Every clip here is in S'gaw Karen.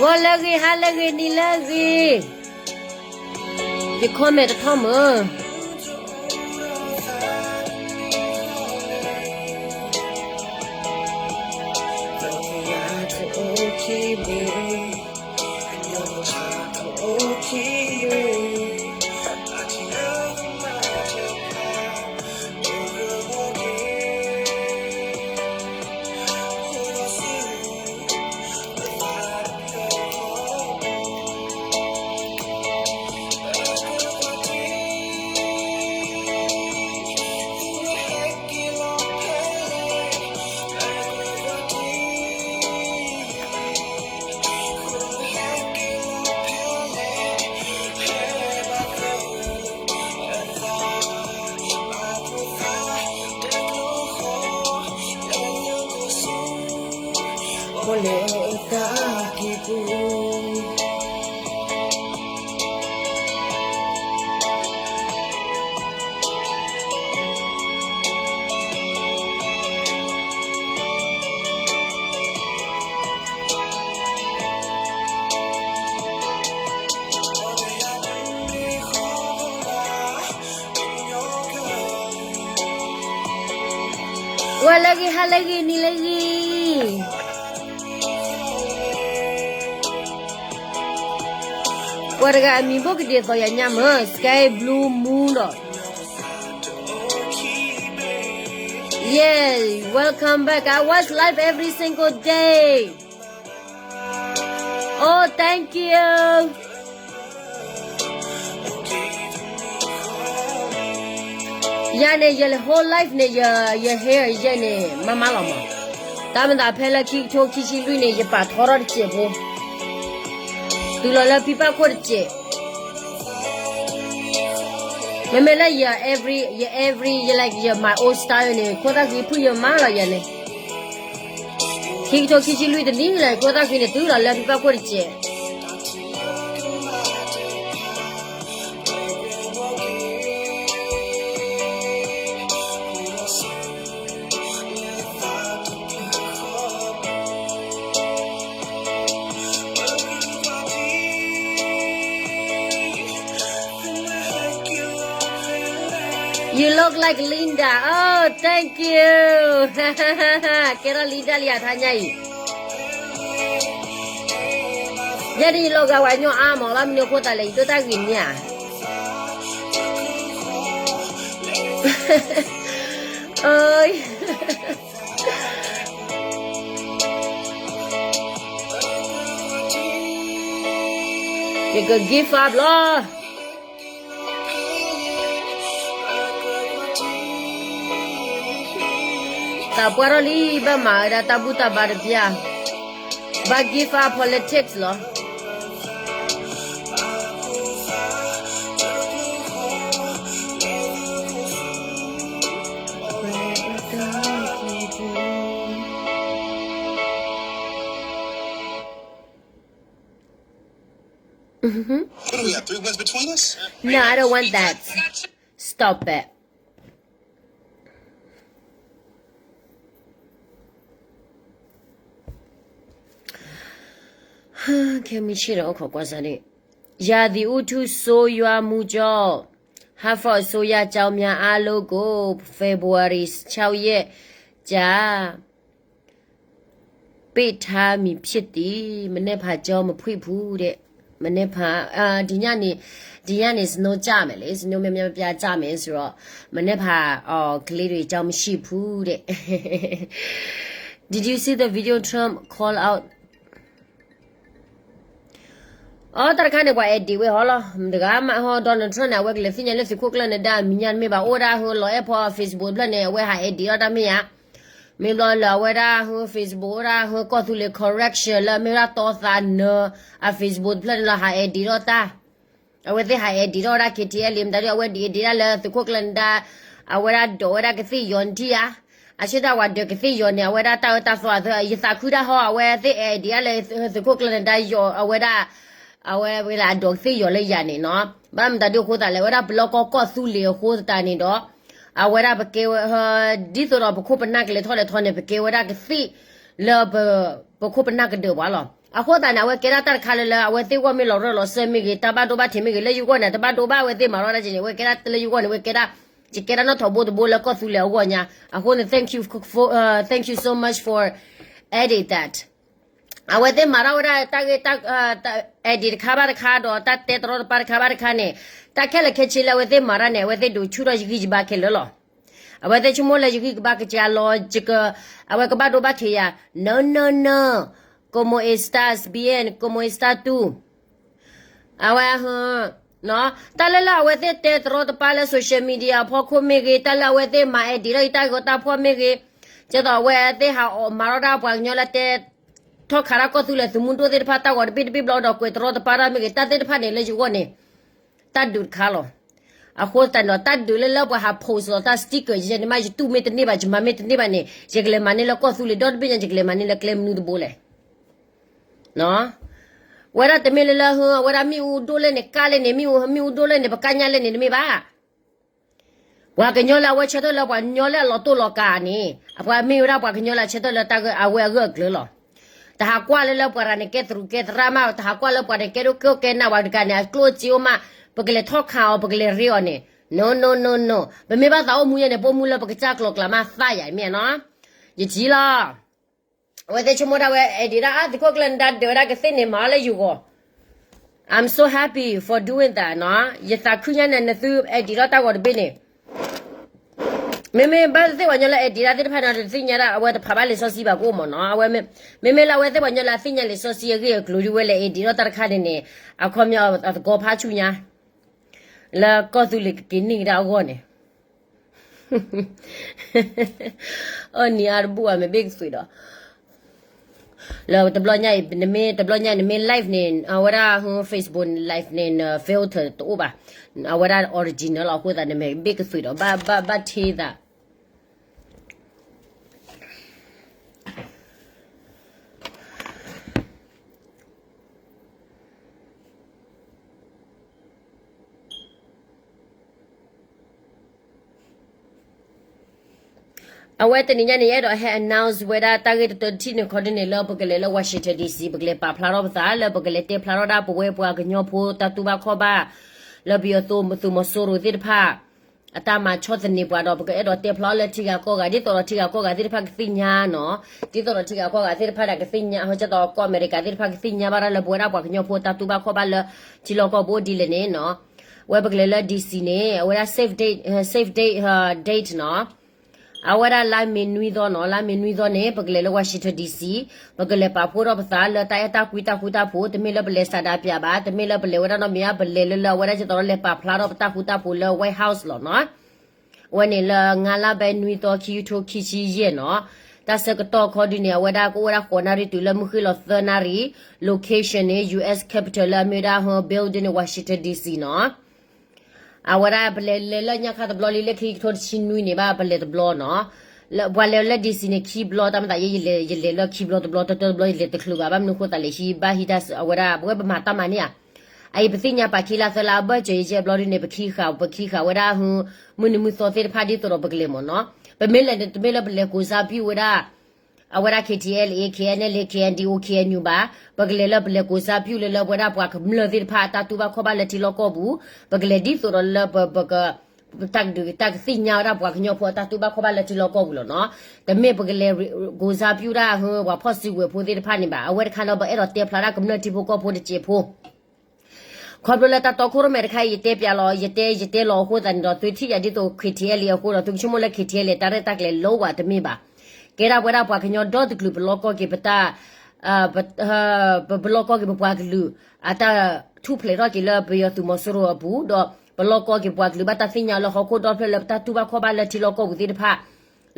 ဂီၤလၢအဂ့ၤ, ဟါလၢအဂ့ၤ, နံၤလၢအဂ့ၤ, ယ comment တထီၣ်မၢ်. Wa lagi halagi nilagi. Wa daga a mì bok de tho ya nyam, sky blue moon. Yes, welcome back. I watch live every single day. Oh, thank you. Yane, yele whole life န့ၣ် ယ ယ hair ယဲန့ၣ် မၤမၤလီၤမး. တၢ်မၤသးဖဲလၢခံကထိခံဆံလွံၢ်န့ၣ် ယပာ်ထီထီၣ်တစဲးဖိ, တုၤလီၤလၢဖံဘၣ်ခိၣ်တစဲး. မ့မ့ၢ်လၢယ every, ယ every, ယ like, ယ my old style န့ၣ် ခိၣ်သၣ်ဃံဖုၣ်ယမၤလီၤယဲန့ၣ်. ခံကထိခံဆံလွံၢ်တနံၣ်လၢ ခိၣ်သၣ်ဃံန့ၣ် တုၤလီၤလၢဖံဘၣ်ခိၣ်တစဲး. You look like Linda. Oh, thank you. ကဲထီၣ် Linda လံယၤထါညါအံၤ. ယဲဒ်ယလီၤဂာ်ဝဲညီအါမး ဘၣ်မနုၤအဃိသတးလဲၣ် ယဒိၣ်တၢ်ဂ့ၤန့ၣ်ဧါ. ယက give up လီၤ. သးပှၢ်ထီၣ်လံ ဘၣ်မၤဝဲဒၣ်တၢ်ဘူၣ်တၢ်ဘါတပျၢ်, ဘၣ် give up politics လီၤ. อือหือ What do we have, three wins between us? No, I don't want that. Stop it. ခဲမုၢ်ဆ့ၣ်ဒီးအိၣ်ခိးကွၢ်စၢ်န့ၣ်, ရာသီဥတုဆိုးရွားမှုကြောင့် ဟတ်ဖျီၣ်အစိုးရကျောင်းများအားလုံးကို ဖေဖော်ဝါရီ ခြောက်ရက်ကြာ ပိတ်ထားမည်ဖြစ်သည်. မနက်ဖြန်ကျောင်းမဖွင့်ဘူးတဲ့. မနက်ဖြန်, အာ, ဒီညနေ, ဒီညနေ snow ကျမယ်လေ, snow များများပြားကျမယ်ဆိုတော့, မနက်ဖြန်, အော်, ကလေးတွေကျောင်းမရှိဘူးတဲ့. Did you see the video Trump call out? အီ တၢ်တခါန့ၣ် ပှၤ edit ဝဲဟီလီၤ. မတဂၤမးဟီ Donald Trump န့ၣ် အဝဲကလဲၤသ့ၣ်ညါလၢသုးခိၣ်ကျၢၢ်နဒါ မံၤညါတမ့ၢ်ဘၣ် အိၣ်ဒၣ်ဟၢလီၤအဲၣ်ဖီ Facebook တဖျၢၣ်န့ၣ် အဝဲဟး edit အီၣ်တၢ်မ့ၢ်ဧါ. မ့ၢ်ဘျီလၢအဝဲဒၣ်ဟၢ Facebook အိၣ်ဒၣ်ဟၢကီၢ်သူလ့ၤ correction လၢအမ့ၢ်ဝဲဒၣ်တီသးနၢၤအ Facebook တဖျၢၣ်န့ၣ်လီၤ ဟး edit အီၣ်တၢ်. အဝဲသ့ၣ်ဟး edit ထီၣ်ဝဲဒၣ် KTLA မတၤဒ် အဝဲဒၣ် edit ဒၣ်လၢသုးခိၣ်ကျၢၢ်နဒါ, အဝဲဒၣ်ဒိးဝဲဒၣ်ကသ့ၣ်ယီၤနထံၣ်ဧါ. အဆၢတၢ်ဝဲဒၢးကသ့ၣ်ယီၤန့ၣ် အဝဲဒၣ်တၢ်အၢတၢ်သီအသး ယသးခုဒၣ်ဟီ အဝဲသ့ၣ် edit ဒၣ်လၢသုးခိၣ်ကျၢၢ်နဒါယီၤ အဝဲဒၣ်, အဝဲဝဲဒၣ်အဒိးကသ့ၣ်ယီၤလၢယၤန့ၣ်နီၤ. ဘၣ်မတၤဒ်အဃိသတးလဲၣ် အဝဲဒၣ်ပလီၢ်ကီၢ်ကီၢ်သူလ့ၤအဃိသတးန့ၣ်ဒီး, အဝဲဒၣ်ပကဲဝဲ, ဒ်သိးဒီးပခိၣ်ပနၢ်ကလဲၤထီၣ်လဲၤထီန့ၣ် ပကဲဝဲဒၣ်ကသ့ၣ်လၢပ, ပခိၣ်ပနၢ်ကဒၢးပှၤလီၤ. အဃိသတးန့ၣ် အဝဲကဲဒၣ်တၢ်တခါလၢလၢ အဝဲသ့ၣ်ဂီၢ်မ့ၢ်လီၤရၢၢ်လီၤစၢၤမ့ၢ်ဂ့ၤ, တၢ်ဘၣ်ဒိဘၣ်ထံးမ့ၢ်ဂ့ၤ, လၢယဂီၢ်န့ၣ် တဘၣ်ဒိဘၣ်အဝဲသ့ၣ်မၤထီၣ်တၢ်ကဲန့ၣ် အဝဲကဲဒၣ်လၢယဂီၢ်န့ၣ် အဝဲကဲဒၣ် ယကဲဒၣ်နီၣ်ထိးဘိတဘိလၢကီၢ်သူလ့ၤအဂီၢ်ညါ. အဃိန့ၣ် thank you for, uh, thank you so much for edit that. အဝဲသ့ၣ်မၤထီၣ်ဝဲဒၣ်တၢ်ဂ့ၢ်တၢ် edit တခါဘၣ်တခါ ဒီးတၢ်တဲတရီတပါတခါဘၣ်တခါန့ၣ်, တၢ်ခဲလၢာ်ခဲဆ့လၢအဝဲသ့ၣ်မၤတၢ်န့ၣ် အဝဲသ့ၣ်ဒိးဆူၣ်ထီၣ်ယဂံၢ်ယဘါခဲလၢာ်လီၤ. အဝဲသ့ၣ်ဆိကမိၣ်လၢယဂံၢ်ကဘါကစၢ်လီၤ, အဝဲကဘၣ်ဒိဘၣ်ထံးယၤ, no no no, como estás bien, como estás tú. အဝဲ တၢ်လၢလၢအဝဲသ့ၣ်တဲတရီတပါလၢ social media အဖီခိၣ်မ့ၢ်ဂ့ၤ, တၢ်လၢအဝဲသ့ၣ်မၤ edit ဒီးယတၢ်ဂီၤတၢ်ဖီၣ်မ့ၢ်ဂ့ၤ, ကဲသိးအဝဲသ့ၣ်ဟးမၤထီၣ်ဒၣ်ပှၤကညီလၢတဲ ထီၣ်ခးတၢ်ကီၢ်သူလ့ၤသုးမုၢ်ဒိၣ်သ့ၣ်တဖၣ်တၢ်ဂီၤတဘ့ၣ်တဘ့ၣ်ဘျီဒီးကွဲးတရီတပါတၢ်မ့ၢ်ဂ့ၤ, တၢ်သ့ၣ်တဖၣ်န့ၣ်လၢယဂီၢ်န့ၣ် တၢ်ဒုးတခါလီၤ. အဃိသတးန့ၣ်ဒီး တၢ်ဒုးလၢလၢပှၤဟး post လီၤတၢ် sticker ယဲန့ၣ်မး ယတူၢ်မ့ၢ်တန့ၢ်ဘၣ်, ယမၤမ့ၢ်တန့ၢ်ဘၣ်န့ၣ် ယကလဲၤမၤန့ၢ်လၢကီၢ်သူလ့ၤဒီတဘ့ၣ်ညါ, ယကလဲၤမၤန့ၢ်လၢကျဲမနုၤတဘိလဲၣ်. ဝဲဒၣ်တမ့ၢ်လၢလၢ အဝဲဒၣ်မ့ၣ်အူဒိၣ်လဲၣ်န့ၣ် ကၢ်လဲၣ်န့ၣ်, မ့ၣ်အူဒိၣ်လဲၣ်န့ၣ် ပကၢ်ညၣ်လဲၣ်န့ၣ်တမ့ၢ်ဘၣ်. ပှၤကညီလၢအဝဲဆၢထၢၣ်လၢပှၤကညီလၢအလီၤတိၢ်လီၤကးန့ၣ် အပှၤမ့ၢ်ဝဲဒၣ်ပှၤကညီလၢအဆၢထၢၣ်လၢတၢ်အဝဲအဂၢၢ်အကျၢၤလီၤ. တဟးကွၢ်လၢလၢပှၤတဂၤန့ၣ်ကဲသရူးကဲသရၣ်မး, တဟးကွၢ်လၢပှၤန့ၣ်ကဲဒိၣ်ကဲကဲနၢ်ဝဲတဂၤန့ၣ် အကျိၣ်အစ့အိၣ်မး, ပကလဲၤထီၣ်ခးအီၤ ပကလဲၤရ့အီၤန့ၣ် no no no no. ပမ့ၢ်ဘၣ်သးအိၣ်မူယဲန့ၣ် ပအိၣ်မူလၢပကစၢ်ကျိၤကျါမးသးယၤမ့ၢ်နီၤ. ယထံၣ်လီၤ. အဝဲသ့ၣ်ဆိကမိၣ်ဒၣ်ဝဲ edit ဒၣ် အသုးခိၣ်ကျၢၢ်နဒါဒၢးဝဲဒၣ်ကသ့ၣ်န့ၣ် မၤအီၤလၢယဂီၢ်. I'm so happy for doing that နီၤ. ယသးခုညါန့ၣ် နသု edit ထီၣ်တၢ်ဂီၤတဘ့ၣ်န့ၣ် မ့မ့ၢ်ဘၣ်သ့ၣ်ပှၤကညီလၢ edit ဒၣ်သ့ၣ်တဖၣ်န့ၣ် တသ့ၣ်ညါဒၣ် အဝဲတဖးဘၣ်လံာ်စီဆှံဘၣ်ကအိၣ်မးနီၤ. အဝဲ မ့မ့ၢ်လၢအဝဲသ့ၣ်ပှၤကညီလၢအသ့ၣ်ညါလံာ်စီဆှံအဂ့ၢ်အကျိၤဒ်ဝဲလဲၣ် edit ထီၣ်တၢ်တခါန့ၣ်န့ၣ် အခီပညီအသကိးဖးဆူညါ လၢကီၢ်သူလ့ၤကက့ၤန့ၢ်ကဒါအဂီၢ်န့ၣ် အနံၤအါတဘူၣ်အမ့ၢ်ဘ့ၣ်ကသွံးဒီး လၢတဘျီညါအံၤ နမ့ၢ်တဘျီညါ နမ့ၢ် live န့ၣ် အဝဲဒၣ် Facebook live န့ၣ် filter တအိၣ်ဘၣ်. အဝဲဒၣ် original လီၤ. အဃိသတးန့ၣ် မ့ၢ်ဘ့ၣ်ကသွံးဒီး ဘၣ် ဘၣ် ဘၣ်ထ့သး အဝဲတနံၤညါန့ၣ် ယအဲၣ်ဒိးဟဲ announce ဝဲဒၣ်တၢ်ဂ့ၢ်တတၢတထံၣ်န့ၣ် ခီဒုန့ၣ် လၢပကလဲၤလၢ Washington D C ပကလဲၤပာ်ဖျါထီၣ်ပသး လၢပကလဲၤတဲဖျါထီၣ်ဒၣ်ပဝဲပှၤကညီဖိတၢ်တူၢ်ဘၣ်ခီၣ်ဘၣ် လၢပယီၤသုးမီၤစိရိၤသ့ၣ်တဖၣ် အတၢ်မၤဆီၣ်သနံးပှၤဒီး ပကအဲၣ်ဒိးတဲဖျါထီၣ်လၢထံဂၤကီၢ်ဂၤ ဒ်သိးဒီးထံဂၤကီၢ်ဂၤသ့ၣ်တဖၣ်ကသ့ၣ်ညါနီၤ. ဒ်သိးဒီးထံဂၤကီၢ်ဂၤသ့ၣ်တဖၣ်န့ၣ် ကသ့ၣ်ညါ ဟီကၠီတီကီၢ်အမဲရကၤသ့ၣ်တဖၣ်ကသ့ၣ်ညါဘၣ်ဒၣ်လၢပဝဲဒၣ်ပှၤကညီဖိတၢ်တူၢ်ဘၣ်ခီၣ်ဘၣ်လၢထံလီၢ်ကီၢ်ပူၤဒ်လဲၣ်န့ၣ်နီၤ. ဝဲပကလဲၤလၢ D C န့ၣ် အဝဲဒၣ် save date, save date, date နီၤ. အဝဲဒၣ်လါမ့ၤနွံသီနီၤ, လါမ့ၤနွံသီန့ၣ် ပကလဲၤလၢ Washington D C, ပကလဲၤပာ်ဖှိၣ်ထီၣ်ပသးလၢတၢ်အဲၣ်တၢ်ကွံတၢ်ဃူတၢ်ဖိး, တမ့ၢ်လၢပလဲၤစးဒးပၠးဘၣ်, တမ့ၢ်လၢပလဲၤဝဲဒၣ်နီတမံၤဘၣ်, ပလဲၤလၢလၢအဝဲဒၣ်ကသိးဒီးလဲၤပာ်ဖျါထီၣ်ပတၢ်ဃူတၢ်ဖိးလၢ White House လီၤနီၤ. အဝဲန့ၣ်လၢ ငါးလါဘဲနွံသီ ခံကထိခံဆံယဲၢ်နီၤ. တၢ်ဆၢကတီၢ်ခီဒုန့ၣ် အဝဲဒၣ်ကအိၣ်ဝဲဒၣ်ဃိးနၣ်ရံၣ်တုၤလၢမုၢ်ဃ့ၢ်လီၤသၢနၣ်ရံၣ်, location န့ၣ် U S Capitol လၢအမ့ၢ်ဝဲဒၣ် building န့ၣ် Washington D C နီၤ. အဝဲဒၣ်ပလဲၤလဲၤလၢညါခါတဘျီလံ လၢခံကထိတဆံနွံန့ၣ်ဘၣ် ပလဲၤတဘျီနီၤ. လၢပှၤလဲၤလၢ D C န့ၣ် ခံဘျီ, တၢ်မၤသးယဲ ယလဲၤလၢခံဘျီတဘျီ, တၢတဘျီယလဲၤတချုးဘၣ်, ဘၣ်မနုၤအဃိသတးလဲၣ် ဟံးဘၣ်ဟံးတၢ်အဝဲဒၣ် ပဝဲပမၤတၢ်မၤန့ၣ်ဧါ. အအံၤပသ့ၣ်ညါပာ်ခံလါသၢလါအဘၢၣ်စၢၤယဲၢ်ဘျီဒ်န့ၣ် ပခံဃာ် ပခံဃာ်ဝဲဒၣ် မုၢ်နံၤမုၢ်သီသ့ၣ်တဖၣ်ဒ်သိးဒီးပကလဲၤမ့ၢ်နီၤ. ပမ့ၢ်လဲၤန့ၣ် တမ့ၢ်လၢပလဲၤကိးစၢ်ပျူၢ်ဝဲဒၣ် အဝဲဒၣ် K T L A, K N L A, K N D O, K N U ဘၣ်. ပကလဲၤလၢပလဲၤကိးစၢ်ပျူၢ်လၢလၢပဝဲဒၣ်ပှၤကမျၢၢ်သ့ၣ်တဖၣ်အတၢ်တူၢ်ဘၣ်ခီၣ်ဘၣ်လၢထံလီၢ်ကီၢ်ပူၤ, ပကလဲၤဒ်သိးဒီးလၢပ ပက တၢ်ကဒုးတၢ်ကသ့ၣ်ညါဝဲဒၣ်ပှၤကညီဖိအတၢ်တူၢ်ဘၣ်ခီၣ်ဘၣ်လၢထံလီၢ်ကီၢ်ပူၤလီၤနီၤ. တမ့ၢ်ပကလဲၤကိးစၢ်ပျူၢ်ဒၣ် ပှၤဖီၣ်စုကဝဲၤဖိသ့ၣ်တဖၣ်န့ၣ်ဘၣ်. အဝဲတခါန့ၣ် ပအဲၣ်ဒိးတဲဖျါဒၣ်ကမျၢၢ်ထံဖိကီၢ်ဖိတစဲးဖိ ခီဖျိလၢတၢ်တီခိၣ်ရိၣ်မဲတခါအံၤ ယတဲပၠးလီၤ, ယတဲ ယတဲလီၤအဃိသတးန့ၣ်ဒီး သုထံၣ်ယၤဒ်သိး K T L A အဃိဒီး သုကဆိကမိၣ်လၢ K T L A တၢ်ရဲၣ်တၢ်ကျဲၤလီၤဝဲတမ့ၢ်ဘၣ်. ကဲဒၣ်ပဝဲဒၣ်ပှၤကညီဒီတကလုာ် ပလီၢ်ကီၢ်က့ၤပတၢ် ပ ပလီၢ်ကီၢ်က့ၤပပှၤကလုာ် အတၢ်ထူၣ်ဖျဲးထီၣ်က့ၤလၢပယီၤသုးမီၤစိရိၤအပူၤ, ဒီးပလီၢ်ကီၢ်က့ၤပှၤကလုာ်ဘၣ်တၢ်သ့ၣ်ညါလၢဟီၣ်ခိၣ်ဒီဖျၢၣ်လၢပတၢ်တူၢ်ဘၣ်ခီၣ်ဘၣ်လၢထံလီၢ်ကီၢ်ပူၤသ့ၣ်တဖၣ်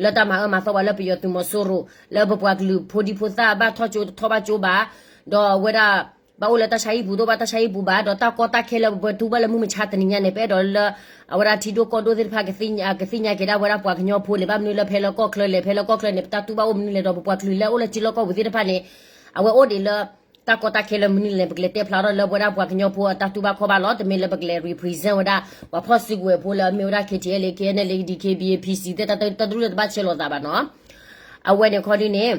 လၢတၢ်မၤအၢမၤသီပှၤလၢပယီၤသုးမီၤစိရိၤ လၢပပှၤကလုာ်ဖိဒံဖိသၣ်ဘၣ်ထီၣ်ကၠိတထီၣ်ဘၣ်ကၠိဘၣ်, ဒီးအဝဲဒၣ် ဘၣ်အိၣ်လၢတၢ်ဆါဟံၣ်ပူၤတအိၣ်ဘၣ်တၢ်ဆါဟံၣ်ပူၤဘၣ်, ဒီးတၢ်ကီတၢ်ခဲလၢပပှဲၤထူဘၣ်လၢမုၢ်မဆါတနံၤညါန့ၣ် ပအဲၣ်ဒိးလၢ အဝဲဒၣ်ထံဒိၣ်ကီၢ်ဒိၣ်သ့ၣ်တဖၣ် ကသ့ၣ်ညါက့ၤဒၣ်ဝဲဒၣ်ပှၤကညီဖိန့ၣ် ဘၣ်မနုၤလၢဖဲလၢကီၢ်ချၢလဲၣ်, ဖဲလၢကီၢ်ချၢန့ၣ် ပတၢ်တူၢ်ဘၣ်အိၣ်မနုၤလဲၣ်, ဒီးပပှၤကလုာ်လၢအိၣ်လၢထံလီၢ်ကီၢ်ပူၤသ့ၣ်တဖၣ်န့ၣ် အဝဲအိၣ်ဒံးလၢ တၢ်ကီတၢ်ခဲလၢမနုၤလဲၣ်, ပကလဲၤတဲဖျါထီၣ်လၢပဝဲဒၣ်ပှၤကညီဖိအတၢ်တူၢ်ဘၣ်ခီၣ်ဘၣ်လီၤ. တမ့ၢ်လၢပကလဲၤ represent ဝဲဒၣ် ပှၤဖီၣ်စုကဝဲၤဖိလၢအမ့ၢ်ဝဲဒၣ် K T L A, K N L A, D K B A, P C သ့ၣ်တၢ်တရူၢ်လၢတဘၣ်ဆဲးလိာ်သးဘၣ်နီၤ. အဝဲန့ၣ်ခီဒုန့ၣ်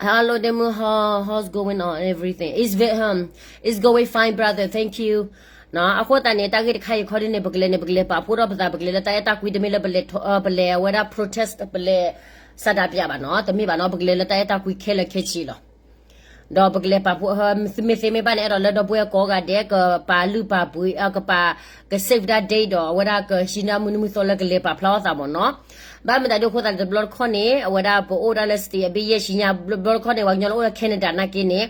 Hello, Demu, how, how's going on everything? It's ve-, um, it's going fine, brother. Thank you. နီၤ, အဃိသတးန့ၣ် တၢ်ဂ့ၢ်တခါအံၤခီဒုန့ၣ် ပကလဲၤန့ၣ် ပကလဲၤပာ်ဖှိၣ်ထီၣ်ပသး ပကလဲၤလၢတၢ်အဲၣ်တၢ်ကွံ တမ့ၢ်လၢပလဲၤထီၣ် ပလဲၤအဝဲဒၣ် protest ပလဲၤ ဆန္ဒပြ ဘၣ်နီၤ, တမ့ၢ်ဘၣ်နီၤ, ပကလဲၤလၢတၢ်အဲၣ်တၢ်ကွံခဲလၢာ်ခဲဆ့လီၤ. ဒီးပကလဲၤပာ်ဖှိၣ် မ့ၢ်သ့မ့ၢ်ဘၣ်န့ၣ် အဲၣ်ဒိးလၢဒီပုၢ်ဝဲၢ်ကိးဂၤဒဲး ကပာ်လုၢ်ပာ်ပှ့ၤ ကပာ် က save တၢ် date ဒီး အဝဲဒၣ်ကဟံးန့ၢ်မုၢ်နံၤမုၢ်သီလၢကလဲၤပာ်ဖျါထီၣ်သးမ့ၢ်နီၤ. ဘၣ်မတၤဒ်အဃိသတးန့ၣ် တဘျီတခီၣ်န့ၣ် အဝဲဒၣ်ပအိၣ်ဒၣ်လၢ state အဘ့ၣ်ယဲၢ်ဆံညါ တဘျီတခီၣ်န့ၣ် ပှၤကညီလၢအိၣ်လၢ Canada နာ်က့န့ၣ်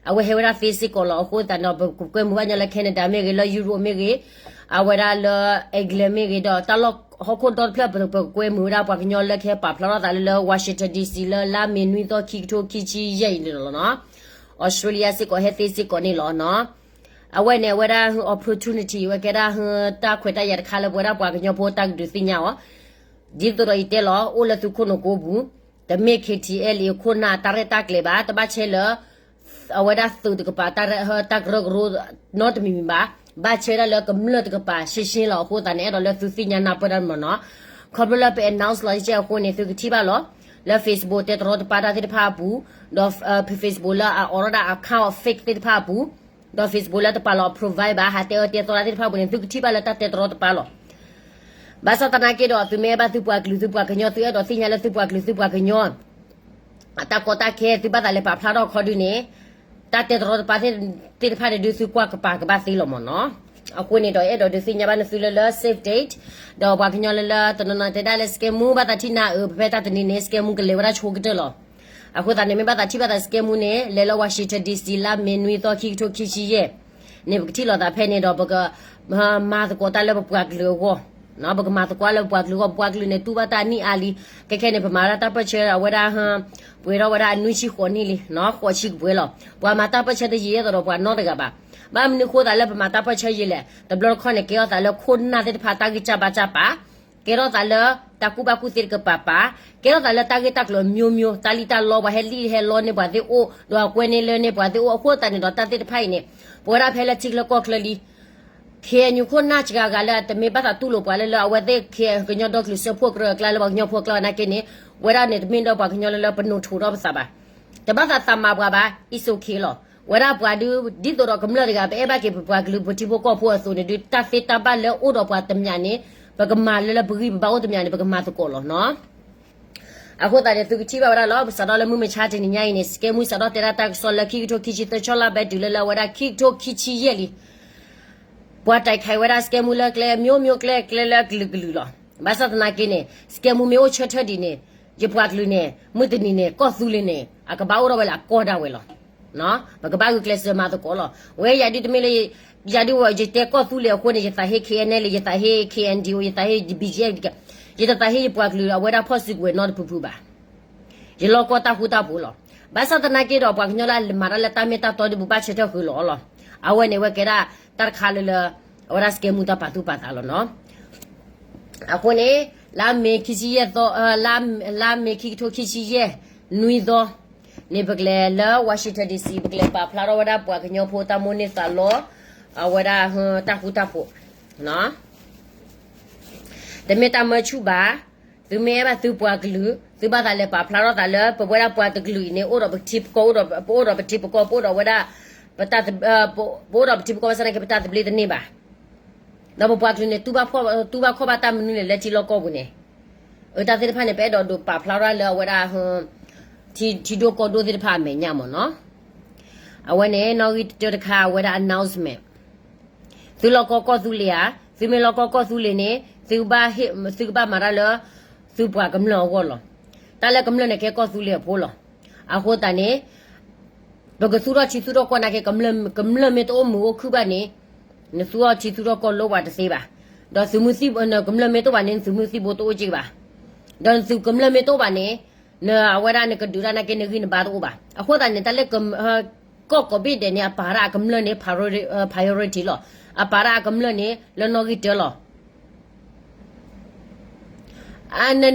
အဝဲဟဲဝဲဒၣ်သ့စ့ၢ်ကီးလီၤ. အဃိသတးန့ၣ်ဒီး ပကကွဲမုာ်ဘၣ်ညီလၢ Canada မ့ၢ်ဂ့ၤ, လၢ Europe မ့ၢ်ဂ့ၤ, အဝဲဒၣ်လၢ England မ့ၢ်ဂ့ၤ, ဒီးတၢ်လီၢ်ဟီၣ်ခိၣ်ဒီတဖျၢၣ် ပကကွဲမုာ်ဝဲဒၣ်ပှၤကညီလၢကဟဲပာ်ဖျါထီၣ်သးလၢ လၢ Washington D C လၢလါမ့ၤနွံသီ ခံကထိခံဆံယဲၢ်အံၤန့ၣ်လီၤနီၤ. Australia စ့ၢ်ကီးဟဲသ့စ့ၢ်ကီးန့ၣ်လီၤနီၤ. အဝဲန့ၣ် အဝဲဒၣ် opportunity ဝဲကဲဒၣ် တၢ်ခွဲးတၢ်ယာ်တခါလၢပဝဲဒၣ်ပှၤကညီဖိတၢ်ကဒုးသ့ၣ်ညါအီၤ ဒ်သိးဒီးယတဲလီၤ အိၣ်လၢသုခိၣ်နူာ်ကိးပူၤ, တမ့ၢ် K T L A ခိၣ်နၢ်တၢ်ရဲၣ်တၢ်ကျဲၤဘၣ်, တဘၣ်ဆဲလၢ အဝဲဒၣ်သုးတကပၤ တၢ်ကရၢကရိနီတမံၤမံၤဘၣ်, ဘၣ်ဆဲဒၣ်လၢကမျၢၢ်တကပၤရှင်းရှင်းလီၤ. အဃိသတးန့ၣ် အဲၣ်ဒိးလၢသုသ့ၣ်ညါနၢ်ပၢၢ်တၢ်မ့ၢ်နီၤ. ခီဖျိလၢပ announce လီၤကဲအဃိန့ၣ် သုကထံၣ်ဘၣ်လီၤ. လၢ Facebook တဲတရီတပါတၢ်သ့ၣ်တဖၣ်အပူၤ, ဒီး Facebook လၢအအိးထီၣ်ဒၣ် account fake သ့ၣ်တဖၣ်အပူၤ, ဒီး Facebook လၢတပာ်လီၤ provide ဘၣ် ဟးတဲအၢတဲသီတၢ်သ့ၣ်တဖၣ်အပူၤန့ၣ် သုကထံၣ်ဘၣ်လၢတၢ်တဲတရီတပါလီၤ. ဘၣ်ဆၣ်သနာ်က့ဒီး သုမ့ၢ်ဘၣ်သုပှၤကလုာ်သုပှၤကညီ သုအဲၣ်ဒိးသ့ၣ်ညါလၢသုပှၤကလုာ်သုပှၤကညီ အတၢ်ကီတၢ်ခဲ သုဘၣ်သးလဲၤပာ်ဖျါထီၣ်ခီဒုန့ၣ် တၢ်တဲတရီတပါသ့ၣ်တဖၣ်န့ၣ်ဒုး သုကွၢ်ကပၤကဘၣ်သ့လီၤမ့ၢ်နီၤ. အဃိန့ၣ်ဒီး အဲၣ်ဒိးဒုးသ့ၣ်ညါဘၣ်နသုလၢလၢ save date ဒီးပှၤကညီလၢလၢတနီၤနီၤတဲဒၣ်လၢ စကဲမူ ဘၣ်သးထံၣ်နၤအၢ ဖဲဖဲတၢ်တနံၤန့ၣ် စကဲမူကလဲၤဝဲဒၣ်ဆိကတၢၢ်လီၤ. အဃိသတးန့ၣ် မ့ၢ်ဘၣ်သးထံၣ်ဘၣ်သးစကဲမူန့ၣ် လဲၤလၢ Washington D C လါမ့ၤနွံသီ ခံကထိခံဆံယဲၢ် န့ၣ် ပကထံၣ်လိာ်သးဖဲန့ၣ်ဒီး ပက မၤသကိးတၢ်လၢပပှၤကလုာ်အဂီၢ်, ပကမၤသကိးလၢပပှၤကလုာ်အဂီၢ်, ပပှၤကလုာ်န့ၣ် တူၢ်ဘၣ်တၢ်နံၣ်အါလံ. ခဲခဲန့ၣ် ပမၤဒၣ်တၢ်ပၢၢ်ဆၢအဝဲဒၣ် ပှဲၤထီၣ်ဝဲဒၣ်အနွံဆံဃိးနံၣ်လံ, ဃိးဆံကပှဲၤလီၤ. ပှၤမၤတၢ်ပၢၢ်ဆၢတယံာ်ယဲၢ်သိးဒီးပှၤနီတဂၤဘၣ်. ဘၣ်မနုၤဃိသးလၢပမၤတၢ်ပၢၢ်ဆၢယံာ်လဲၣ်, တဘျီတခီၣ်န့ၣ် ကဲထီၣ်သးလၢခိၣ်နၢ်သ့ၣ်တဖၣ်တၢ်ဂံၢ်စၢ်ဘါစၢ်ပာ်, ကဲထီၣ်သးလၢတၢ်ကူၣ်ဘၣ်ကူၣ်သ့တကပၤပာ်, ကဲထီၣ်သးလၢတၢ်ဂ့ၢ်တၢ်ကျိၤအမျိုးမျိုး, တၢ်လံၣ်တၢ်လီ ပှၤဟဲလံၣ်ဟဲလီန့ၢ်ပှၤသ့ၣ်အိၣ်, ဒီးအကွဲန့ၢ်လၢန့ၢ်ပှၤသ့ၣ်အိၣ်, အဃိသတးန့ၣ်ဒီးတၢ်သ့ၣ်တဖၣ်အံၤန့ၣ် ပဝဲဒၣ်ဖဲလၢထံချၢကီၢ်ချၢလံ ခဲအံၤ ခိၣ်နၢ်စှၤဂၤလၢတမ့ၢ်ဘၣ်သးတူၢ်လိာ်ပှၤလၢလၢအဝဲသ့ၣ်ခဲ ကညီဒီကလုာ်စၢဖှိၣ်ကရၢအကျါလၢပှၤကညီဖိအကျါနာ်က့န့ၣ်, ဝဲဒၣ်န့ၣ် တမ့ၢ်ဒီးပှၤကညီလၢလၢပနိးထိးထီၣ်ပသးဘၣ်. တဘၣ်သးသးမၤပှၤဘၣ်, it's okay လီၤ. ဝဲဒၣ်ပှၤဒုး ဒ်သိးဒီးကမျၢၢ်တဂၤ ပအဲၣ်ဘၣ်က့ၤပပှၤကလုာ်ပထံဖိကီၢ်ဖိအသိးန့ၣ်ဒုး တၢ်သ့တၢ်ဘၣ်လၢအိၣ်ဒီးပှၤတမျးန့ၣ် ပကမၤလၢလၢပဂံၢ်ပဘါအိၣ်တမျးန့ၣ် ပကမၤသကိးလီၤနီၤ. အဃိသတးန့ၣ် သုကထံၣ်ဘၣ်ဝဲဒၣ်လီၤ. ပစးထီၣ်လၢမုၢ်မဆါတနံၤညါအံၤန့ၣ် စကဲမူစးထီၣ်တဲဒၣ်တၢ်ကစီၣ်လၢခံကထိခံဆံသၢ ဆီလါဘဲတုၤလၢလၢအဝဲဒၣ် ခံကထိခံဆံယဲၢ်လံ. ပှၤတဲခးဝဲဒၣ်စကဲမူလၢကျဲ မျိုးမျိုးကျဲ ကျဲလၢအကလုာ်ကလုာ်လီၤ. ဘၣ်ဆၣ်သနာ်က့န့ၣ် စကဲမူမ့ၢ်အိၣ်ဆၢထၢၣ်ဒ်န့ၣ် ယပှၤကလုာ်န့ၣ် မုၢ်တနံၤန့ၣ် ကီၢ်သူလ့ၤန့ၣ် အကဘၣ်အိၣ်ထီၣ်ဝဲလၢအကီၢ်ဒၣ်ဝဲလီၤ. ပကဘၣ်ဂုာ်ကျဲးစၢးမၤသကိးလီၤ. ဝဲယၤဒုးတမ့ၢ်လၢ ယၤဒုးဝဲ ယတဲကီၢ်သူလ့ၤအဃိန့ၣ် ယသးဟ့ K N L A ယသးဟ့ K N D O ယသးဟ့ B G F ယတသးဟ့ယပှၤကလုာ်အဝဲဒၣ်ဖီၣ်စုကဝဲၤနီတဖုဖုဘၣ်. ယလီၢ်ကီၢ်တၢ်ဃူတၢ်ဖိးလီၤ. ဘၣ်ဆၣ်သနာ်က့ဒီး ပှၤကညီလၢအမၤတၢ်လၢတၢ်မ့ၢ်တၢ်တီဒုး ပဘၣ်ဆၢထၢၣ်ဃုာ်လီၤအီၤလီၤ. အဝဲန့ၣ်ဝဲကဲဒၣ်တၢ်တခါလၢလၢ အဝဲဒၣ်စကဲမူတၢ်ပာ်သူၣ်ပာ်သးလီၤနီၤ. အဃိန့ၣ် လါမ့ၤခံဆံယဲၢ်သီ လါမ့ၤခံကထိခံဆံယဲၢ် နွံသီန့ၣ် ပကလဲၤလၢ Washington D C ပကလဲၤပာ်ဖျါထီၣ်ဝဲဒၣ်ပှၤကညီဖိတၢ်မိၣ်န့ၢ်သးလီ အဝဲဒၣ်တၢ်ဃူတၢ်ဖိး တမ့ၢ်တၢ်မၢဆူၣ်ဘၣ်. သုမ့ၢ်အဲၣ်ဘၣ်သုပှၤကလုာ် သုဘၣ်သးလဲၤပာ်ဖျါထီၣ်သးလၢ ပဝဲဒၣ်ပှၤတကလုာ်အံၤန့ၣ် အိၣ်ဒီးပထံပကီၢ် ပအိၣ်ဒီးပထံပကီၢ် ပအိၣ်ဒီးဝဲဒၣ် ပတၢ် ပအိၣ်ဒီးပထံပကီၢ်ဘၣ်ဆၣ်သနာ်က့ ပတၢ်သဘျ့တန့ၢ်ဘၣ်. ဒီးပပှၤကလုာ်န့ၣ် တူၢ်ဘၣ်ခီၣ်ဘၣ်တၢ်မနုၤလဲၣ်လၢထံလီၢ်ကီၢ်ပူၤန့ၣ်, အတၢ်သ့ၣ်တဖၣ်န့ၣ် ပအဲၣ်ဒိးဒိးပာ်ဖျါထီၣ်လၢအဝဲဒၣ် ထံဒိၣ်ကီၢ်ဒိၣ်သ့ၣ်တဖၣ်အမဲာ်ညါမ့ၢ်နီၤ. အဝဲန့ၣ် နီၣ်ဂံၢ်တၢတခါ အဝဲဒၣ် announcement သုလီၢ်ကီၢ်ကီၢ်သူလ့ၤဧါ, သုမ့ၢ်လီၢ်ကီၢ်ကီၢ်သူလ့ၤန့ၣ် သုကဘၣ်မၤတၢ်လၢ သုပှၤကမျၢၢ်အဂီၢ်လီၤ. တၢ်လၢကမျၢၢ်န့ၣ်ကဲကီၢ်သူလ့ၤအဖိလီၤ. အဃိသတးန့ၣ် ပကသူၣ်ထီၣ်ထံသူၣ်ထီၣ်ကီၢ်နာ်က့ ကမျၢၢ်မ့ၢ်တအိၣ်မုာ်အိၣ်ခုၣ်ဘၣ်န့ၣ် နသူၣ်ထီၣ်ထံသူၣ်ထီၣ်ကီၢ်လိၣ်ပှၤတသ့ဘၣ်. ဒီးသုးမုၢ်သံၣ်ဘိ နကမျၢၢ်မ့ၢ်တအိၣ်ဘၣ်န့ၣ် နသုးမုၢ်သံၣ်ဘိတအိၣ်က့ဘၣ်. ဒီးနသုးကမျၢၢ်မ့ၢ်တအိၣ်ဘၣ်န့ၣ် နအဝဲဒၣ်နကဒုးတၢ်နာ်က့ နဂံၢ်နဘါတအိၣ်ဘၣ်. အဃိသတးန့ၣ် တၢ်လၢ ကီၢ်ကိးဘ့ၣ်ဒဲးန့ၣ် အပာ်ဒၣ်အကမျၢၢ်န့ၣ် priority လီၤ. အပာ်ဒၣ်အကမျၢၢ်န့ၣ် လၢနီၣ်ဂံၢ်တၢလီၤ.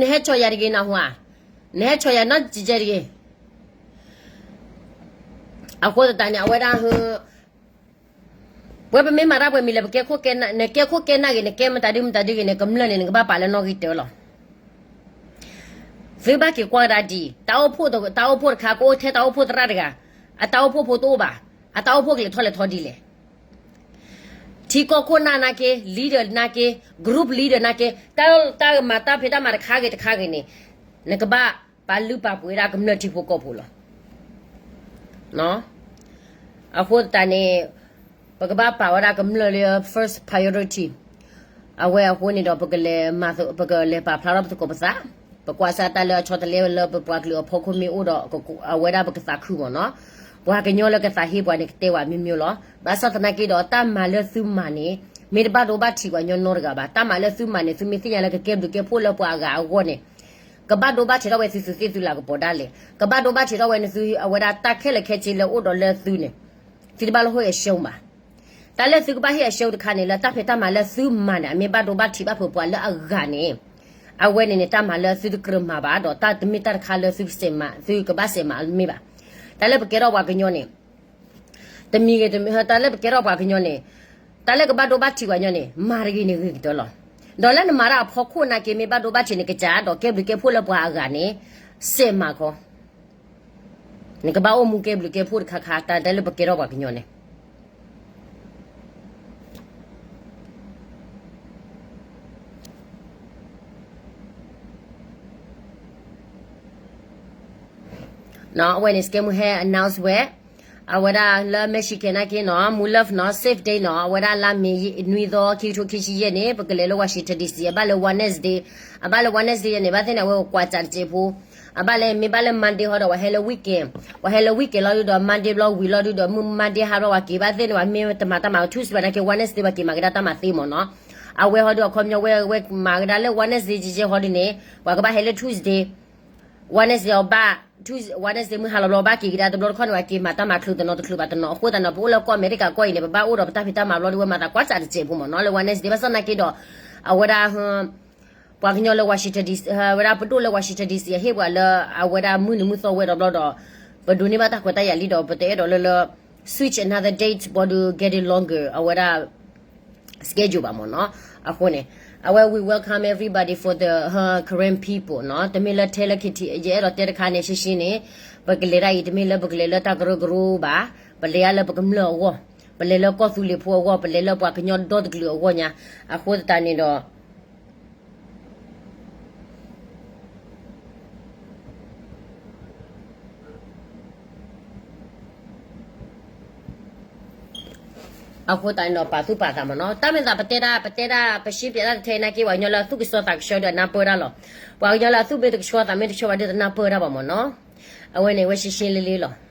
နဟဲဆီၣ်ယၤတဂ့ၤနဟူဧါ, နဟဲဆီၣ်ယၤနီၢ်ကကဲတဂ့ၤ. အဃိသတးန့ၣ် အဝဲဒၣ် ပဝဲပမ့ၢ်မၤတၢ်ပှဲၤမံၤလၢ ပကဲခိၣ်ကဲနၢ် နကဲခိၣ်ကဲနၢ်ဂ့ၤ နကဲမတၤဒုမတၤဒုဂ့ၤန့ၣ် ကမျၢၢ်န့ၣ် နကဘၣ်ပာ်လၢနီၣ်ဂံၢ်တၢလီၤ. သုဘၣ်က့ၤကွၢ်ကဒါဒ်အံၤ, တၢ်အိၣ်ဖှိၣ်တ တၢ်အိၣ်ဖှိၣ်တခါ ကအိၣ်ထဲတၢ်အိၣ်ဖှိၣ်သရၣ်တဂၤ, အတၢ်အိၣ်ဖှိၣ်ဖိတအိၣ်ဘၣ်, အတၢ်အိၣ်ဖှိၣ်ကလဲၤထီၣ်လဲၤထီဒ်လဲၣ်. ထံကီၢ်ခိၣ်နၢ်နာ်က့ leader နာ်က့ group leader နာ်က့ တၢ် တၢ်မၤတၢ်ဖံးတၢ်မၤတခါဂ့ၤတခါဂ့ၤန့ၣ် နကဘၣ်ပာ်လုၢ်ပာ်ပှ့ၤဝဲဒၣ်ကမျၢၢ်ထံဖိကီၢ်ဖိလီၤ. အဃိသတးန့ၣ် ပကဘၣ်ပာ်ဝဲဒၣ်ကမျၢၢ်လၢ first priority. အဝဲအဃိန့ၣ်ဒီး ပကလဲၤမၤသ ပကလဲၤပာ်ဖျါထီၣ်ပသကိးပသး, ပကွၢ်စၢ်တၢ်လၢအဆီတလဲလၢပပှၤကလုာ်အဖီခိၣ်မ့ၢ်အိၣ်ဒီး အဝဲဒၣ်ပကသးခုမ့ၢ်နီၤ. ပှၤကညီလၢကသးဟ့ပှၤန့ၣ် ကတဲဝဲမ့ၢ်မ့ၢ်လီၤ. ဘၣ်ဆၣ်သနာ်က့ဒီး တၢ်မၤလၢသုမၤန့ၣ် မ့ၢ်တဘၣ်ဒိဘၣ်ထံးပှၤကညီနီတဂၤဘၣ်. တၢ်မၤလၢသုမၤန့ၣ် သုမ့ၢ်သ့ၣ်ညါလၢကကဲဘျုးကဲဖှိၣ်လၢပှၤအဂၤအဂီၢ်န့ၣ် ကဘၣ်ဒိဘၣ်ထံးထီၣ်ဝဲသုသူးသ့ၣ်သုလၤကပီၤဒၣ်လဲာ်, ကဘၣ်ဒိဘၣ်ထံးထီၣ်ဝဲနသုအဝဲဒၣ်တၢ်ခဲလၢာ်ခဲဆ့လၢအိၣ်ဒီးလၢသုန့ၣ် သုတဘၣ်လၢဟ့ၣ်အရှုံးဘၣ်. တၢ်လၢသုကဘၣ်ဟ့ၣ်အရှုံးတခါန့ၣ် လၢတၢ်ဖံးတၢ်မၤလၢသုမၤန့ၣ် အမ့ၢ်ဘၣ်ဒိဘၣ်ထံးဘၣ်ဖုးပှၤလၢအဂၤန့ၣ် အဝဲန့ၣ်န့ၣ် တၢ်မၤလၢသုတကြၢးမၤဘၣ်ဒီး တၢ်တမ့ၢ်တၢ်တခါလၢသုကစဲးမၤ သုကဘၣ်စဲးမၤမ့ၢ်ဘၣ်. တၢ်လၢပကဲထီၣ်ပှၤကညီန့ၣ် တမံၤဂ့ၤတမံၤ တၢ်လၢပကဲထီၣ်ပှၤကညီန့ၣ် တၢ်လၢကဘၣ်ဒိဘၣ်ထံးပှၤကညီန့ၣ် မၤတဂ့ၤန့ၣ်ဂ့ၤကတၢၢ်လီၤ. ဒီးလၢနမၤတၢ်အဖီခိၣ်နာ်က့ မ့ၢ်ဘၣ်ဒိဘၣ်ထံးန့ၣ် ကစၢ်ဒီးကဲဘျုးကဲဖှိၣ်လၢပှၤအဂၤန့ၣ် စဲးမၤခီ နကဘၣ်အိၣ်မူကဲဘျုးကဲဖှိၣ်တခါခါ တၢ်လၢပကဲထီၣ်ပှၤကညီန့ၣ် အဝဲန့ၣ် စကဲမူဟဲ announce ဝဲ အဝဲဒၣ်လၢ Michigan နာ်က့နီၤ မူ love နီၤ safe day နီၤ အဝဲဒၣ်လါမ့ၤနွံသီ ခံကထိခံဆံယဲၢ်န့ၣ် ပကလဲၤလၢ Washington D C အဘၣ်လၢ Wednesday အဘၣ်လၢ Wednesday ယဲၢ်န့ၣ် ဘၣ်သ့ၣ်န့ၣ် အဝဲကွၢ်စးတစဲးဖိ အဘၣ်လၢ မ့ၢ်ဘၣ်လၢ Monday ဟီဒီး ပှၤဟဲလၢ weekend ပှၤဟဲလၢ weekend လီၤဒုဒီး Monday ဘျီဝံၤလီၤဒုဒီး မုၢ် Monday ဟးဘျီပှၤက့ၤဘၣ်သ့ၣ်န့ၣ် ပှၤမ့ၢ်တမၤတၢ်မၤ Tuesday ဘၣ်နာ်က့ Wednesday ပှၤက့ၤမၤကဒါတၢ်မၤသ့မ့ၢ်နီၤ အဝဲဟီဒုအခီပညီဝဲ ဝဲမၤကဒါလၢ Wednesday ကဲကဲဟီဒုန့ၣ် ပှၤကဘၣ်ဟဲလၢ Tuesday Wednesday အီၤဘၣ် Tuesday Wednesday မုၢ်ဟါလီၤဘျီဘၣ်က့ၤကဒါတဘျီတခီၣ်န့ၣ် ပှၤက့ၤမၤတၢ်မၤချုးတနီၤတချုးဘၣ်တနီၤ အဃိသတးန့ၣ် ပအိၣ်လၢကီၢ်အမဲရကၤကီၢ်အံၤန့ၣ် ပဘၣ်အိၣ်ဒီးပတၢ်ဖံးတၢ်မၤဘျီဒုဝဲမၤသးကွၢ်စးတစဲးဖိမ့ၢ်နီၤ လၢ Wednesday ဘၣ်ဆၣ်နာ်က့ဒီး အဝဲဒၣ် ပှၤကညီလၢ Washington D C ဝဲဒၣ်ပဒိၣ်လၢ Washington D C အဟ့ၣ်ပှၤလၢအဝဲဒၣ်မုၢ်နံၤမုၢ်သီဝဲဒီးဘျီဒီး ပဒိးန့ၢ်ဘၣ်တၢ်ခွဲးတၢ်ယာ်လံဒီး ပတအဲၣ်ဒိးလၢလၢ switch another date ဘျီဒု get it longer အဝဲဒၣ် schedule ဘၣ်မ့ၢ်နီၤ အဃိန့ၣ် အဝဲ we welcome everybody for the Karen people နီၤ တမ့ၢ်လၢထဲလၢ K T ယအဲၣ်ဒိးတဲတခါန့ၣ် ရှင်းရှင်းန့ၣ် ပကလဲၤဒၣ်အံၤ တမ့ၢ်လၢပကလဲၤလၢတၢ်ကရၢကရိဘၣ် ပလဲၤဒၣ်လၢပကမျၢၢ်အဂီၢ် ပလဲၤလၢကီၢ်သူလ့ၤဖိအဂီၢ် ပလဲၤလၢပှၤကညီဒီတကလုာ်အဂီၢ်ညါ အဃိသတးန့ၣ်ဒီး အဃိသတးန့ၣ်ဒီး ပာ်သူၣ်ပာ်သးမ့ၢ်နီၤ တၢ်မ့ၢ်သးပတဲဒၣ် ပတဲဒၣ် ပရှင်းပြတၢ်တထဲနာ်က့ ပှၤကညီလၢအသူၣ်ကဆှီသးကဆှီဒီးအနၢ်ပၢၢ်ဒၣ်လီၤ ပှၤကညီလၢအသူၣ်မ့ၢ်တကဆှီသးမ့ၢ်တကဆှီဘၣ်ဒီးတနၢ်ပၢၢ်ဒၣ်ဘၣ်မ့ၢ်နီၤ အဝဲန့ၣ် ဝဲရှင်းရှင်းလင်းလင်းလီၤ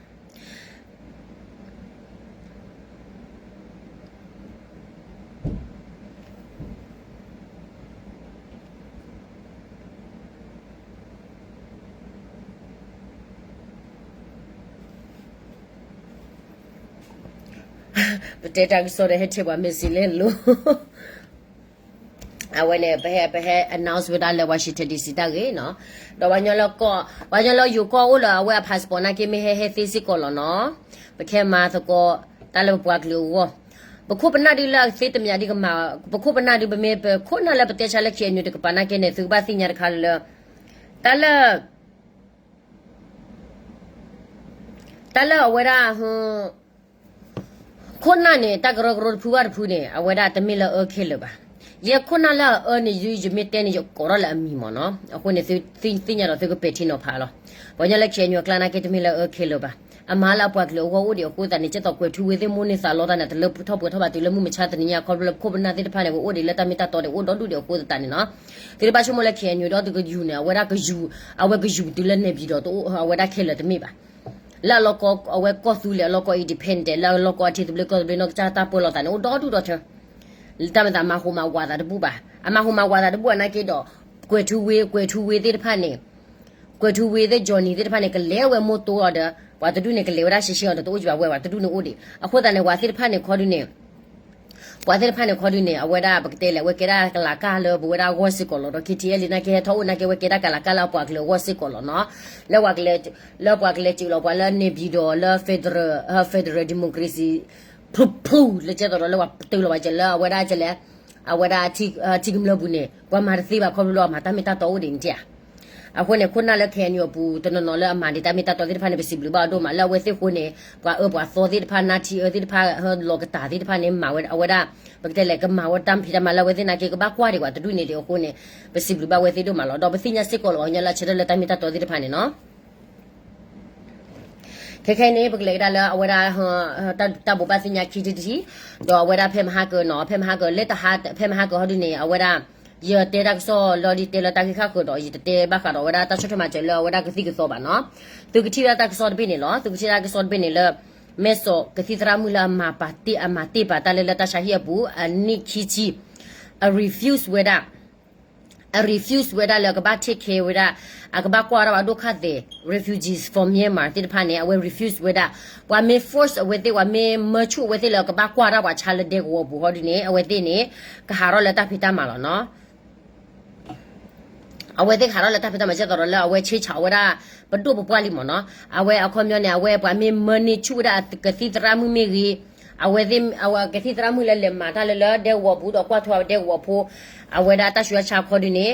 ပတဲတၢ်ကစီၣ်ဒီးဟဲထဲပှၤ message လဲၣ်လိၤ အဝဲန့ၣ် ပဟဲ ပဟဲ announce ဝဲဒၣ်လၢ Washington D C တၢ်ဂ့ၢ်နီၤ ဒီးပှၤကညီလၢကီၢ် ပှၤကညီလၢယိၤကီၢ်အိၣ်လၢအဝဲအ passport နာ်က့မ့ၢ်ဟဲဟဲသ့စ့ၢ်ကီးလီၤနီၤ ပကဟဲမၤသကိး တၢ်လၢပပှၤကလုာ်အဂီၢ် ပခိၣ်ပနၢ်ဒုလၢအသ့တမံၤဒုကမၤ ပခိၣ်ပနၢ်ဒုပမ့ၢ်ပခိၣ်နၢ်လၢပတဲဆါလၢ K N U တကပၤနာ်က့န့ၣ် သုကဘၣ်သ့ၣ်ညါတခါလၢ တၢ်လၢ တၢ်လၢအဝဲဒၣ် ခိၣ်နၢ်န့ၣ် တၢ်ကရၢကရိတဖုဘၣ်တဖုန့ၣ် အဝဲဒၣ်တမ့ၢ်လၢအအၢခဲလၢာ်ဘၣ်. ယဲခိၣ်နၢ်လၢအအၢန့ၣ် ယ ယမ့ၢ်တဲန့ၣ် ယကိးထီၣ်လၢအမံၤမ့ၢ်နီၤ. အဃိန့ၣ် သုသ့ၣ်ညါဒီးသုကပဲာ်ထံနီၤဖးလီၤ. ပှၤကညီလၢ K N U အကျါနာ်က့ တမ့ၢ်လၢအအၢခဲလၢာ်ဘၣ်. အမၤလၢအပှၤကလုာ်အဂီၢ်အိၣ်ဒံးအဃိသတးန့ၣ် ကဲသိးကွဲၤထူဝ့သ့ၣ်မိၣ်န့ၢ်သးလီတၢ်န့ၣ် တလၢထီၣ်ပှဲၤထီၣ်ဘၣ်တုၤလၢမုၢ်မဆါတနံၤညါ ခီဖျိလၢပခိၣ်ပနၢ်သ့ၣ်တဖၣ်န့ၣ် ကအိၣ်ဒံးလၢတၢ်မ့ၢ်တၢ်တီဒံး အိၣ်ဒီဒူၣ်ဒံးအဃိသတးန့ၣ်နီၤ. သုတဘၣ်ဆိကမိၣ်လၢ K N U ဒီးသုကယူၤန့ၣ် အဝဲဒၣ်ကယူၤ အဝဲကယူၤတုၤလၢ နေပြည်တော် တအိၣ် အဝဲဒၣ်ခဲလၢာ်တမ့ၢ်ဘၣ်. လၢအလီၢ်ကီ အဝဲကီၢ်သူလ့ၤအလီၢ်ကီ independent လၢအလီၢ်ကီအထံသဘျ့ကီၢ်သဘျ့နီၢ်ကစၢ်တၢ်ပၢလီၤသးန့ၣ် အိၣ်ဒီဒူၣ်ဒီထၢ တၢ်မၤသးမၤဟူးမၤဝးသးတဘူၣ်ဘၣ်. အမၤဟူးမၤဝးသးတဘူၣ်အနာ်က့ဒီး ကွဲၤထူဝ့ ကွဲၤထူဝ့သ့ၣ်တဖၣ်န့ၣ် ကွဲၤထူဝ့သ့ၣ် Johnny သ့ၣ်တဖၣ်န့ၣ် ကလဲၤဝဲမိၢ်တိအီၤဒီး ပှၤတဒူၣ်န့ၣ် ကလဲၤဝဲဒၣ်ရှဲရှဲအီၤဒီး တအိၣ်ကံဘၣ်ဝဲ ပှၤတဒူၣ်န့ၣ်အိၣ်ဒံး. အဃိသတးန့ၣ် ပှၤသ့ၣ်တဖၣ်န့ၣ်ခီဒုန့ၣ် ပှၤသ့ၣ်တဖၣ်န့ၣ်ခီဒုန့ၣ် အဝဲဒၣ်ပကတဲလဲၣ် အဝဲကဲဒၣ်ကလၤကၢ်လၢပဝဲဒၣ်အဂီၢ်စ့ၢ်ကီးလီၤ. ဒီး K T L A နာ်က့ဟဲထီၣ်အိၣ်နာ်က့ အဝဲကဲဒၣ်ကလၤကၢ်လၢအပှၤကလုာ်အဂီၢ်စ့ၢ်ကီးလီၤနီၤ. လၢပှၤကလဲၤ လၢပှၤကလဲၤစၢးလီၤပှၤလၢ နေပြည်တော် လၢ federal federal democracy ဖုဖု လၢကဲသိးဒီးလၢပှၤတုၤလီၤပှၤကလဲၤလၢအဝဲဒၣ်ကလဲၤ အဝဲဒၣ်ထံကမျၢၢ်ပူၤန့ၣ် ပှၤမၤတသ့ဘၣ်ခီဖျိလၢအမၤတၢ်မ့ၢ်တၢ်တီအိၣ်ဒံးန့ၣ်ဧါ. အဃိန့ၣ် ခိၣ်နၢ်လၢ KNU အပူၤ တနီၤနီၤလၢအမၤဒံးတၢ်မ့ၢ်တၢ်တီသ့ၣ်တဖၣ်န့ၣ် ပစံးဘျုးဘၣ်အီၤဒိၣ်မး လၢအဝဲသ့ၣ်အဃိန့ၣ် ပှၤအၢပှၤသီသ့ၣ်တဖၣ် နါထံအၢသ့ၣ်တဖၣ် လီၤကတၢ်သ့ၣ်တဖၣ်န့ၣ် မၤဝဲအဝဲဒၣ် ပကတဲလဲၣ် ကမၤဝဲတၢ်ဖံးတၢ်မၤလၢအဝဲသ့ၣ်နာ်က့ ကဘၣ်ကွၢ်ဒံးကွၢ်တဒူၣ်န့ၣ်ဒံးအဃိန့ၣ် ပစံးဘျုးဘၣ်အဝဲသ့ၣ်ဒိၣ်မးလီၤ. ဒီးပသ့ၣ်ညါစ့ၢ်ကီးလီၤ ပှၤကညီလၢအဆၢထၢၣ်လၢတၢ်မ့ၢ်တၢ်တီသ့ၣ်တဖၣ်န့ၣ်နီၤ ခဲခဲအံၤန့ၣ် ပကလဲၤကဒါလၢအဝဲဒၣ် တၢ်ဘိးဘၣ်သ့ၣ်ညါခံထံၣ်တထံၣ်, ဒီးအဝဲဒၣ်ဖဲမဟါကၢနီၤ ဖဲမဟါကၢ လၢတဟါ ဖဲမဟါကၢဟီဒုန့ၣ် အဝဲဒၣ် ယတဲတၢ်ကစီၣ်လီၤဒ်တဲလၢတၢ်ဂ့ၢ်ဃၣ်ဃၢၤဒီး ယတတဲဘၣ်ဃးဒီးအဝဲဒၣ်တၢ်ဆီၣ်ထွဲမၤစၢၤလၢအဝဲဒၣ်ကသံၣ်ကသီဘၣ်နီၤ. သုကထံၣ်ဝဲဒၣ်တၢ်ကစီၣ်တဘ့ၣ်န့ၣ်လီၤ. သုကထံၣ်တၢ်ကစီၣ်တဘ့ၣ်န့ၣ်လၢ မဲၢ်စီၤကသံၣ်သရၣ်မုၣ်လၢအမၤပာ်တ့ၢ် အမၤတ့ၢ်ပာ်တၢ်လၢ လၢတၢ်ဆါဟံၣ်အပူၤ အနံၣ်ခံဆံ အ refuse ဝဲဒၣ် အ refuse ဝဲဒၣ်လၢအကဘၣ် take care ဝဲဒၣ် အကဘၣ်ကွၢ်ဒၣ်ဘၣ်ဒိၣ်ခၣ်သဲး refugees from Myanmar သ့ၣ်တဖၣ်န့ၣ် အဝဲ refuse ဝဲဒၣ် ပှၤမ့ၢ် force အဝဲသ့ၣ် ပှၤမ့ၢ်မၢဆူၣ်အဝဲသ့ၣ်လၢအကဘၣ်ကွၢ်ဒၣ်ပှၤဆါလၢဒဲကဝီၤပူၤဟီဒုန့ၣ် အဝဲသ့ၣ်န့ၣ် ကဟးထီၣ်လၢတၢ်ဖံးတၢ်မၤလီၤနီၤ. အဝဲသ့ၣ်ကဟးထီၣ်လၢတၢ်ဖံးတၢ်မၤ ကဲသိးဒီးလၢအဝဲဆ့ဆးဝဲဒၣ် ပဒိၣ်ပပှၢ်လံမ့ၢ်နီၤ. အဝဲအခီပညီန့ၣ် အဝဲပှၤမ့ၢ်မၢန့ၢ်ဆူၣ်ဝဲဒၣ်ကသံၣ်သရၣ်မုၣ်မ့ၢ်ဂ့ၤ, အဝဲသ့ၣ် အဝဲကသံၣ်သရၣ်မုၣ်လၢလဲၤမၤတၢ်လၢလၢဒဲကဝီၤပူၤဒီးကွၢ်ထွဲဝဲဒၣ်ဒဲကဝီၤဖိ အဝဲဒၣ်တၢ်ဆူးတၢ်ဆါခီဒုန့ၣ်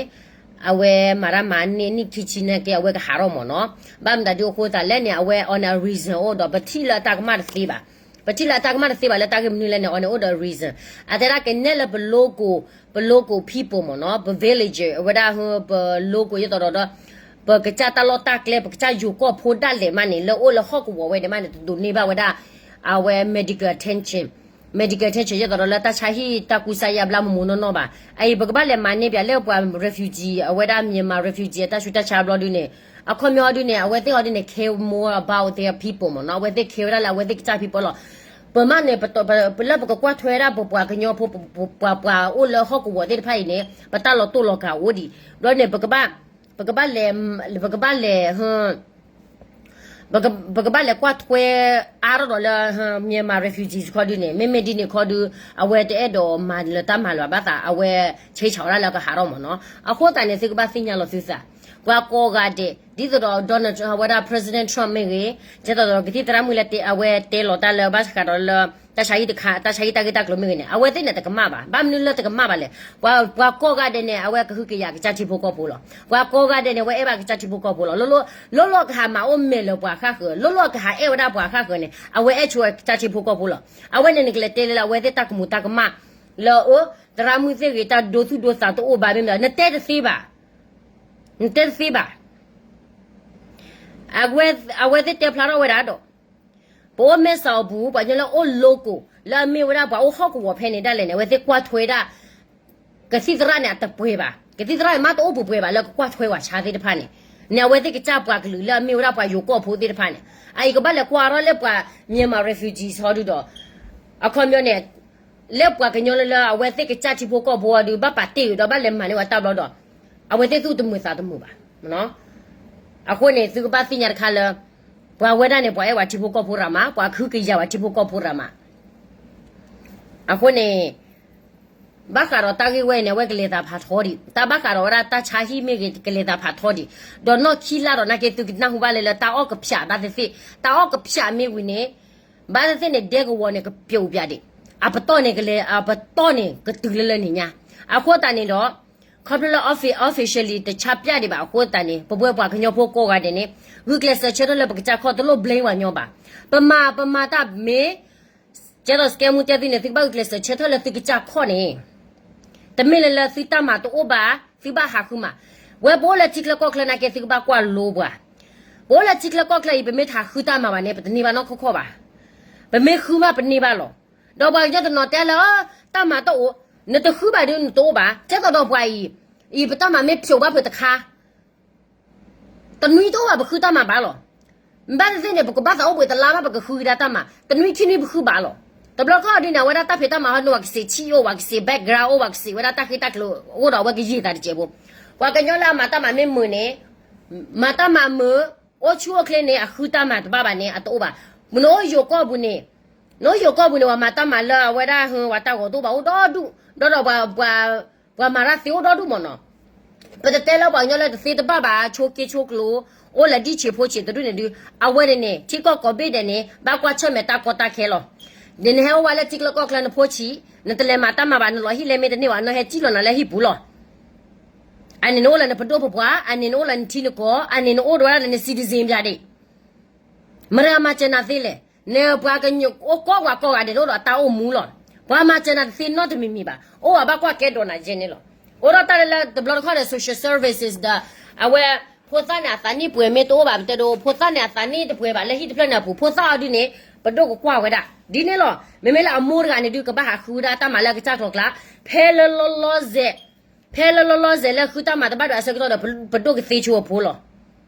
အဝဲမၤတၢ်မၤန့ၢ်နံၣ်ခံဆံနာ်က့ အဝဲကဟးထီၣ်မ့ၢ်နီၤ. ဘၣ်မနုၤဒုအဃိသးလဲၣ်န့ၣ် အဝဲ on a reason အိၣ်ဒီး ပထံၣ်လၢအတၢ်ကမၣ်တသ့ဘၣ်. ပထံၣ်လၢအတၢ်ကမၣ်တသ့ဘၣ်လၢတၢ်ဂ့ၢ်မနုၤလဲၣ်န့ၣ် အီၤန့ၣ်အိၣ်ဒီး reason အတဲဒၣ်ကနဲၣ်လၢပ local ပ local people မ့ၢ်နီၤ ပ villager အဝဲဒၣ် ပ local ယသိးဒီး ပကစၢ်တၢ်လီၢ်တၢ်ကျဲ ပကစၢ်ယိၤကီၢ်ဖိဒၣ်လဲာ်မးန့ၣ် လၢအိၣ်လၢဟီၣ်ကဝီၤဝဲန့ၣ်မးန့ၣ် တဒိးန့ၢ်ဘၣ်ဝဲဒၣ် အဝဲ medical attention, medical attention ယသိးဒီးလၢတၢ်ဆါဟံၣ်တၢ်ကူစါယါဘျါမ့ၢ်မ့ၢ်နီၢ်နီၢ်ဘၣ်. အအံၤ ပကဘၣ်လဲၤမၤန့ၢ်ပၠးလၢပှၤ refugee အဝဲဒၣ် Myanmar refugee အတၢ်ဆူးတၢ်ဆါဘျီဒုန့ၣ် အခီပညီဒုန့ၣ် အဝဲသ့ၣ်အီၤဒုန့ၣ် care more about their people မ့ၢ်နီၤ. အဝဲသ့ၣ် care ဝဲဒၣ်လၢအဝဲသ့ၣ်ကစၢ် people လီၤ. ပမ့ၢ်န့ၣ် ပလၢပကကွၢ်ထွဲဒၣ်ပပှၤကညီဖိ ပပှၤပှၤအိၣ်လၢဟီၣ်ကဝီၤသ့ၣ်တဖၣ်အံၤန့ၣ် ပတၢ်လီၤတိၢ်လီၤကၤအိၣ်ဒံး. ဘျီန့ၣ် ပကဘၣ် ပကဘၣ်လဲၤ ပကဘၣ်လဲၤ ပကဘၣ်လဲၤကွၢ်ထွဲအါထီၣ်ဒီးလၢ Myanmar refugees ခီဒုန့ၣ် မ့မ့ၢ်ဒ်န့ၣ်ခီဒု အဝဲတအဲၣ်ဒိးမၤလၢတၢ်မၤလၢၤဘၣ်သး အဝဲဆ့ဆးဝဲဒၣ်လၢကဟးထီၣ်မ့ၢ်နီၤ. အဃိသတးန့ၣ် သုကဘၣ်သ့ၣ်ညါလီၤသုသး ပှၤကိးဂၤဒဲး ဒ်သိးဒီး Donald Trump ဝဲဒၣ် President Trump မ့ၢ်ဂ့ၤ ကဲသိးဒီးကသံၣ်သရၣ်မုၣ်လၢတဲ အဝဲတဲလီၤတၢ်လၢဘၣ်ဃးဒီးလၢ တၢ်ဆါဟံၣ်တခါ တၢ်ဆါဟံၣ်တၢ်ဂ့ၢ်တၢ်ကျိၤမ့ၢ်ဂ့ၤန့ၣ် အဝဲသ့ၣ်န့ၣ်တကမၣ်ဘၣ်. ဘၣ်မနုၤလၢတကမၣ်ဘၣ်လဲၣ်. ပှၤကိးဂၤဒဲးန့ၣ် အဝဲကဟုကယာ်ကစၢ်ထံဖိကီၢ်ဖိလီၤ. ပှၤကိးဂၤဒဲးန့ၣ် အဝဲအဲၣ်ဘၣ်ကစၢ်ထံဖိကီၢ်ဖိလီၤ. လိၣ်လိၣ်ကဟးမၤအိၣ်မဲာ်လၢပှၤဃၣ်ဃၢၤ လိၣ်လိၣ်ကဟးအဲၣ်ဝဲဒၣ်ပှၤဃၣ်ဃၢၤန့ၣ် အဝဲအဲၣ်ဆိကစၢ်ထံဖိကီၢ်ဖိလီၤ. အဝဲန့ၣ်န့ၣ်ကလဲၤတဲလၢအဝဲသ့ၣ်တၢ်ကမူၤတၢ်ကမၣ် လၢအသရၣ်မုၣ်သ့ၣ်ဂ့ၤ တၢ်ဒိသူၣ်ဒိသးတအိၣ်ဘၣ်မ့ၢ်မ့ၢ် နတဲတသ့ဘၣ်. နတဲတသ့ဘၣ်. အဝဲသ့ၣ်တဲဖျါထီၣ်ဝဲဒၣ်ဒီး ပအိၣ်မဲာ်ဆှးအပူၤ ပှၤကညီလၢအိၣ် local လၢအမ့ၢ်ဝဲဒၣ်ပှၤအိၣ်ဟီၣ်ကဝီၤဖဲန့ၣ်ဒၣ်လဲာ်န့ၣ် အဝဲသ့ၣ်ကွၢ်ထွဲဒၣ် ကသံၣ်သရၣ်န့ၣ် အတပှဲၤဘၣ်. ကသံၣ်သရၣ်န့ၣ် မ့ၢ်တအိၣ်ပှဲၤပှဲၤဘၣ်လၢကကွၢ်ထွဲပှၤဆါသ့ၣ်တဖၣ်န့ၣ် န့ၣ် အဝဲသ့ၣ်ကစၢ်ပှၤကလုာ်လၢအမ့ၢ်ဝဲဒၣ်ပှၤယိၤကီၢ်ဖိသ့ၣ်တဖၣ်န့ၣ် အအံၤကဘၣ်လဲၤကွၢ်ထီၣ်လၢပှၤ Myanmar refugees ဟီဒုဒီး အခီပညီန့ၣ် လၢပှၤကညီလၢလၢအဝဲသ့ၣ်ကစၢ်ထံဖိကီၢ်ဖိအီၤဒုး ဘၣ်ပာ်တ့ၢ်အီၤဒီးဘၣ်လဲၤမၤန့ၢ်ဝဲတၢ်ဘျီဒီး အဝဲသ့ၣ်သူၣ်တမုာ်သးတမုာ်ဘၣ်. အဃိန့ၣ် သုကဘၣ်သ့ၣ်ညါတခါလၢ ပှၤဝဲဒၣ်န့ၣ်ပှၤအဲၣ်ပှၤထံဖိကီၢ်ဖိရၤမး ပှၤကဟုကယာ်ပှၤထံဖိကီၢ်ဖိရၤမး. အဃိန့ၣ် ဘၣ်ဃးဒီးတၢ်ဂ့ၢ်ဝဲန့ၣ် အဝဲကလဲၤသးဖးထီဒံး တၢ်ဘၣ်ဃးဒီးဝဲဒၣ်တၢ်ဆါဟံၣ်မ့ၢ်ဂ့ၤ ကလဲၤသးဖးထီဒံး ဒီးနီၢ်ခံလါဒီးနာ်က့ သုကနၢ်ဟူဘၣ်လၢလၢတၢ်အီၣ်ကဖျးဘၣ်သ့ၣ်သ့ၣ် တၢ်အီၣ်ကဖျးမ့ၢ်ဝံၤန့ၣ် ဘၣ်သ့ၣ်သ့ၣ်န့ၣ် ဒဲကဝီၤန့ၣ် ကပျိးပၠးဒံး အပတီၢ်န့ၣ်ကလဲၤ အပတီၢ်န့ၣ်ကတုၤလၢလၢန့ၣ်ညါ. အဃိသတးန့ၣ်ဒီး ခီဖျိလၢ offi- officially တဆါပၠးဒံးဘၣ်အဃိသတးန့ၣ် ပဝဲပှၤကညီဖိကိးဂၤဒဲးန့ၣ် ဂုာ်ကျဲးစၢးဆၢထၢၣ်လၢပကစၢ်ခီၣ် တလိၣ် blame ပှၤကညီဘၣ်. ပမၤ ပမၤတၢ်မ့ၢ် ကဲသိးစကဲမူတဲသုန့ၣ် သုကဘၣ်ဂုာ်ကျဲးစၢးဆၢထၢၣ်လၢသုကစၢ်ခီၣ်န့ၣ် တမ့ၢ်လၢလၢသုတၢ်မၤတအိၣ်ဘၣ် သုဘၣ်ဟးဃုမၤ. ဝဲပအိၣ်လၢထံချၢကီၢ်ချၢနာ်က့ သုကဘၣ်ကွၢ်လိပှၤ. ပအိၣ်လၢထံချၢကီၢ်ချၢအံၤ ပမ့ၢ်တဟးဃုတၢ်မၤဘၣ်န့ၣ် ပတန့ၢ်ဘၣ်နီၢ်ခီၣ်ခီၣ်ဘၣ်. ပမ့ၢ်ဃုမးပန့ၢ်ဘၣ်လီၤ. ဒီးပှၤကညီတနီၤတဲလၢ တၢ်မၤတအိၣ်, နတဃုဘၣ်ဒီးနတအိၣ်ဘၣ်. ကဲသိးဒီးပှၤအံၤ, အံၤပတၢ်မၤမ့ၢ်ဖျိးဘၣ်ဖုးတခါ တနွံတအိၣ်ဘၣ် ပဃုတၢ်မၤဘၣ်လီၤ. ဘၣ်သ့ၣ်သ့ၣ်န့ၣ် ပကဘၣ်သးအိၣ်ဘှံးတလါဘၣ် ပကဃုကဒါတၢ်မၤ, တနွံခံနွံပဃုဘၣ်လီၤ. တဘျီခီၣ်ဒ်န့ၣ် အဝဲဒၣ်တၢ်ဖံးတၢ်မၤဟီန့ၣ် ပှၤကစံးဆံးအိၣ် ပှၤကစံး background အိၣ် ပှၤကစံးဝဲဒၣ်တၢ်ဃ့တၢ်ကျိၤအိၣ်ဒီး အဝဲကယံာ်သးတစဲးဖိ, ပှၤကညီလၢအမၤတၢ်မၤမ့ၢ်မုာ်န့ၣ်, မၤတၢ်မၤမုာ်, အိၣ်ဆူၣ်အိၣ်ချ့န့ၣ် အဃုတၢ်မၤတဘၣ်ဘၣ်န့ၣ် အတအိၣ်ဘၣ်. နအိၣ်ယိၤကီၢ်ပူၤန့ၣ်, နအိၣ်ယိၤကီၢ်ပူၤန့ၣ် ပှၤမၤတၢ်မၤလၢအဝဲဒၣ်ဟၢ ပှၤတၢ်ဂီၤတအိၣ်ဘၣ်အိၣ်ဒီဒူၣ်, ဒီးဒီးပှၤ ပှၤမၤတၢ်သ့အိၣ်ဒီဒူၣ်မ့ၢ်နီၤ. ပတတဲလၢပှၤကညီလၢတသ့တဘၣ်ဘၣ် ဆိးက့ဆိးကျိၤ, အိၣ်လၢဒံၣ်ဆံးဖိဆံးတဒူၣ်န့ၣ်ဒုး, အဝဲန့ၣ်န့ၣ် ထံကီၢ်ကိးဘ့ၣ်ဒဲးန့ၣ် ဘၣ်ကွၢ်ဆၢၣ်မဲာ်တၢ်ကီတၢ်ခဲလီၤ. နဟဲအိၣ်ဝဲလၢထံချၢကီၢ်ချၢနဖိဆံး, နတလဲၤမၤတၢ်မၤဘၣ် နလီၤဟံၣ်လဲၤမ့ၢ်တန့ၢ်ဘၣ် နဟဲစံၣ်လီၤနၤလၢဟံၣ်ပူၤလီၤ. အန့ၣ်နအိၣ်လၢနပဒိၣ်ပပှၢ်, အန့ၣ်နအိၣ်လၢနထံနကီၢ်, အန့ၣ်နအိၣ်ဒီးဝဲဒၣ်လၢန citizen ပၠးဒံး. မတၤမၤစၢၤနၤသ့လဲၣ်. နပှၤကညီအိၣ်ကိးဂၤကိးဂၤဒဲး နအိၣ်ဒီးတၢ်အိၣ်မူလီၤ. ပှၤမၤစၢၤနၤတသ့နီတမံၤမံၤဘၣ်. အိၣ်ဘၣ်ဘၣ်ကွၢ်ကဲဒိးနၤယဲန့ၣ်လီၤ. အိၣ်ဒီးတၢ်လၢလၢတဘျီတခီၣ်ဒီး social services ဒီး အဝဲ ဖိသၣ်န့ၣ်အသးနံၣ်ပှဲၤမ့ၢ်တအိၣ်ဘၣ် ပတဲဒိး ဖိသၣ်န့ၣ်အသးနံၣ်တပှဲၤဘၣ် လၢဟံၣ်တဖျၢၣ်န့ၣ်အပူၤ ဖိသၣ်အီၤဒုန့ၣ် ပဒိၣ်ကကွၢ်ဝဲဒၣ် ဒ်န့ၣ်လီၤ. မ့မ့ၢ်လၢအမိၢ်တဂၤန့ၣ်ဒု ကဘၣ်ဟးဃုဝဲဒၣ်တၢ်မၤလၢအကစၢ်ကျိၤကျါ ဖဲလၢလီၤလီၤဆဲး ဖဲလၢလီၤလီၤဆဲးလၢဃုတၢ်မၤတဘၣ်ဒီးအဆၢကတီၢ်ဒီး ပဒိၣ်ကသ့ဆိအဖိလီၤ.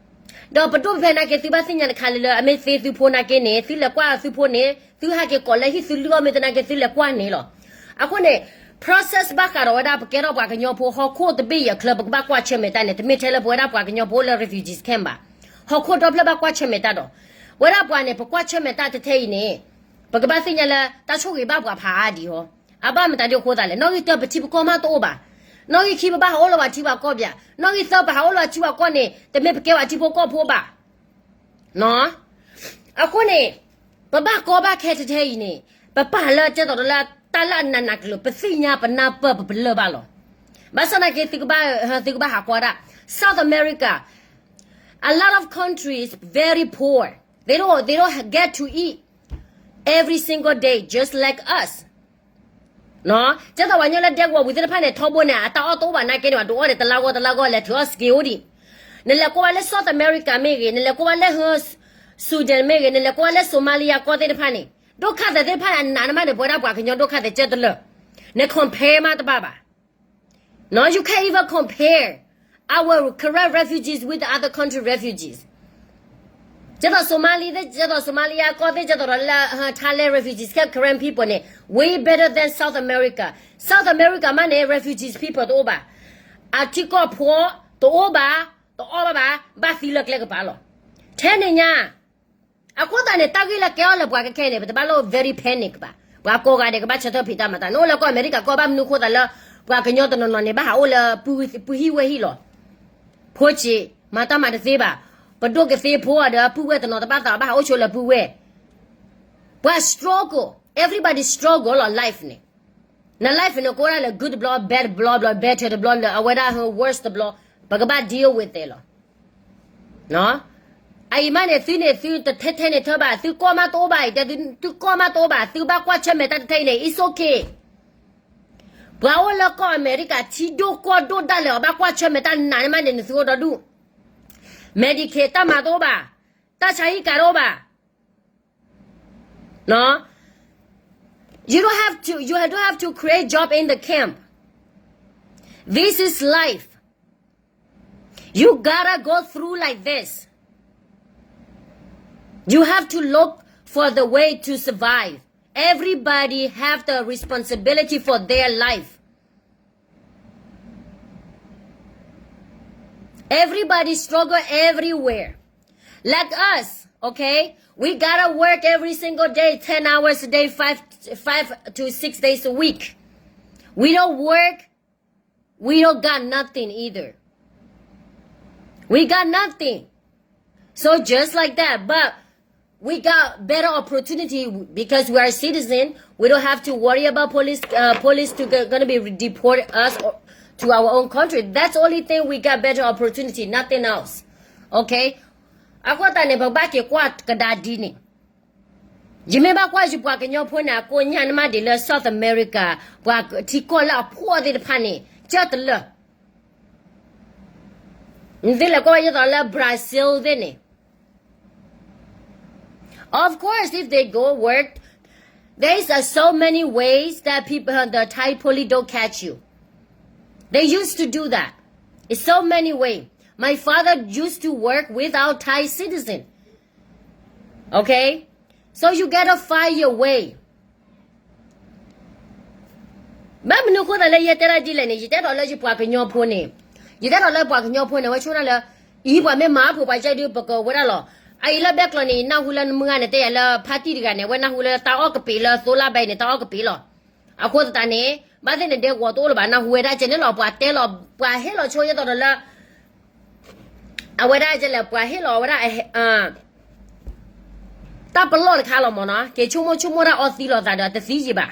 ဒီးပဒိၣ်ဖဲဖဲနာ်က့ သုဘၣ်သ့ၣ်ညါတခါလၢလၢ အမ့ၢ်သ့သုဖိနာ်က့န့ၣ် သုလဲၤကွၢ်သုဖိန့ၣ် သုဟးက့ၤကိးလၢဟံၣ်သုလုၢ်အီၣ်မ့ၢ်သနာ်က့ သုလဲၤကွၢ်န့ၣ်လီၤ. အဃိန့ၣ် process ဘၣ်ဃးဒီးဝဲဒၣ် ပကဲထီၣ်ပှၤကညီဖိ ဟီၣ်ခိၣ်တဘ့ၣ်ယဲၢ်ချၢ ပကဘၣ်ကွၢ်ဆၢၣ်မဲာ်တၢ်န့ၣ် တမ့ၢ်ထဲလၢပဝဲဒၣ်ပှၤကညီဖိလၢ refugees camp ဘၣ်. ဟီၣ်ခိၣ်ဒီဖျၢၣ်ဘၣ်ကွၢ်ဆၢၣ်မဲာ်တၢ်ဒီး ဝဲဒၣ်ပှၤန့ၣ် ပကွၢ်ဆၢၣ်မဲာ်တၢ်ထဲထဲအံၤန့ၣ် ပကဘၣ်သ့ၣ်ညါလၢ တၢ်ဆိၣ်ဂ့ၤဘၣ်ပှၤဖးအါဒံးဟီ. အဘၣ်မတၤဒ်အဃိသတးလဲၣ်. နီၣ်ဂံၢ်တၢပထံပကီၢ်မးတအိၣ်ဘၣ်. နီၣ်ဂံၢ်ခံပဘၣ်ဟးအိၣ်လၢပှၤထံပှၤကီၢ်ပၠး, နီၣ်ဂံၢ်သၢပဟးအိၣ်လၢပှၤထံပှၤကီၢ်န့ၣ် တမ့ၢ်ပကဲပှၤထံဖိကီၢ်ဖိဘၣ်. အဃိန့ၣ် ပဘၣ်ကီဘၣ်ခဲထဲထဲအံၤန့ၣ် ပပာ်လၢကဲသိးဒီးလၢ တၢ်လၢအနးနးကလုာ် ပသ့ၣ်ညါပနၢ်ပၢၢ်ပပလၢၢ်ဘၣ်လီၤ. ဘၣ်ဆၣ်သနာ်က့ သုကဘၣ် သုကဘၣ်ဟးကွၢ်ဒၣ် South America, a lot of countries very poor. They don't, they don't get to eat every single day just like us. ကဲသိးပှၤကညီလၢဒဲကဝီၤပူၤသ့ၣ်တဖၣ်န့ၣ် ထီဘိန့ၣ် အတၢ်အီၣ်တအိၣ်ဘၣ်နာ်က့န့ၣ် ဒုးအီၣ်ဒီးတလါဂီၢ်တလါဂီၢ် လဲၤထုးအီၣ်စက့အိၣ်ဒံး. နလဲၤကွၢ်ဝဲလၢ South America မ့ၢ်ဂ့ၤ, နလဲၤကွၢ်ဝဲလၢ Sudan မ့ၢ်ဂ့ၤ, နလဲၤကွၢ်ဝဲလၢ Somalia ကီၢ်သ့ၣ်တဖၣ်န့ၣ် ဒုက္ခသည်သ့ၣ်တဖၣ်န့ၣ် အနးန့ၣ်မးန့ၣ် ပဝဲဒၣ်ပှၤကညီဒုက္ခသည်ကဲတလၢာ်. န compare မးတဘၣ်ဘၣ်. No, you can't even compare our Karen refugees with other country refugees. ကဲသိး Somali သ့ၣ်, ကဲသိး Somalia ကီၢ်သ့ၣ်, ကဲသိးဒီးလၢ Thailand refugees camp Karen people န့ၣ် way better than South America. South America မးန့ၣ် refugees people တအိၣ်ဘၣ်. အထံကီၢ်ဖိတအိၣ်ဘၣ်, တအီၣ်ဘၣ်ဘၣ်, ဘၣ်သံလၢကျဲကပၤလီၤ. ထဲန့ၣ်ညါ အဃိသတးန့ၣ် တၢ်ဂ့ၢ်လၢကဲအီၤလၢပှၤခဲခဲအံၤန့ၣ် ပတဘၣ်လိၣ် very panic ဘၣ်. ပှၤကိးဂၤဒဲးကဘၣ်ဆၢထၢၣ်ဖံးတၢ်မၤတၢ်. နအိၣ်လၢကီၢ်အမဲရကၤကီၢ် ဘၣ်မနုၤဃိသတးလၢ ပှၤကညီတနီၤနီၤန့ၣ် ဘၣ်ဟးအိၣ်လၢ ပုၢ်ဟံၣ်ဝဲဟံၣ်လီၤ. ဖိဆံး မၤတၢ်မၤတသ့ဘၣ်. ပဒိၣ်ကသ့ဖိအဒီးပုၢ်ဝဲၢ်တနီၤတဘၣ်သးဘၣ်ဟးအိၣ်ဆိလၢပုၢ်ဝဲၢ်. ပှၤ struggle, everybody struggle လီၤ life န့ၣ်. န life န့ၣ် ကအိၣ်ဒၣ်လၢ good တဘျီ, bad တဘျီ, better တဘျီ လၢအဝဲဒၣ် worst တဘျီ, ပကဘၣ် deal with it လီၤ. အအံၤမးန့ၣ် သုန့ၣ် သုတထဲထဲန့ၣ်ထၢဘၣ်, သုကီၢ်မးတအိၣ်ဘၣ်အံၤ, သုကီၢ်မးတအိၣ်ဘၣ်, သုဘၣ်ကွၢ်ဆၢၣ်မဲာ်တၢ်တထဲအံၤန့ၣ် it's okay. ပှၤအိၣ်လၢကီၢ်အမဲရကၤ ထံဒိၣ်ကီၢ်ဒိၣ်ဒၣ်လဲာ် အဘၣ်ကွၢ်ဆၢၣ်မဲာ်တၢ်နးန့ၣ်မးန့ၣ် နသုအိၣ်ဒီဒူၣ်. Medicaid တၢ်မၤတအိၣ်ဘၣ်, တၢ်ဆါဟံၣ်ကးတအိၣ်ဘၣ်. No. You don't have to, you don't have to create job in the camp. This is life. You gotta go through like this. You have to look for the way to survive. Everybody have the responsibility for their life. Everybody struggle everywhere. Like us, okay? We gotta work every single day, ten hours a day, five, five to six days a week. We don't work, we don't got nothing either. We got nothing. So just like that, but we got better opportunity because we are citizen. We don't have to worry about police, uh, police to go, gonna be deport us or, to our own country. That's the only thing we got better opportunity, nothing else. Okay? အဃိသတးန့ၣ် ပဘၣ်က့ၤကွၢ်ကဒါဒ်န့ၣ်, ယမ့ၢ်ဘၣ်ကွၢ်ယပှၤကညီဖိန့ၣ် အကိးညါန့ၣ်မးဒ်လၢ South America ပှၤထံကီၢ်လၢအဖှီၣ်သ့ၣ်တဖၣ်န့ၣ် ကၢတလၢာ် နသုလဲၤကွၢ်ဝဲဒ်သိးလၢ Brazil သ့ၣ်န့ၣ်, of course, if they go work, there is, uh, so many ways that people, uh, the Thai police don't catch you. They used to do that. It's so many ways. My father used to work without Thai citizen. Okay? So you gotta find your way. ဘၣ်မနုၤအဃိသတးလၢယတဲဒၣ်ဒ်လဲၣ်န့ၣ်, ယတဲဒီးလၢယပှၤကညီဖိန့ၣ်, ယတဲဒီးလၢပှၤကညီဖိန့ၣ် အဝဲဆိကမိၣ်လၢ အံၤပှၤမ့ၢ်မၤအဖိပှၤကဲဒုး ပကဝဲဒၣ်လီၤ. အအံၤလၢဘဲကျီန့ၣ် နၢ်ဟူလၢနမုၢ်ဂၤန့ၣ် တဲယၤလၢ ဖါတံၢ်တဂၤန့ၣ် အဝဲနၢ်ဟူလၢတၢ်အီၣ်ကပ့ၤလၢသိလါဘဲန့ၣ် တၢ်အီၣ်ကပ့ၤလီၤ. အဃိသတးန့ၣ် ဘၣ်သ့ၣ်န့ၣ် ဒဲကဝီၤတအိၣ်လၢၤဘၣ် နၢ်ဟူဝဲဒၣ်ကဲန့ၣ်လီၤ. ပှၤတဲလီၤ ပှၤဟ့ၣ်လီၤဆိယဲသိးဒီးလၢ အဝဲဒၣ်ကဲလဲၣ် ပှၤဟ့ၣ်လီၤဝဲဒၣ် တၢ်ပလီၢ်တခါလီၤမ့ၢ်နီၤ, က့ၤဆိကမိၣ်ဆိကမိၣ်တၢ်အီသံလိာ်သးဒီး အတသံယံၤဘၣ်,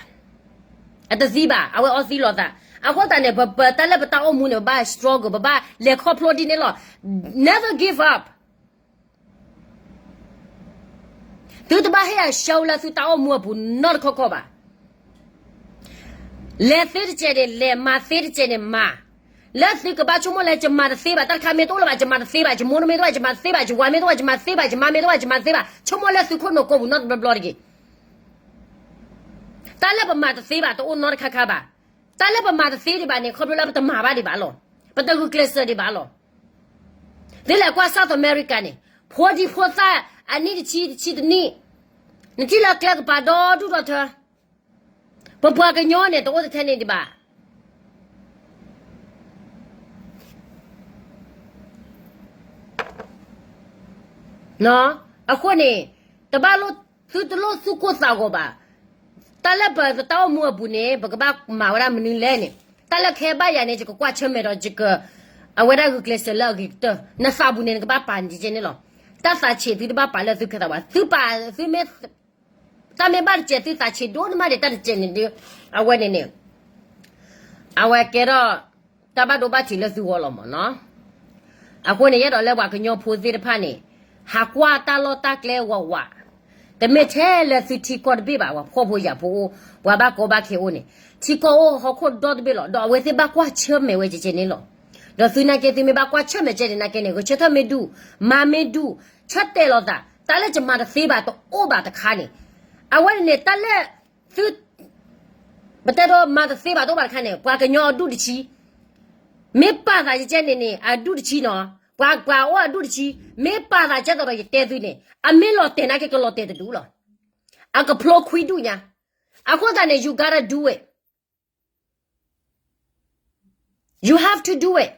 အတသံဘၣ်, အဝဲအီသံလိာ်သး. အဃိသတးန့ၣ် ပ ပတၢ်လၢပတၢ်အိၣ်မူန့ၣ် ပဘၣ် struggle ပဘၣ်လဲၤခီဖျိဒ်န့ၣ်လီၤ. Never give up. သုတဘၣ်ဟ့ၣ်အဆၢလၢသုတၢ်အိၣ်မူအပူၤနီတခီခီဘၣ်. လဲၤသ့တစဲးန့ၣ် လဲၤမၤသ့တစဲးန့ၣ်မၤ, လၢသုကဘၣ်ဆိကမိၣ်လၢယမၤတသ့ဘၣ်, တၢ်တခါမ့ၢ်တအိၣ်လၢၤဘၣ် ယမၤတသ့ဘၣ်, ယမိၢ်မ့ၢ်တအိၣ်ဘၣ် ယမၤတသ့ဘၣ်, ယဝၤမ့ၢ်တအိၣ်ဘၣ် ယမၤတသ့ဘၣ်, ယမါမ့ၢ်တအိၣ်ဘၣ် ယမၤတသ့ဘၣ်, ဆိကမိၣ်လၢသုခိၣ်နူာ်ကိးပူၤနီတဘျီဘျီတဂ့ၤ. တၢ်လၢပမၤတသ့ဘၣ် တအိၣ်နီတခါခါဘၣ်. တၢ်လၢပမၤတသ့ဒံးဘၣ်န့ၣ် ခီဖျိလၢပတမၤဘၣ်ဒံးဘၣ်လီၤ. ပတဂုာ်ကျဲးစၢးဒံးဘၣ်လီၤ. သုလဲၤကွၢ် South America န့ၣ် ဖိဒံဖိသၣ်အနံၣ်တဆံ တဆံတနံၣ်, နထံၣ်လၢကျဲကပၤဒီဒူၣ်ဒီထၢ, ပပှၤကညီန့ၣ် တအိၣ်တထဲန့ၣ်ဒံးဘၣ်. အဃိန့ၣ် တဘၣ်လိၣ်သုတလိၣ်သူၣ်ကိၢ်သးဂီၤဘၣ်. တၢ်လၢပတၢ်အိၣ်မူအပူၤန့ၣ် ပကဘၣ်မၤဝဲဒၣ်မနုၤလဲၣ်န့ၣ်, တၢ်လၢကဟဲဘၣ်ယၤန့ၣ် ယကကွၢ်ဆၢၣ်မဲာ်ဒီးယက အဝဲဒၣ်ဂုာ်ကျဲးစၢးလၢအဂ့ၤကတၢၢ်, နသးပူၤန့ၣ် နကဘၣ်ပာ်န့ၣ်ကဲန့ၣ်လီၤ. တၢ်သးဆံးသုတဘၣ်ပာ်လၢသုခဲသးဘၣ်, သုပာ်သုမ့ၢ် တၢ်မ့ၢ်ဘၣ်တစဲးသုသးဆံးဒိၣ်န့ၣ်မးဒီး တၢ်တစဲးန့ၣ်ဒုး အဝဲန့ၣ်န့ၣ် အဝဲကဲထီၣ် တၢ်ဘၣ်ဒိဘၣ်ထံးလၢသုဂီၢ်လီၤမၢ်နီၤ. အဃိန့ၣ် ယအဲၣ်ဒိးလၢပှၤကညီဖိသ့ၣ်တဖၣ်န့ၣ် ဟးကွၢ်တၢ်လီၢ်တၢ်ကျဲဝးဝး, တမ့ၢ်ထဲလၢသုထံကီၢ်တဘ့ၣ်ဘၣ်, ပှၤဖှီၣ်ဖိယာ်ဖိအိၣ်, ပှၤဘၣ်ကီဘၣ်ခဲအိၣ်န့ၣ်, ထံကီၢ်အိၣ်ဟီၣ်ခိၣ်ဒီတဘ့ၣ်လီၤ. ဒီးအဝဲသ့ၣ်ဘၣ်ကွၢ်ဆၢၣ်မဲာ်ဝဲကဲကဲန့ၣ်လီၤ. ဒီးသုနာ်က့ သုမ့ၢ်ဘၣ်ကွၢ်ဆၢၣ်မဲာ်ကဲန့ၣ်နာ်က့န့ၣ် ဂဲၤဆၢထၢၣ်မ့ၢ်ဒူၣ်, မၤမ့ၢ်ဒူၣ်, ဆၢတဲာ်လီၤသး, တၢ်လၢယမၤတသ့ဘၣ် တအိၣ်ဘၣ်တခါန့ၣ်, အဝဲန့ၣ်န့ၣ် တၢ်လၢသု ပတဲဒိမၤတသ့ဘၣ်တအိၣ်ဘၣ်တခါန့ၣ် ပှၤကညီအဒူၣ်တဆံ, မ့ၢ်ပာ်သးကဲကဲန့ၣ်န့ၣ် အဒူၣ်တဆံနီၤ, ပှၤ ပှၤအိၣ်အဒူၣ်တဆံ, မ့ၢ်ပာ်သးကဲသိးဒီးယတဲသုန့ၣ် အမ့ၢ်လီၤတဲာ်နာ်က့ ကလီၤတဲာ်တဒူၣ်လီၤ. အကဖျိခွံဒူၣ်ညါ. အဃိသတးန့ၣ် you gotta do it. You have to do it.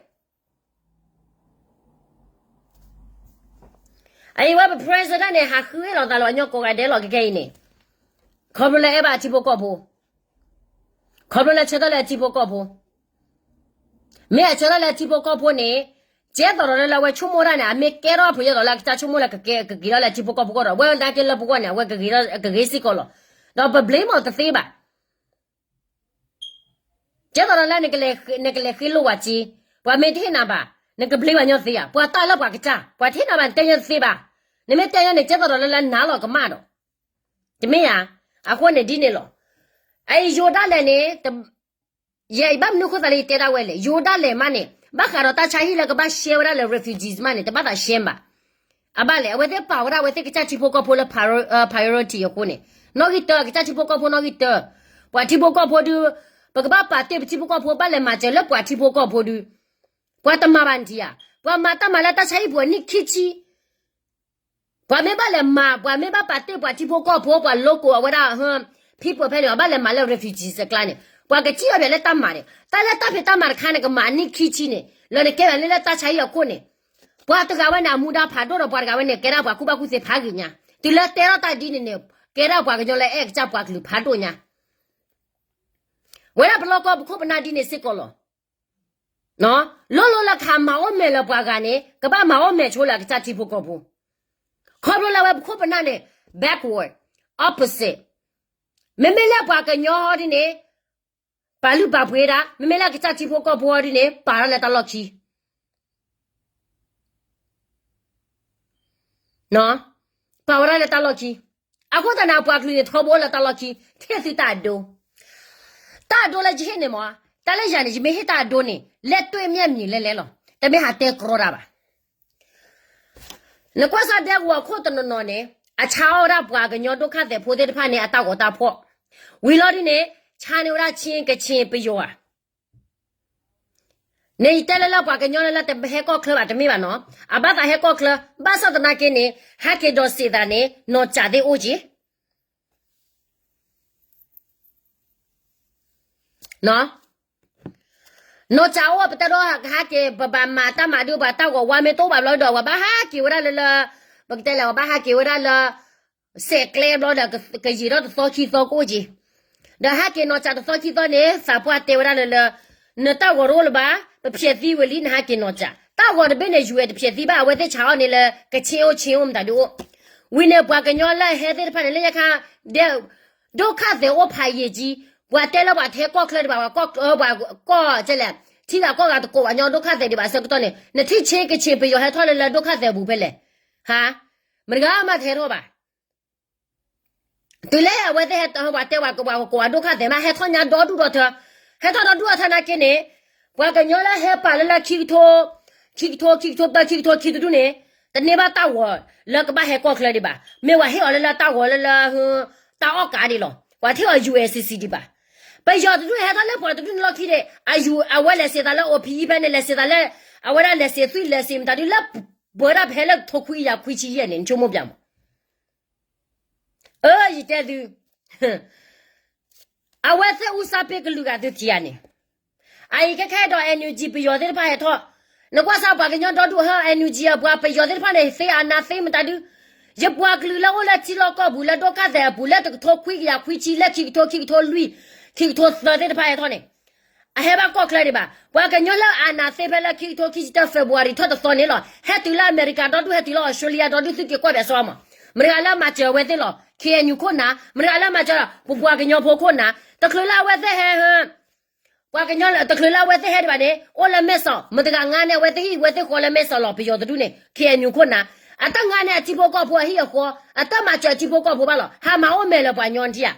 အအံၤဝဲပ president န့ၣ် ဟးဃုအ့ၣ်လိာ်သးလၢပှၤကညီကိးဂၤဒဲးလီၤ ခဲခဲအံၤန့ၣ်, ခီဖျိလၢအဲၣ်ဘၣ်အထံဖိကီၢ်ဖိ, ခီဖျိလၢဆၢထၢၣ်လၢအထံဖိကီၢ်ဖိ, မ့ၢ်အဆၢထၢၣ်လၢအထံဖိကီၢ်ဖိန့ၣ်, ကဲသိးဒီးလၢအဝဲဆိကမိၣ်တၢ်န့ၣ် အမ့ၢ်ကဲထီၣ်ဖုးယဲသိးလၢအကစၢ်ဆိကမိၣ်လၢကက့ၤထီၣ်လၢအထံဖိကီၢ်ဖိကီၢ်ဒီး အဝဲနာ်က့လၢပဂီၢ်န့ၣ် အဝဲကဂ့ၤစ့ၢ်ကီးလီၤ. ဒီးပ blame အီၤတသ့ဘၣ်. ကဲသိးဒီးလၢ နကလဲၤဃ့လိာ်ဝဲက့ၤ, ပှၤမ့ၢ်တဟ့ၣ်နၤဘၣ်, နက blame ပှၤကညီသ့ဧါ, ပှၤတၢ်လၢပှၤကစၢ်, ပှၤတဟ့ၣ်နၤဘၣ် နတဲညါတသ့ဘၣ်, နမ့ၢ်တဲညါန့ၣ် ကဲသိးဒီးလၢလၢနၤလီၤကမၣ်ဒီး, တမ့ၢ်ဧါ, အဃိန့ၣ်ဒ်န့ၣ်လီၤ. အအံၤယိၤဒၣ်လဲာ်န့ၣ် ယဘၣ်မနုၤအဃိသတးလၢယတဲဒၣ်ဝဲလဲၣ်, ယိၤဒၣ်လဲာ်မးန့ၣ် ဘၣ်ဃးဒီးတၢ်ဆါဟံၣ်လၢကဘၣ် share ဝဲဒၣ်လၢ refugees မးန့ၣ် တဘၣ်သး share ဘၣ်. အဘၣ်လဲၣ်, အဝဲသ့ၣ်ပာ်ဝဲဒၣ်အဝဲသ့ၣ်ကစၢ်ထံဖိကီၢ်ဖိလၢ prior-, အ priority အဃိန့ၣ်, နီၣ်ဂံၢ်တၢ ကစၢ်ထံဖိကီၢ်ဖိနီၣ်ဂံၢ်တၢ, ပှၤထံဖိကီၢ်ဖိဒုး, ပကဘၣ်ပာ်တ့ၢ်ပထံဖိကီၢ်ဖိ ဘၣ်လဲၤမၤစၢၤလၢပှၤထံဖိကီၢ်ဖိဒုး, ပှၤတမၤဘၣ်နထံၣ်ဧါ, ပှၤမၤတၢ်မၤလၢတၢ်ဆါဟံၣ်ပူၤအနံၣ်ခံဆံ ပှၤမ့ၢ်ဘၣ်လဲၤမၤ, ပှၤမ့ၢ်ဘၣ်ပာ်တ့ၢ်ပှၤထံဖိကီၢ်ဖိ ပှၤ local အဝဲဒၣ် people ဖဲန့ၣ် အဘၣ်လဲၤမၤလၢ refugees အကျါန့ၣ် ပှၤကစံၣ်အီၤဒ်လဲၣ်တၢ်မၤန့ၣ်, တၢ်လၢတၢ်ဖံးတၢ်မၤတခါန့ၣ် ကမၤအနံၣ်ခံဆံန့ၣ် လၢနကဲဘၣ်လၢလၢတၢ်ဆါဟံၣ်အခိၣ်န့ၣ်, ပှၤတဂၤဝဲန့ၣ် အမူဒါဖးဒိၣ်ဒီးပှၤတဂၤဝဲန့ၣ် ကဲဒၣ်ပှၤကူၣ်ဘၣ်ကူၣ်သ့ဖးဂ့ၤညါ, တုၤလၢတဲထီၣ်တၢ်ဒ်န့ၣ်န့ၣ် ကဲဒၣ်ပှၤကညီလၢအဲၣ်ကစၢ်ပှၤကလုာ်ဖးဒိၣ်ညါ ဝဲဒၣ်ပလီၢ်ကီၢ်ပခိၣ်ပနၢ်ဒ်န့ၣ်စ့ၢ်ကီးလီၤ. လိၣ်လိၣ်လၢကမၤအိၣ်မဲာ်လၢပှၤဂၤန့ၣ် ကဘၣ်မၤအိၣ်မဲာ်ဆိလၢအကစၢ်ထံဖိကီၢ်ဖိ, ခီဖျိလၢအဝဲပခိၣ်ပနၢ်န့ၣ် backward, opposite, မ့မ့ၢ်လၢပှၤကညီဟီဒ်န့ၣ် ပာ်လုၢ်ပာ်ပှ့ၤဒၣ်, မ့မ့ၢ်လၢအကစၢ်ထံဖိကီၢ်ဖိဟီဒ်န့ၣ် ပာ်ထီၣ်လၢတၢ်လီၢ်ခံ ပာ်ဝဲဒၣ်လၢတၢ်လီၢ်ခံ, အဃိသတးန့ၣ် အပှၤကလုာ်န့ၣ် ထီဘိလၢတၢ်လီၢ်ခံ, ထဲသုတၢ်အဒိ, တၢ်အဒိလၢယဟ့ၣ်န့ၣ်မး, တၢ်လၢယၤန့ၣ် ယမ့ၢ်ဟ့ၣ်တၢ်အဒိန့ၣ် လက်တွေ့မျက်မြင် လဲၣ်လဲၣ်လီၤ, တမ့ၢ်ဟးတဲကြီတၢ်ဘၣ်. နကွၢ်စၢ်ဒဲကဝီၤခိၣ်တနီၤနီၤန့ၣ် အဆါအီၣ်ဝဲဒၣ်ပှၤကညီဒိၣ်ခၣ်သဲးဖိသ့ၣ်တဖၣ်န့ၣ် အတၢ်ဂီၤတၢ်ဖီၣ်, ဝံၤလီၤဒ်န့ၣ် ဆါန့ၢ်ဝဲဒၣ် ချင်း ကချင် ပယီၤဧါ န့ၣ်ယတဲလၢလၢပှၤကညီလၢလၢတဟဲကီၢ်ချၢဘၣ်တမ့ၢ်ဘၣ်နီၤ, အဘၣ်သးဟဲကီၢ်ချၢ, ဘၣ်ဆၣ်သနာ်က့န့ၣ် ဟဲက့ၤဒိးစံးသးန့ၣ် နီၢ်စၢ်သ့ၣ်အိၣ်က့ၤ နီၢ်စၢ်အိၣ် ပတဲဒီးကဟဲက့ၤ ပဘၣ်မၤတၢ်မၤဒုး ပှၤတၢ်ဂီၤဝါမ့ၢ်တအိၣ်ဘၣ်ဘျီဒီး ပှၤဘၣ်ဟဲက့ၤဝဲဒၣ်လၢလၢ, ပကတဲလဲၣ် ပှၤဘၣ်ဟဲက့ၤဝဲဒၣ်လၢ စဲးကျဲဘျီဒီး ကယံာ်ထီၣ်တသီခံသီကအိၣ်က့ၤ, ဒီးဟဲက့ၤနီၢ်စၢ်တသီခံသီန့ၣ် သးပှၢ်တဲဝဲဒၣ်လၢလၢ, နတၢ်ဂီၤတအိၣ်လၢၤဘၣ်, ပဖျဲးသံဝံၤလံ နဟဲက့ၤနီၢ်စၢ်, တၢ်ဂီၤတဘ့ၣ်န့ၣ် UN တဖျဲးသံဘၣ်, အဝဲသ့ၣ်ဆါအီၣ်န့ၣ်လၢ ကချ့ၣ်အိၣ် ချ့ၣ်အိၣ် မတၤဒုးအိၣ်, ဝံၤန့ၣ် ပှၤကညီလၢဟဲသ့ၣ်တဖၣ်န့ၣ် လၢညါခါ ဒဲ ဒိၣ်ခၣ်သဲးအိၣ်ဖးယံာ်ကံ ပှၤတဲလၢပှၤတဟဲကီၢ်ချၢဒံးဘၣ်, ပှၤကီၢ်, ပှၤကီၢ်ကဲလဲၣ်, ထံဂၤကီၢ်ဂၤတကိးဘၣ်ညီဒိၣ်ခါသဲးဒံးဘၣ်အဆၢကတီၢ်န့ၣ် နထံၣ်ဆ့ကဆ့းပယီၤဟဲထီၣ်လၢလၢဒိၣ်ခါသဲးအပူၤဖဲလဲၣ်, ဟါ, မတဂၤမးတဟဲထီၣ်ဘၣ်. တုၤလၢအဝဲသ့ၣ်ဟဲ, ပှၤတဲဝဲကဝဲၤကဝဲၤဒိၣ်ခါသဲးမး ဟဲထီၣ်ညါဒီဒူၣ်ဒီထၢ, ဟဲထီၣ်ဒီဒူၣ်ဒီထၢနာ်က့န့ၣ်, ပှၤကညီလၢဟဲပာ်လၢလၢခံကထိ, ခံကထိ, ခံကထိတၢ, ခံကထိခံတဒူၣ်န့ၣ်, တန့ၢ်ဘၣ်တၢ်ဂီၤလၢကဘၣ်ဟဲကီၢ်ချၢဒံးဘၣ်. မ့ၢ်ဝဲဟ့ၣ်အီၤလၢလၢတၢ်ဂီၤလၢလၢ, တၢ်အီၣ်ကးဒံးလီၤ. ပှၤထံၣ်အီၤ ယူၢ်အဲၣ်စံၣ်စံၣ်ဒံးဘၣ်. ပယီၤတဒူၣ်န့ၣ် ဟဲထီၣ်လၢပှၤတဒူၣ်န့ၣ်လီၢ်ခံန့ၣ်, အယူၢ်, အဝဲလဲၤစံးသးလၢ အိၣ်ဖံအံၤဖဲန့ၣ် လဲၤစံးသးလၢ, အဝဲဒၣ်လဲၤစံးသွံၣ်လဲၤစံးမတၤဒုလၢ, ပှၤဒၣ်ပဟဲလၢထိခွံကယၤခွံဆံယဲၢ်န့ၣ် နဆိကမိၣ်ပျၢ်မး. အၢ ယတဲသု, အဝဲသ့ၣ်အူစၢ်ပ့ကလုာ်ဂၤသုထံၣ်ဧါန့ၣ်, အအံၤခဲခဲဒီး NUG ပယီၤသ့ၣ်တဖၣ်ဟဲထီၣ်, နကွၢ်စၢ်ပှၤကညီဒီဒူၣ်ဟဲ NUG အပှၤပယီၤသ့ၣ်တဖၣ်န့ၣ် သ့အနါသ့မတၤဒု, ယပှၤကလုာ်လၢအိၣ်လၢထံလီၢ်ကီၢ်ပူၤလၢဒိၣ်ခါသဲးအပူၤလၢတကထိခွံကယၤခွံဆံလၢခံကထိ ခံကထိလွံၢ်, ခံကထိသၢသ့ၣ်တဖၣ်ဟဲထီၣ်န့ၣ် အဟဲဘၣ်ကီၢ်ချၢဒံးဘၣ်. ပှၤကညီလၢအနါသ့ဖဲလၢခံကထိခံဆံတၢ February ထီၣ်တသီန့ၣ်လီၤ. ဟဲတုၤလၢအမဲရကၤဒီဒူၣ် ဟဲတုၤလၢ Australia ဒီဒူၣ်သုက့ၤကွၢ်ဘၣ်စီမး. မတဂၤလၢမၤစၢၤအဝဲသ့ၣ်လီၤ KNU ခိၣ်နၢ်, မတဂၤလၢမၤစၢၤလီၤ ပပှၤကညီဖိခိၣ်နၢ်, တချုးလၢအဝဲသ့ၣ်ဟဲ, ပှၤကညီတချုးလၢအဝဲသ့ၣ်ဟဲဒံးဘၣ်န့ၣ် အိၣ်လၢမဲၢ်စီး, မတဂၤငါန့ၣ် အဝဲသ့ၣ်ဟံၣ်ဝဲသ့ၣ်ဃီလၢမဲၢ်စီးလီၤ ပယီၤတဒူၣ်န့ၣ် KNU ခိၣ်နၢ်, အတၢ်ငါန့ၣ်အထံဖိကီၢ်ဖိအဟံၣ်အဃီ, အတၢ်မၤစၢၤအထံဖိကီၢ်ဖိဘၣ်လီၤ. ဟးမၤအိၣ်မဲာ်လၢပှၤကညီထံဧါ.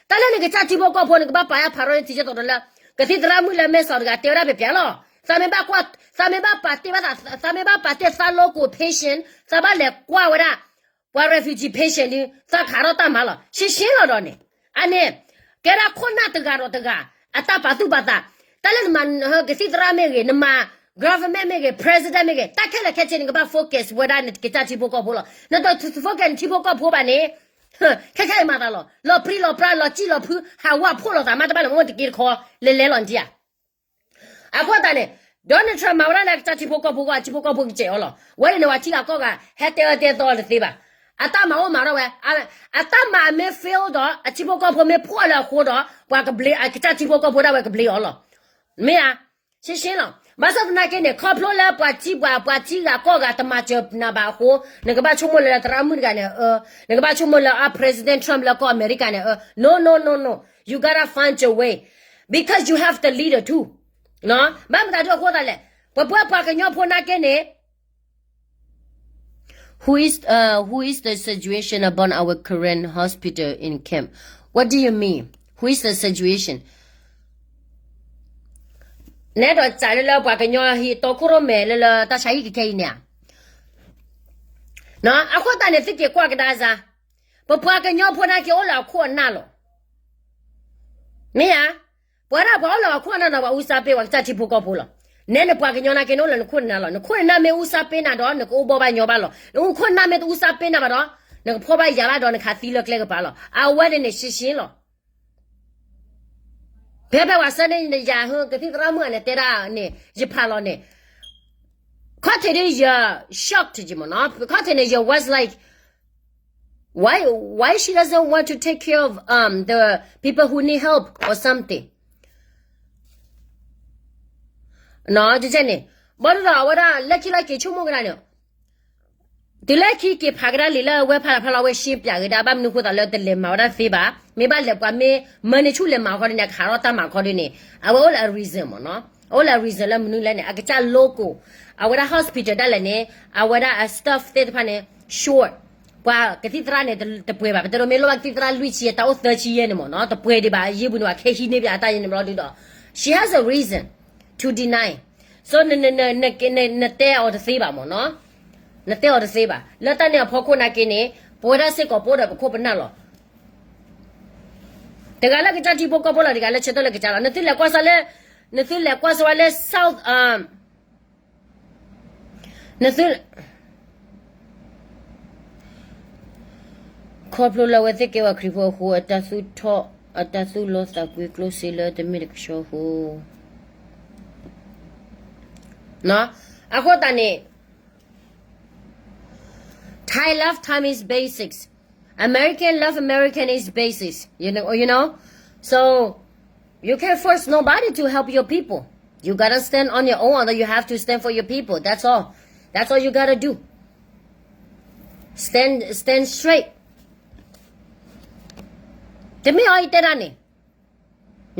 တၢ်လၢနကစၢ်ထံဖိကီၢ်ဖိ နကဘၣ်ပာ်ယၢ်ဖးရီန့ၣ် ထံကဲသိးဒီးလၢ, ကသံၣ်သရၣ်မုၣ်လၢမဲၢ်စီးတဂၤတဲဝဲဒၣ်ပျဲးပျဲးလီၤ. သးမ့ၢ်ဘၣ်ကွၢ်, သးမ့ၢ်ဘၣ်ပာ်တ့ၢ်ဘၣ်သး, သးမ့ၢ်ဘၣ်ပာ်တ့ၢ်သး local patient, သးဘၣ်လဲၤကွၢ်ဝဲဒၣ် ပှၤ refugee patient ဒုး သးခးထီၣ်တၢ်မၤလီၤ ရှင်းရှင်းလီၤဒီးန့ၣ်, အန့ၣ်, ကဲဒၣ်ခိၣ်နၢ်တဂၤဒီးတဂၤ, အတၢ်ပာ်သူၣ်ပာ်သး, တၢ်လၢနမၤကသံၣ်သရၣ်မ့ၢ်ဂ့ၤ, နမၤ government မ့ၢ်ဂ့ၤ, president မ့ၢ်ဂ့ၤ, တၢ်ခဲလၢာ်ခဲဆ့န့ၣ် ကဘၣ် focus ဝဲဒၣ်နကစၢ်ထံဖိကီၢ်ဖိလီၤ. နတ focus နထံဖိကီၢ်ဖိဘၣ်န့ၣ်, ခဲခဲအံၤမၤသးလီၤ, လီၤပြံလီၤပြါ လီၤစံၣ်လီၤဖု ဟးဝဲဖှိၣ်လိာ်သးမး တဘၣ်လၢမ့ၢ်တက့တခီ, လဲၤလဲၤလီၤနထံဧါ. အဃိသတးန့ၣ်, Donald Trump မၤဝဲဒၣ်လၢအကစၢ်ထံဖိကီၢ်ဖိအဂီၢ် အထံဖိကီၢ်ဖိကစဲးအီၤလီၤ. ဝဲန့ၣ်န့ၣ် ပှၤထံဂၤကီၢ်ဂၤ ဟဲတဲအၢတဲသီအီၤတသ့ဘၣ်. အတၢ်မၤအိၣ်မၤထီၣ်ဝဲ, အတၢ်မၤမ့ၢ် fail ဒီး အထံဖိကီၢ်ဖိမ့ၢ်ဖှီၣ်လၢအဃိဒီး ပှၤကဘျ့အကစၢ်ထံဖိကီၢ်ဖိဒၣ်ဝဲကဘျ့အီၤလီၤ. မ့ၢ်ဧါ, ရှင်းရှင်းလီၤ. ဘၣ်ဆၣ်သနာ်က့န့ၣ် ခီဖျိလၢပှၤထံပှၤ ပှၤထံဂၤကီၢ်ဂၤတမၤစၢၤနၤဘၣ်အဃိ, နကဘၣ်ဆိကမိၣ်လၢလၢသရၣ်မုၣ်တဂၤန့ၣ်အၢ, နကဘၣ်ဆိကမိၣ်လၢအ President Trump လၢကီၢ်အမဲရကၤန့ၣ်အၢ, no no no no, you gotta find your way, because you have the leader too. ဘၣ်မတၤဒ်အဃိသတးလဲၣ်, ပပှၤပှၤကညီဖိနာ်က့န့ၣ်, who is, uh, who is the situation about our current hospital in camp? What do you mean? Who is the situation? နဲဒိးစးလၢလၢပှၤကညီဟံးတီခိၣ်ရိၣ်မဲာ်လၢလၢတၢ်ဆါဟံၣ်ကခဲအံၤန့ၣ်ဧါ. အဃိသတးန့ၣ် သုက့ၤကွၢ်ကဒါစါ, ပပှၤကညီဖိနာ်က့အိၣ်လၢအခိၣ်အနၢ်လီၤ. မ့ၢ်ဧါ, ပှၤဒၣ်ပှၤအိၣ်လၢအခိၣ်အနၢ်ဒီး ပှၤအူစၢ်ပ့ၤ ပှၤကစၢ်ထံဖိကီၢ်ဖိလီၤ. နဲနပှၤကညီနာ်က့န့ၣ်အိၣ်လၢနခိၣ်နနၢ်လီၤ. နခိၣ်နနၢ်မ့ၢ်အူစၢ်ပ့ၤနၤဒီး နကအိၣ်ဘီဘၣ်ညီဘၣ်လီၤ. နခိၣ်နနၢ်မ့ၢ်တအူစၢ်ပ့ၤနၤဘၣ်ဒီး, နကဖှီၣ်ဘၣ်ယာ်ဘၣ်ဒီး နကဟးသံလၢကျဲကပၤလီၤ. အဝဲန့ၣ်န့ၣ် ရှင်းရှင်းလီၤ. ဖဲဖဲပှၤဆၢန့ၣ်ယၤဟၢ ကသံၣ်သရၣ်မုၣ်အန့ၣ်တဲဒၣ်န့ၣ် ယဖးလီၤန့ၣ်, ခီၣ်ထံးဒ်ယ shocked မ့ၢ်နီၤ, ခီၣ်ထံးန့ၣ် ယ was like, why, why she doesn't want to take care of, um, the people who need help or something. န့ၣ်, ဘၣ်ဒီးအဝဲဒၣ် လၢခံလၢက့ၤဆိကမိၣ်ကဒါန့ၣ် တုၤလၢခံက့ၤဖးကဒါလံာ်လၢအဝဲဖးလီၤဖးလီၤ အဝဲရှင်းပြဂ့ၤဒၣ် ဘၣ်မနုၤဃိသးလၢတလဲၤမၤဝဲဒၣ်သ့ဘၣ်, မ့ၢ်ဘၣ်လဲၤပှၤမ့ၢ်မၢန့ၢ်ဆူၣ်လဲၤမၤခီဒ်န့ၣ် အခးထီၣ်တၢ်မၤခီဒ်န့ၣ် အဝဲအိၣ်လၢအ reason မ့ၢ်နီၤ, အအိၣ်လၢအ reason လၢမနုၤလဲၣ်န့ၣ် အကစၢ် local အဝဲဒၣ် hospital ဒၣ်လဲာ်န့ၣ် အဝဲဒၣ်အ staff သ့ၣ်တဖၣ်န့ၣ် short, ပှၤကသံၣ်သရၣ်န့ၣ် တပှဲၤဘၣ်, ပတဲဒိးမ့ၢ်လိၣ်ဘၣ်ကသံၣ်သရၣ်လွံၢ်ဆံ တၢ်အိၣ်သၢဆံယဲၢ်န့ၣ်မ့ၢ်နီၤ, တပှဲၤဒံးဘၣ်, ယံာ်ပူၤန့ၣ်ဘၣ် ခဲဟံးန့ၢ်ဘၣ်အတၢ်ယဲၢ်န့ၣ်ဘျီဒုဒီး she has a reason to deny, so နတဲအီၤတသ့ဘၣ်မ့ၢ်နီၤ, နတဲအီၤတသ့ဘၣ်, လၢတၢ်န့ၣ်အဖီခိၣ်နာ်က့န့ၣ် ပဝဲဒၣ်စ့ၢ်ကီးပအိၣ်ဒီးပခိၣ်ပနၢ်လီၤ. တဂၤလၢကစၢ်ထံဖိကီၢ်ဖိလီၤ, တဂၤလၢဆၢထၢၣ်လၢကစၢ်လီၤ. နသုလဲၤကွၢ်စၢၤလၢ, နသုလဲၤကွၢ်စၢၤဝဲလၢ South, နသု, ခီဖျိလၢအဝဲသ့ၣ်ကဲဝဲခရံာ်ဖိအဃိ အတၢ်သူၣ်ထီၣ်, အတၢ်သူၣ်လီသးကွံကျိၣ်စ့လၢတမ့ၢ်တကဆှီအဃိ, အဃိသတးန့ၣ် Thai love time is basics. American love American is basics. You know, you know? So, you can't force nobody to help your people. You gotta stand on your own, or you have to stand for your people. That's all. That's all you gotta do. Stand, stand straight. တမ့ၢ်အီၤအံၤတဲဒၣ်န့ၣ်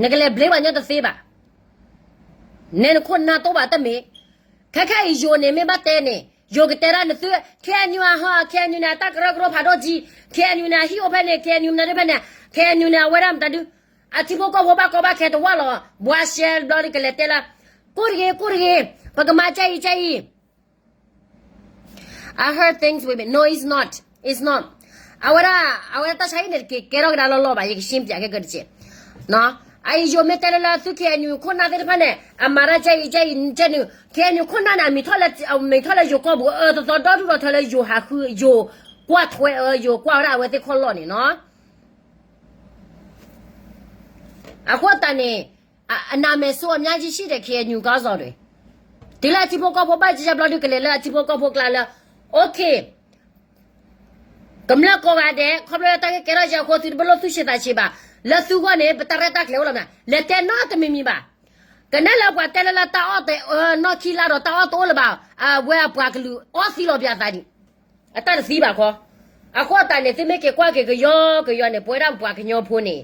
နကလဲၤဘျ့ပှၤညီတသ့ဘၣ်. နဲနခိၣ်နၢ်တအိၣ်ဘၣ်တမ့ၢ်. ခဲခဲအံၤယိၤန့ၣ် မ့ၢ်ဘၣ်တဲန့ၣ် ယိၤကတဲဒၣ်နသု ခဲအံၤနုၤအဟီ ခဲအံၤနုၤန့ၣ် အတၢ်ကရၢကရိဖးဒိၣ်ကံ, ခဲအံၤနုၤန့ၣ် အဟံၣ်အိၣ်ဖဲန့ၣ် ခဲအံၤနုၤမနုၤဖဲန့ၣ်, ခဲအံၤနုၤန့ၣ် အဝဲဒၣ်မတၤဒု, အထံဖိကီၢ်ဖိဘၣ်ကီဘၣ်ခဲတဝၢ်လီၤ. ဘှါရှဲဘျီဒုကလဲၤတဲလၢ ကိၢ်တဂ့ၤ ကိၢ်တဂ့ၤ, ပကမၤကဲအံၤကဲအံၤ I heard things with me. No, it's not. It's not. အဝဲဒၣ် အဝဲဒၣ်တၢ်ဆါဟံၣ်န့ၣ် တက့ၤကဲထီၣ်ကဒါလီၢ်လီၢ်ဘၣ်, ယကရှင်းပြကဲကတက့ၢ်. အအံၤယိၤမ့ၢ်တဲလၢလၢသု ခဲအံၤနုၤ ခိၣ်နၢ်သ့ၣ်တဖၣ်န့ၣ် အမၤတၢ်ကဲအံၤကဲအံၤကဲနုၤ, ခဲအံၤနုၤ ခိၣ်နၢ်န့ၣ် အမံၤထီၣ်လၢ အမံၤထီၣ်လၢယိၤကီၢ်ပူၤ အၢသသီဒီဒူၣ်ဒီထၢလၢယိၤဟးဃု ယိၤကွၢ်ထွဲအၢ ယိၤကွၢ်ဝဲဒၣ်အဝဲသ့ၣ်ခီၣ်လီၢ်န့ၣ်နီၤ. အဃိသတးန့ၣ် အ အနာမည်ဆိုးအများကြီးရှိတယ် ခဲအံၤနုၤ ကီၢ်စီၤဒၣ်, တုၤလၢအထံဖိကီၢ်ဖိဘၣ်ကယဲၢ်ဘျီဒုကလဲၤလၢအထံဖိကီၢ်ဖိကျါလၢ okay, ကမျၢၢ်ကိးဂၤဒဲး ခီဖျိလၢတၢ်ဂ့ၢ်ကဲထီၣ်ယဲအဃိ သုတဘၣ်လိၣ်သူၣ်ဆံးသးဆံးဘၣ်. လၢသုဂီၢ်န့ၣ် ပတၢ်ရဲၣ်တၢ်ကျဲၤအိၣ်လီၤမး, လဲၤတဲနီတမံၤမံၤဘၣ်. ကနဲလၢပှၤတဲလၢလၢတၢ်အီၣ်တအၢနီၢ်ခံလါဒီးတၢ်အီၣ်တအိၣ်လၢၤဘၣ်, အဝဲအပှၤကလုာ်အီၣ်သံလီၤပၠးသးဒံး အတၢ်တသံဘၣ်ခီ. အဃိသတးန့ၣ် သုမ့ၢ်က့ၤကွၢ်က့ၤကယီကယီန့ၣ် ပဝဲဒၣ်ပပှၤကညီဖိန့ၣ်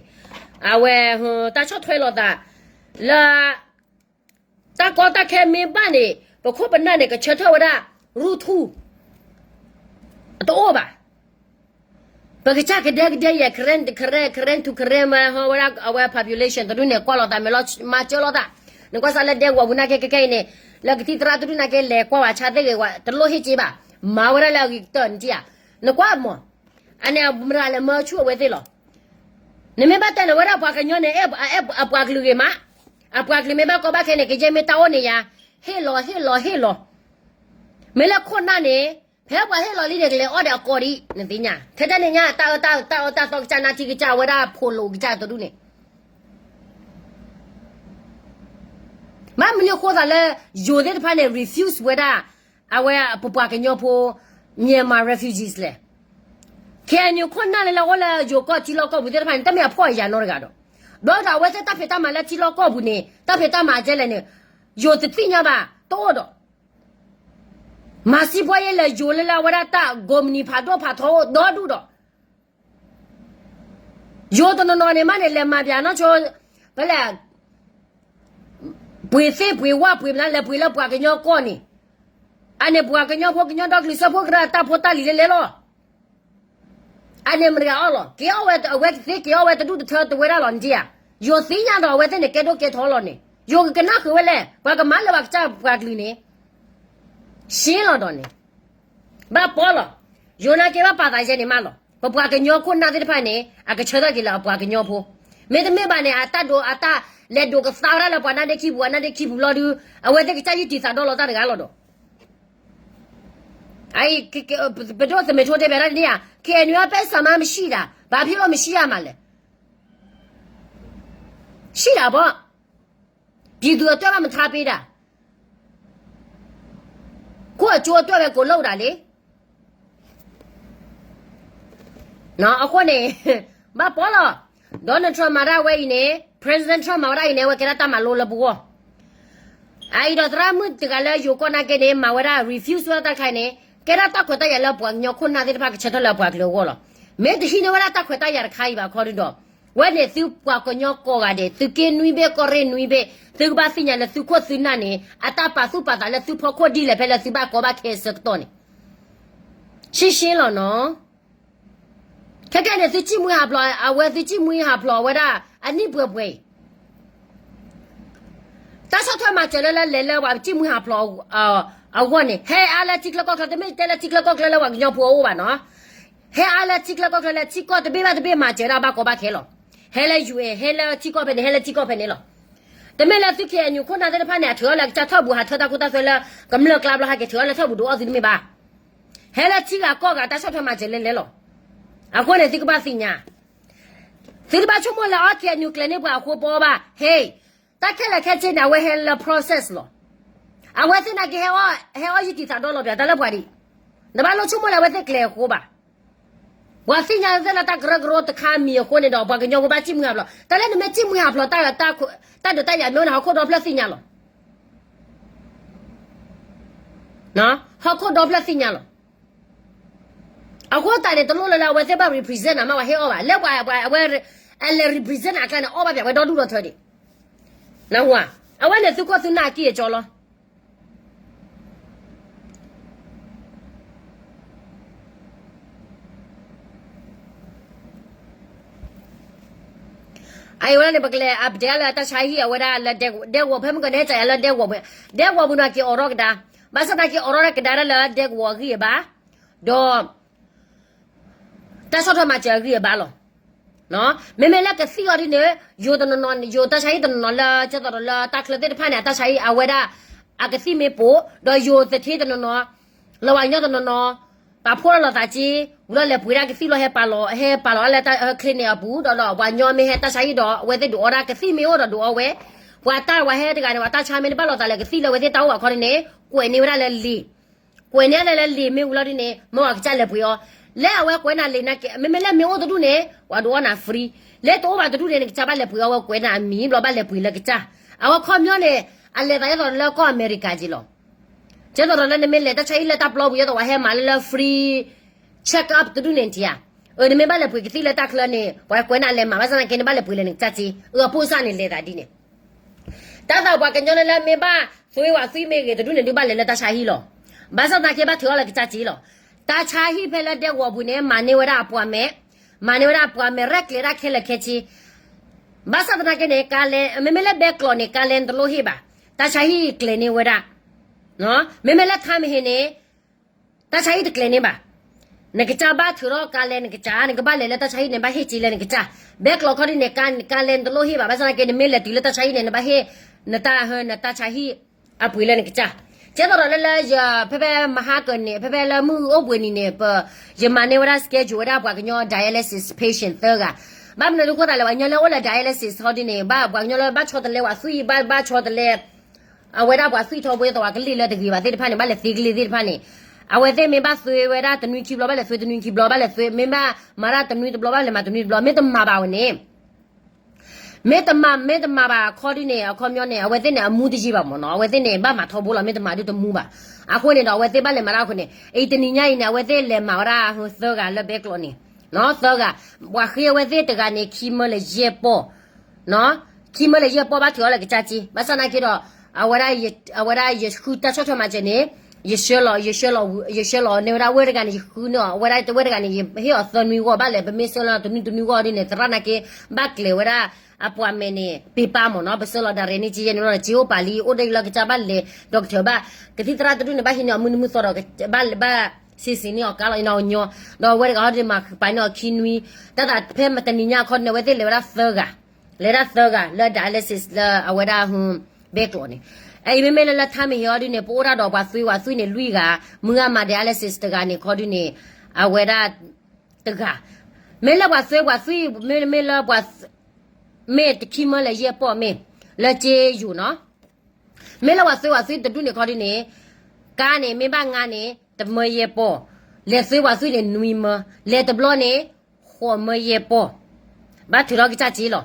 အဝဲ တၢ်ဆီၣ်ထွဲလိာ်သး လၢ တၢ်ကီတၢ်ခဲမ့ၢ်ဘၣ်န့ၣ် ပခိၣ်ပနၢ်န့ၣ် ကဆၢထၢၣ်ဝဲဒၣ် ရူၢ်ထူၣ် တအိၣ်ဘၣ်. ပကစၢ်ကဒဲကဒဲယဲၢ် Karen Karen Karen to Karen မ့ၢ်ဟီဝဲဒၣ်အဝဲ population တဒူၣ်န့ၣ် ကွၢ်လိာ်သးမ့ၢ်လီၤ မၤစၢၤလိာ်သး. နကွၢ်စးလၢဒဲကဝီၤပူၤနာ်က့ ခဲခဲအံၤန့ၣ် လၢကသံၣ်သရၣ်တဒူၣ်နာ်က့ လဲၤကွၢ်ဝဲဆါသ့ၣ်ဂ့ၤဝဲ တလိၣ်ဟ့ၣ်က့ဘၣ်. မၤဝဲဒၣ်လၢအဂ့ၤကတၢၢ်နထံၣ်ဧါ. နကွၢ်မး အန့ၣ်မတၤလဲၣ် မၢဆူၣ်အဝဲသ့ၣ်လီၤ. နမ့ၢ်ဘၣ်တဲန့ၣ် ဝဲဒၣ်ပှၤကညီန့ၣ် အဲၣ်အပှၤကလုာ်ဂ့ၤမး, အပှၤကလုာ်မ့ၢ်ဘၣ်ကီဘၣ်ခဲန့ၣ် ကယဲၢ်မ့ၢ်တၢ်အိၣ်န့ၣ်ယါ, ဟ့ၣ်လီၤဟ့ၣ်လီၤဟ့ၣ်လီၤ. မ့ၢ်လၢခိၣ်နၢ်န့ၣ် ဖဲပှၤဟ့ၣ်လီၤလံန့ၣ် ကလဲၤအီၣ်ဒီးအကီဒံး နသ့ၣ်ညါ. ထဲတၢ်န့ၣ်ညါ တၢ်အၢတၢ်အၢတၢ်အၢတၢ်သီကစၢ်နၢ်ထံကစၢ်ဝဲဒၣ်ဖိးလိာ်ကစၢ်တဒူၣ်န့ၣ် မ့ၢ်မနုၤအဃိသးလၢ ယိၤသ့ၣ်တဖၣ်န့ၣ် refuse ဝဲဒၣ် အဝဲပပှၤကညီဖိ Myanmar refugees လဲၣ်. ခဲအံၤနုၤခိၣ်နၢ်လၢလၢအိၣ်လၢယိၤကီၢ်ထံလီၢ်ကီၢ်ပူၤသ့ၣ်တဖၣ်န့ၣ် တမ့ၢ်အဖှီၣ်အယာ်နီတဂၤဒီး, ဘျီဒီးအဝဲသ့ၣ်တၢ်ဖံးတၢ်မၤလၢထံလီၢ်ကီၢ်ပူၤန့ၣ် တၢ်ဖံးတၢ်မၤကဲလဲၣ်န့ၣ် ယိၤတသ့ၣ်ညါဘၣ် တအိၣ်ဒီး မၤစံးပှၤယဲလဲၤယိၤလၢလၢအဝဲဒၣ်တၢ်ကိးမုၢ်နံၤဖးဒိၣ်ဖးထီအိၣ်ဒီဒူၣ်ဒီး ယိၤတနီၤနီၤန့ၣ်မးန့ၣ် လဲၤမၤပၠးနီၢ်ဆိ ဖဲလဲၣ် ပှ့ၤသ့ၣ်ပှ့ၤဝၣ်ပှ့ၤမနုၤလဲၤပှ့ၤလၢပှၤကညီကီၢ်န့ၣ်, အန့ၣ်ပှၤကညီဖိကညီဒီကလုာ်စၢဖှိၣ်ကရၢတၢ်ဖိတၢ်လံၤလဲၤလဲၤလီၤ. အန့ၣ်မတၤတဂၤအီၣ်လီၤ. က့ၤအီၣ်ဝဲအဝဲသ့ၣ်က့ၤအီၣ်ဝဲတဒူၣ်တထၢတဝဲဒၣ်လီၤနက့ဧါ. ယိၤသ့ၣ်ညါဒီးအဝဲသ့ၣ်န့ၣ် ကဲဒိၣ်ကဲထီလီၤန့ၣ် ယိၤကကနၣ်ဃုာ်ဝဲလဲၣ် ပှၤကမၤလၢၤဘၣ်ကစၢ်ပှၤကလုာ်န့ၣ် ရှင်းလီၤဒီးန့ၣ် ဘၣ်ပီလီၤ. ယိၤနာ်က့ဘၣ်ပာ်သးယဲန့ၣ်မးလီၤ. ပပှၤကညီခိၣ်နၢ်သ့ၣ်တဖၣ်န့ၣ် အကဆၢထၢၣ်က့ၤလၢအပှၤကညီဖိ, မ့တမ့ၢ်ဘၣ်န့ၣ် အတၢ်ဒိးအတၢ်လဲၤဒိးကသါဝဲဒၣ်လၢပှၤနၢ်ဒ့ခံပူၤ အနၢ်ဒ့ခံပူၤလီၤဒုး အဝဲသ့ၣ်ကစၢ်ယုၢ်တံာ်သးဒီလီၤတၢ်တဂၤလီၤဒီး အံၤ ပဒိၣ်သမ့ၢ်ထိတဲဘၣ်ဒၣ်န့ၣ်ဧါ, ခဲအံၤနုၤအပဲစၢ်မါမဆံၣ်ဒၣ် ဘၣ်ဖဲလီၤမဆံၣ်ယါမးလဲၣ် ဆံၣ်ဒၣ်ဘီ ပြည်သူအတွက်မှ မထားပေးတာ ကိုယ့်အကျိုးအတွက်ပဲ ကိုယ်လုပ်တာလေ အဃိန့ၣ် ဘၣ်ပီလီၤ. Donald Trump မၤတၢ်ဝဲအံၤန့ၣ် President Trump မၤဝဲဒၣ်အံၤန့ၣ် အဝဲကဲဒၣ်တၢ်မၤလိလၢပဂီၢ် အအံၤဒီးသရၣ်မုၣ်တဂၤလၢယိၤကီၢ်နာ်က့န့ၣ် မၤဝဲဒၣ် refuse ဝဲဒၣ်တၢ်တခါအံၤန့ၣ် ကဲဒၣ်တၢ်ခွဲးတၢ်ယာ်လၢပှၤကညီခိၣ်နၢ်သ့ၣ်တဖၣ်ကဆၢထၢၣ်လၢအပှၤကလုာ်အဂီၢ်လီၤ. မ့ၢ်တဟံးန့ၢ်ဝဲဒၣ်တၢ်ခွဲးတၢ်ယာ်တခါအံၤဘၣ်ခီဒုဒီး ဝဲန့ၣ်သုပှၤကညီကိးဂၤဒဲး သုးက့နွံဘ့ၣ် ကီၢ်ရ့ၣ်နွံဘ့ၣ် သုကဘၣ်သ့ၣ်ညါလၢသုခိၣ်သုနၢ်န့ၣ် အတၢ်ပာ်သူၣ်ပာ်သးလၢသုဖီခိၣ်ဒ်လဲၣ်ဖဲလၢသုဘၣ်ကီဘၣ်ခဲအဆၢကတီၢ်န့ၣ် ရှင်းရှင်းလီၤနီၤ. ခဲကဲန့ၣ် သုစံၣ်မှံဟးဖျိး အဝဲသုစံၣ်မှံဟးဖျိးဝဲဒၣ် အနံၣ်ပှဲၤပှဲၤအံၤ တၢ်ဆီၣ်ထွဲမၤစၢၤလၢလၢလဲၤလၢပှၤစံၣ်မှံဟးဖျိးအဂီၢ်န့ၣ် ဟဲအါလၢထံချၢကီၢ်ချၢ တမ့ၢ်တဲလၢထံချၢကီၢ်ချၢလၢပှၤကညီဖိအအိၣ်ဘၣ်နီၤ. ဟဲအါလၢထံချၢကီၢ်ချၢလၢထံကီၢ်တဘ့ၣ်ဘၣ်တဘ့ၣ်မၤစၢၤဒၣ်ဘၣ်ကီဘၣ်ခဲလီၤ. ဟဲလၢ ယူဢ့ၣ် ဟဲလၢထံကီၢ်ဖဲန့ၣ် ဟဲလၢထံကီၢ်ဖဲန့ၣ်လီၤ. တမ့ၢ်လၢသု ခ့ၣ်အဲၣ်ယူၣ် ခိၣ်နၢ်သ့ၣ်တဖၣ်န့ၣ် အထုးအီၤလၢကစၢ်ထီၣ်ပူၤ ဟးထၢတၢ်ခိတၢ်သွဲလၢကမျၢၢ်ကျါဘျီဟဲက့ၤထုးအီၤလၢထီၣ်ပူၤဒုးအီၣ်သုတမ့ၢ်ဘၣ်. ဟဲလၢထံဂၤကီၢ်ဂၤတၢ်ဆီၣ်ထွဲမၤစၢၤလဲၤလဲၤလီၤ. အဃိန့ၣ် သုကဘၣ်သ့ၣ်ညါ သုတဘၣ်ဆိကမိၣ်လၢအီၣ် ခ့ၣ်အဲၣ်ယူၣ် ကျဲၤန့ၢ်ပှၤအဃိပအီၣ်ဘၣ် ဟ့ၣ် တၢ်ခဲလၢာ်ခဲဆ့န့ၣ် အဝဲဟဲလၢ process လီၤ. အဝဲသ့ၣ်နာ်က့ ဟဲအီၣ်ယုၢ်တံၢ်သးဒီလီၤပှၤတၢ်လၢပှၤဒံး. နဘၣ်လိၣ်ဆိကမိၣ်လၢအဝဲသ့ၣ်ကျဲၤအဃိဘၣ်. ပှၤသ့ၣ်ညါသ့ၣ်လၢတၢ်ကရၢကရိတခါမံၤအဃိန့ၣ်ဒီး ပှၤကညီဖိဘၣ်စံၣ်မှံဟးဖျိး တၢ်လၢနမ့ၢ်စံၣ်မှံဟးဖျိးတၢ် တၢ်ဒုးတၢ်ယၤမ့ၢ်အိၣ်န့ၣ် ဟီၣ်ခိၣ်ဒီဖျၢၣ်သ့ၣ်ညါလီၤ. ဟီၣ်ခိၣ်ဒီဖျၢၣ်သ့ၣ်ညါလီၤ. အဃိသတးန့ၣ် တလိၣ်လၢလၢအဝဲသ့ၣ်ဘၣ် represent နၤမ့ၢ်ပှၤဟ့ၣ်အီၣ်ဘၣ် လၢပှၤအဝဲ အလဲၤ represent အကျါန့ၣ် အီၣ်ဘၣ်ပှၤဝဲဒီဒူၣ်ဒီထၢဒံး. နၢ်ဟူဧါ, အဝဲန့ၣ်သုခိၣ်သုနၢ်အကံၢ်အကီလီၤ. အအံၤဝဲဒၣ်န့ၣ် ပကလဲၤ update လၢတၢ်ဆါဟံၣ်အဝဲဒၣ်လၢဒဲကဝီၤ ဖဲမုၢ်ကီၢ်န့ၣ် ဟဲကၠးယၤလၢဒဲကဝီၤပူၤ, ဒဲကဝီၤပူၤန့ၣ် က့ၤအိးထီၣ်ကဒါ, ဘၣ်ဆၣ်သနာ်က့ အိးထီၣ်ကဒါဒၣ်လၢဒဲကဝီၤအဂံၢ်အဘါ, ဒီး တၢ်ဆီၣ်ထွဲမၤစၢၤအဂံၢ်အဘါလီၤ. မ့မ့ၢ်လၢကသံၣ်အီၤဒ်န့ၣ် ယိၤတနီၤနီၤ ယိၤတၢ်ဆါဟံၣ်တနီၤနီၤလၢ ကဲသိးဒီးလၢတၢ်ချၢသ့ၣ်တဖၣ်န့ၣ် အတၢ်ဆါဟံၣ်အဝဲဒၣ် အကသံၣ်မ့ၢ်ပိာ် ဒီးယိၤသထ့တနီၤနီၤ လီၤဝၤညီတနီၤနီၤ ပာ်ဖှိၣ်ထီၣ်လိာ်သးက့ ဝံၤလီၤလဲၤပှ့ၤဒၣ်ကသံၣ်လီၤ ဟဲပာ်လီၤ ဟဲပာ်လီၤလၢတၢ် clinic အပူၤ ဒီးဒီးပှၤညီမ့ၢ်ဟဲတၢ်ဆါဟံၣ်ဒီး အဝဲသ့ၣ်ဒုးအီဒၣ်ကသံၣ်မ့ၢ်အိၣ်ဒီးဒုးအီဝဲ, ပှၤတၢ်ဝဲဟဲတဂၤန့ၣ် ပှၤတၢ်ဆါမ့ၢ်တဘၣ်လိာ်သးလၢကသံၣ်လၢအဝဲသ့ၣ်တၢ်အိၣ်ဘၣ်ခီဒ်န့ၣ် ကွဲးန့ၢ်ဝဲဒၣ်လၢလံာ် ကွဲးန့ၢ်လၢလၢလံာ်မ့ၢ်ဝံၤလီၤဒ်န့ၣ် မ့ၢ်ပှၤကစၢ်လဲၤပှ့ၤအီၤ, လၢအဝဲကွဲးနၤလံာ်နာ်က့ မ့မ့ၢ်လၢမ့ၢ်အိၣ်တဒူၣ်န့ၣ် ပှၤဒုးအီနၤ free, လၢတအိၣ်ဘၣ်တဒူၣ်န့ၣ် နကစၢ်ဘၣ်လဲၤပှ့ၤအီၤ အဝဲကွဲးနၤအမံၤဘျီဘၣ်လဲၤပှ့ၤလၢကစၢ်, အဝဲခီပညီန့ၣ် အလဲၤသးဒ်သိးလၢကီၢ်အမဲရကၤက့လီၤ. ကဲသိးဒီးလၢနမ့ၢ်လဲၤတၢ်ဆါဟံၣ်လၢတၢ်ပျီပူၤ ဒ်သိးပှၤဟဲမၤလၢလၢ free check up တဒူၣ်န့ၣ်ထံဧါ, နမ့ၢ်ဘၣ်လဲၤပှ့ၤကသံၣ်လၢတၢ်ချၢန့ၣ် ပှၤကွဲးနၤလဲၤမၤ ဘၣ်ဆၣ်သနာ်က့ နဘၣ်လဲၤပှ့ၤလၢနကစၢ်က့, အဖိစၢ်န့ၣ်လဲၤသးဒ်န့ၣ် တၢ်သးပှၤကညီလၢလၢမ့ၢ်ဘၣ်သွ့ဝးသွံၣ်မ့ၢ်ဂ့ၤတဒူၣ်န့ၣ် ဒုးဘၣ်လဲၤလၢတၢ်ဆါဟံၣ်လီၤ. ဘၣ်ဆၣ်သနာ်က့ဘၣ်ထုးအီၤလၢကစၢ်က့လီၤ. တၢ်ဆါဟံၣ်ဖဲလၢဒဲကဝီၤပူၤန့ၣ် မၤန့ၢ်ဝဲဒၣ်အပှၤမဲာ်, မၤန့ၢ်ဝဲဒၣ်အပှၤမဲာ်ရဲၣ်ကျဲၤတၢ်ခဲလၢာ်ခဲဆ့, ဘၣ်ဆၣ်သနာ်က့န့ၣ် ကါလဲ မ့မ့ၢ်လၢဘဲကျိးန့ၣ် ကါလဲတလိၣ်ဟ့ၣ်ဘၣ်, တၢ်ဆါဟံၣ်ကျဲၤန့ၢ်ဝဲဒၣ် မ့မ့ၢ်လၢထါမဟ့န့ၣ် တၢ်ဆါဟံၣ်တကျဲၤန့ၢ်ဘၣ်. နကစၢ်ဘၣ်ထုးထီၣ်ကါလဲ နကစၢ် နကဘၣ်လဲၤလၢတၢ်ဆါဟံၣ်န့ၣ် ဘၣ်ဟ့ၣ်က့လၢနကစၢ်. ဘဲကျိးခီဒ်န့ၣ် ကါလဲတလိၣ်ဟ့ၣ်ဘၣ်. ဘၣ်ဆၣ်သနာ်က့ နမ့ၢ်လဲၤတုၤလၢတၢ်ဆါဟံၣ်န့ၣ် နဘၣ်ဟ့ၣ် နတၢ်ဟၢ နတၢ်ဆါဟံၣ်အပှ့ၤလၢနကစၢ်. ကဲသိးဒီးလၢလၢယ ဖဲဖဲမဟါကၢန့ၣ် ဖဲဖဲလၢမုၢ်အိၣ်ဘှံးနံၤန့ၣ် ပ ယမၤန့ၢ်ဝဲဒၣ် schedule ဝဲဒၣ်ပှၤကညီ dialysis patient သၢဂၤ. ဘၣ်မနုၤဒုးဃိသးလဲၣ် ပှၤကညီလၢအိၣ်လၢ dialysis ဟီဒ်န့ၣ် ဘၣ်ပှၤကညီလၢဘၣ်ဆီတလဲဝးသွံၣ် ဘၣ်ဘၣ်ဆီတလဲ အဝဲဒၣ်ပှၤသွံၣ်ထီဘိ ဒ်သိးပှၤကလ့ၢ်လၢတဂ့ၤဘၣ်သ့ၣ်တဖၣ်န့ၣ် ဘၣ်လဲၤသ့ကလ့ၢ်သ့ၣ်တဖၣ်န့ၣ် အဝဲသ့ၣ်မ့ၢ်ဘၣ်သွ့ဝဲဒၣ်တနွံခံဘျီ ဘၣ်လဲၤသွ့တနွံခံဘျီ ဘၣ်လဲၤသွ့ မ့ၢ်ဘၣ်မၤတၢ်တနွံတဘျီ ဘၣ်လဲၤမၤတနွံတဘျီ မ့ၢ်တမၤဘၣ်ဝဲန့ၣ် မ့ၢ်တမၤ မ့ၢ်တမၤဘၣ်အခီဒ်န့ၣ် အခီပညီန့ၣ် အဝဲသ့ၣ်န့ၣ် အမူတယံာ်ဘၣ်မ့ၢ်နီၤ အဝဲသ့ၣ်န့ၣ် ဘၣ်မၤထီဘိလီၤ မ့ၢ်တမၤဒုးတမူဘၣ်. အဃိန့ၣ်ဒီး အဝဲသ့ၣ်ဘၣ်လဲၤမၤတၢ်အဃိန့ၣ် အံၤတနံၤညါအံၤန့ၣ် အဝဲသ့ၣ်လဲၤမၤဝဲဒၣ်သၢဂၤလၢဘဲကျိးန့ၣ် သၢဂၤ ပှၤဃ့အဝဲသ့ၣ်တဂၤန့ၣ် ခံမၢလၢယဲၢ်ပီၢ် ခံမၢလၢယဲၢ်ပီၢ် ဘၣ်ထုးအီၤလၢကစၢ်က့ ဘၣ်ဆၣ်သနာ်က့ဒီး အဝဲဒၣ် အဝဲဒၣ်ယဃုတၢ်ဆီၣ်ထွဲမၤစၢၤန့ၣ် ယဆှၢလီၤ ယဆှၢလီၤ ယဆှၢလီၤန့ၢ်ဝဲဒၣ်ဝဲတဂၤန့ၣ် ယဃုန့ၢ်အီၤ အဝဲဒၣ်ဝဲတဂၤန့ၣ် ယဟ့ၣ်အီၤသၢနွံဂီၢ် ဘၣ်လဲၤ ပမ့ၢ်ဆှၢလီၤတနွံတနွံဂီၢ်ဒ်န့ၣ် သရၣ်နာ်က့ ဘၣ်ကျဲၤဝဲဒၣ် အပှၤမဲာ်န့ၣ် ပ့ပာ်မ့ၢ်နီၤ ပဆှၢလီၤဒၣ်ရဲၣ်န့ၣ် ကယဲၢ်န့ၣ်လီၤ က့အိၣ်ပာ်လံ အိၣ်ဒၣ်လၢကစၢ်ဘၣ်လဲၤ doctor ဘၣ် ကသံၣ်သရၣ်တဒူၣ်န့ၣ် ဘၣ်ဟံးန့ၢ်အီၤမုၢ်နံၤမုၢ်သီဒီး ဘၣ် ဘၣ်စံးစံးန့ၢ်အီၤကါလီၤ အံၤနီၢ်ညီ ဒီးအဝဲတဂၤဟီဒ်န့ၣ် မၤပာ်န့ၢ်အီၤခံနွံ တၢ်သးဖဲတနံၤညါအခီန့ၣ် အဝဲသ့ၣ်လဲၤဝဲဒၣ်သၢဂၤ လဲၤဒၣ်သၢဂၤလၢ dialysis လၢအဝဲဒၣ် ဘဲကျိးန့ၣ် အအံၤမ့မ့ၢ်လၢလၢထါမ့ၢ်ဟ့အီၤဒ်န့ၣ် ပအိၣ်ဒၣ်ဒီးပှၤသွ့ဝးသွံၣ်န့ၣ်လွံၢ်ဂၤ မုၢ်ဂၤမၤ dialysis တဂၤန့ၣ်ခီဒ်န့ၣ် အဝဲဒၣ် တဂၤ မ့ၢ်လၢပှၤသွ့ဝးသွံၣ် မ့မ့ၢ်လၢပှၤ မ့ၢ်တခံမၢလၢယဲၢ်ပီၢ်မ့ၢ် လၢက့ယိၤနီၤ မ့ၢ်လၢပှၤသွ့ဝးသွံၣ်တဒူၣ်န့ၣ်ခီဒ်န့ၣ် ကါန့ၣ် မ့ၢ်ဘၣ်ငါန့ၣ် တမၢယဲၢ်ပီၢ် လဲၤသွ့ဝးသွံၣ်န့ၣ် နွံမၢ လဲၤတဘျီန့ၣ် ဃိးမၢယဲၢ်ပီၢ် ဘၣ်ထုးထီၣ်ကစၢ်က့လီၤ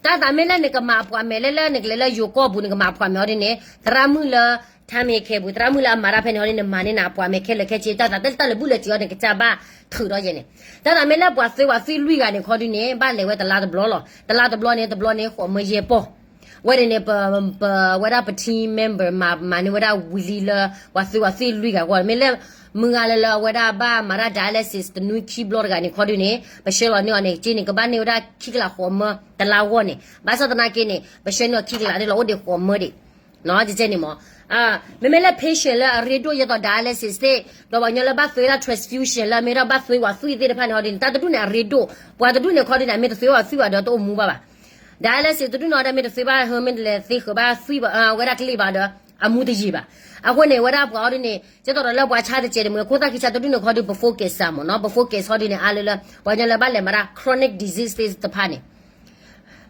တၢ်သးမ့ၢ်လၢနကမၤအပှၤမဲာ်လၢလၢနကလဲၤလၢယိၤကီၢ်ပူၤ နကမၤအပှၤမဲာ်အီၤဒ်န့ၣ် သရၣ်မုၣ်လၢ ထါမ့ၢ်ခဲပူၤ သရၣ်မုၣ်လၢအမၤတၢ်ဖဲန့ၣ်အီၤဒ်န့ၣ် မၤန့ၢ်နၤအပှၤမဲာ်ခဲလၢာ်ခဲဆ့ တၢ်သးတၢ်လၢာ်ဘူၣ်လၢာ်စ့ၤအီၤန့ၣ် ကစၢ်ဘၣ်ထုးထီၣ်ယဲန့ၣ် တၢ်သးမ့ၢ်လၢပှၤသွ့ဝးသွံၣ်လွံၢ်ဂၤန့ၣ်ခီဒ်န့ၣ် ဘၣ်လဲၤဝဲတလါတဘျီလီၤ တလါတဘျီန့ၣ် တဘျီန့ၣ် ဃိးမၢယဲၢ်ပီၢ် ဝဲန့ၣ်န့ၣ် ပ ပဝဲဒၣ်ပ team member မၤ မၤန့ၢ်ဝဲဒၣ်ဝံၤလံလၢ ပှၤသွ့ဝးသွံၣ်လွံၢ်ဂၤဂီၢ် မ့ၢ်လၢ မုၢ်ဂၤလၢလၢအဝဲဒၣ်ဘၣ်မၤတၢ် dialysis တနွံခံဘျီတဂၤန့ၣ်ခီဒ်န့ၣ် ပဆှၢလီၤန့ၢ်အီၤန့ၣ် က့န့ၣ် ကဘၣ်န့ၢ်ဝဲဒၣ်ခံကလးဃိးမၢ တလါဂီၢ်န့ၣ် ဘၣ်ဆၣ်သနာ်က့န့ၣ် ပဆှၢန့ၢ်အီၤခံကလးဒ်လီၤ အိၣ်ဒံးဃိးမၢဒံး ကဲန့ၣ်မး မ့မ့ၢ်လၢ patient လၢအရ့ဒိၣ်ယဲသိး dialysis သ့ၣ် ဒီးပှၤကညီလၢဘၣ်သွ့ဒၣ် transfusion လၢအမ့ၢ်ဒၣ်ဘၣ်သွ့ဝးသွံၣ်သ့ၣ်တဖၣ်န့ၣ်ဟီဒ်န့ၣ် တၢ်တဒူၣ်န့ၣ်အရ့ဒိၣ် ပှၤတဒူၣ်န့ၣ်ခီဒ်န့ၣ် အမ့ၢ်တသွ့ဝးသွံၣ်ဘၣ်ဒီးတအိၣ်မူဘၣ်ဘၣ် dialysis တဒူၣ်န့ၣ်ဒီးမ့ၢ်တသွ့ဘၣ် ဟၢမ့ၢ်တလဲၤသ့ဃၢၤဘၣ်သွံၣ်ဘၣ် အဝဲဒၣ်ကလ့ၢ်ဘၣ်ဒီး အမူတယံာ်ဘၣ် အဃိန့ၣ် ဝဲဒၣ်ပှၤဟီဒ်န့ၣ် ကဲသိးဒီးလၢပှၤဆါတစဲးတမုာ် ခိၣ်သၣ်ခံဆါတဒူၣ်န့ၣ်ခီဒ် ပ focus စၢ်မ့ၢ်နီၤ ပ focus ဟီဒ်န့ၣ် အါလၢလၢ ပှၤကညီလၢဘၣ်လဲၤမၤတၢ် chronic disease သ့ၣ်တဖၣ်န့ၣ်